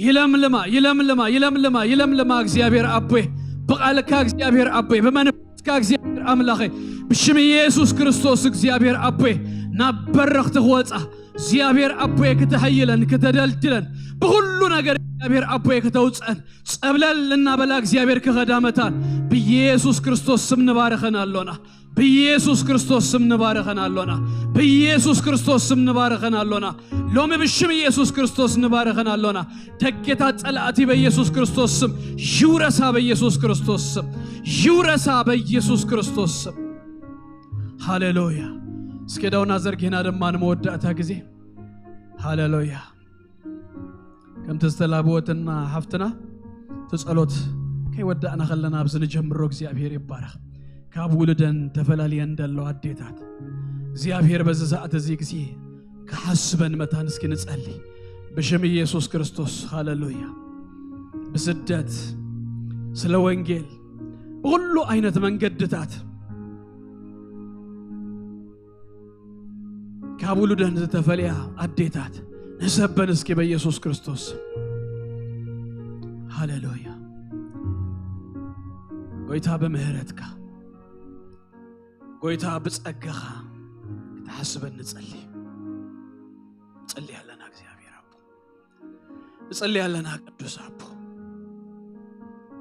ይለምልማ፣ ይለምልማ፣ ይለምልማ፣ ይለምልማ። እግዚኣብሔር ኣቦይ ብቓልካ እግዚኣብሔር ኣቦይ ብመንፈስካ እግዚኣብሔር ኣምላኸይ ብሽም ኢየሱስ ክርስቶስ እግዚኣብሔር ኣቦይ ናብ በረኽቲ ክወፃ እግዚኣብሔር ኣቦይ ክተሐይለን ክተደልድለን ብኹሉ ነገር እግዚኣብሔር ኣቦይ ክተውፀን ጸብለል እናበላ እግዚኣብሔር ክኸዳ መታን ብኢየሱስ ክርስቶስ ስም ንባረኸን ኣሎና። ብኢየሱስ ክርስቶስ ስም ንባረኸን ኣሎና። ብኢየሱስ ክርስቶስ ስም ንባረኸን ኣሎና። ሎሚ ብሽም ኢየሱስ ክርስቶስ ንባረኸን ኣሎና። ደጌታት ጸላእቲ በኢየሱስ ክርስቶስ ስም ይውረሳ፣ በኢየሱስ ክርስቶስ ስም ይውረሳ፣ በኢየሱስ ክርስቶስ ስም። ሃሌሉያ። እስኪ ዳውና ዘርጊህና ድማ ንመወዳእታ ግዜ። ሃሌሉያ። ከምቲ ዝተላብወትና ሓፍትና እቲ ጸሎት ከይወዳእና ከለና ኣብዚ ንጀምሮ እግዚኣብሔር ይባረኽ። ካብ ውሉደን ተፈላልየን ዘለዋ ኣዴታት እግዚኣብሔር በዚ ሰዓት እዚ ግዜ ክሓስበን መታን እስኪ ንጸሊ። ብሽም ኢየሱስ ክርስቶስ ሃሌሉያ። ብስደት ስለ ወንጌል ብኹሉ ዓይነት መንገድታት ካብ ውሉደን ዝተፈልያ ኣዴታት ንሰበን እስኪ በኢየሱስ ክርስቶስ። ሃሌሉያ። ጎይታ ብምህረትካ፣ ጎይታ ብጸጋኻ ክትሓስበን ንጸሊ። ንጸሊ ኣለና እግዚኣብሔር ኣቦ። ንጸሊ ኣለና ቅዱስ ኣቦ።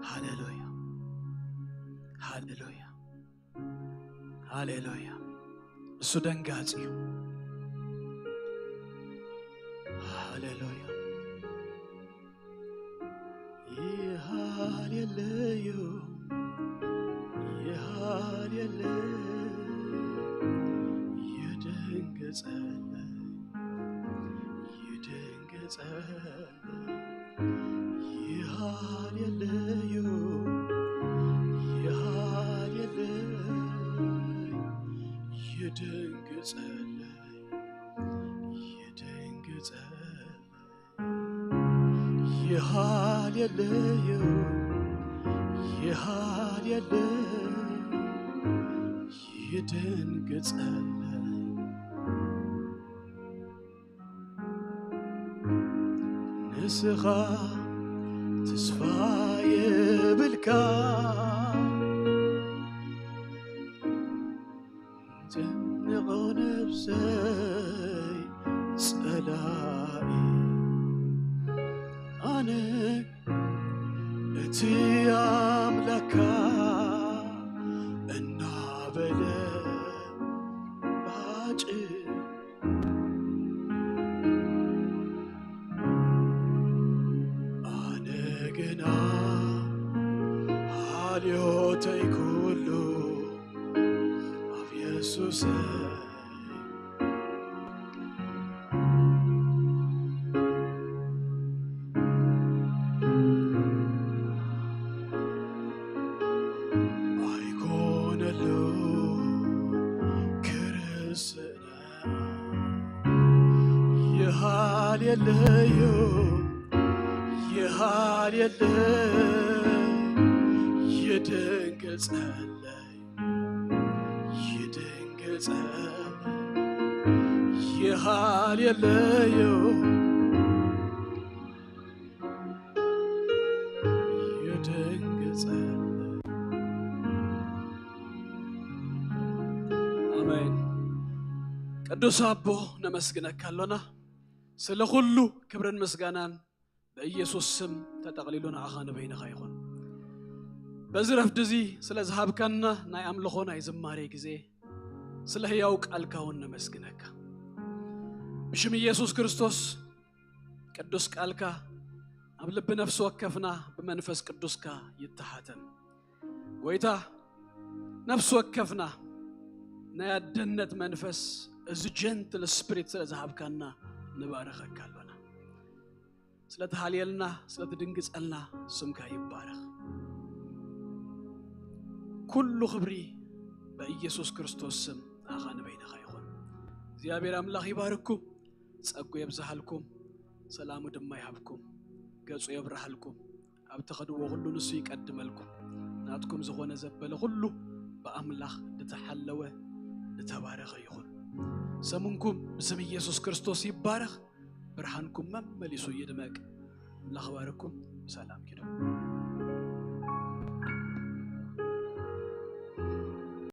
ሃሌሉያ። ሃሌሉያ። ሃሌሉያ። እሱ ደንጋጽ እዩ። ሃሌሉያ። ይሃሌሉያ። ይሃሌሉያ። ይደንገጸለይ። ይደንገጸለይ። ይሃሌሉያ። ይሃሌሉያ። ይደንገጸለይ። ይደንገጸለይ። ይሃሌሉያ። ይሃሌሉያ። ይደንገጸለይ። ንስኻ ተስፋ የብልካ ጨንቆ ነብሰይ ጸላኢ ኣነ እቲ ኣምላካ እናበለ ባጭ ኣነ ግና ሓልዮተይ ኩሉ ኣብ የሱሰይ ኣይኮነሉ ክርስትና ይሃሌሉያ ይሃሌሉያ ይደንገጸለይ ይደንገጸለይ ይሃሌሉያ ይደንገጸለይ። ኣሜን። ቅዱስ ኣቦ ነመስግነካ ኣሎና። ስለ ኩሉ ክብርን ምስጋናን ብኢየሱስ ስም ተጠቕሊሉ ንዓኻ ንበይንኻ ይኹን። በዚ ረፍዲ እዚ ስለ ዝሃብካና ናይ ኣምልኾ ናይ ዝማሬ ግዜ፣ ስለ ህያው ቃልካ እውን ነመስግነካ። ብሽም ኢየሱስ ክርስቶስ ቅዱስ ቃልካ ኣብ ልቢ ነፍሲ ወከፍና ብመንፈስ ቅዱስካ ይተሓተም። ጎይታ፣ ነፍሲ ወከፍና ናይ ኣደነት መንፈስ፣ እዚ ጀንትል ስፒሪት ስለ ዝሃብካና ንባርኸካ ኣሎና። ስለ ትሃልየልና፣ ስለ ትድንግጸልና ስምካ ይባረኽ። ኩሉ ክብሪ ኢየሱስ ክርስቶስ ስም ኣኻ ንበይንኻ ይኹን። እግዚኣብሔር ኣምላኽ ይባርኩም፣ ጸጉ የብዝሃልኩም፣ ሰላሙ ድማ ይሃብኩም፣ ገጹ የብርሃልኩም። ኣብ ትኸድዎ ኩሉ ንሱ ይቀድመልኩም። ናትኩም ዝኾነ ዘበለ ኩሉ ብኣምላኽ ዝተሓለወ ዝተባረኸ ይኹን። ሰሙንኩም ብስም ኢየሱስ ክርስቶስ ይባረኽ። ብርሃንኩም መመሊሱ ይድመቅ። ኣምላኽ ባርኩም። ብሰላም ኪዱ።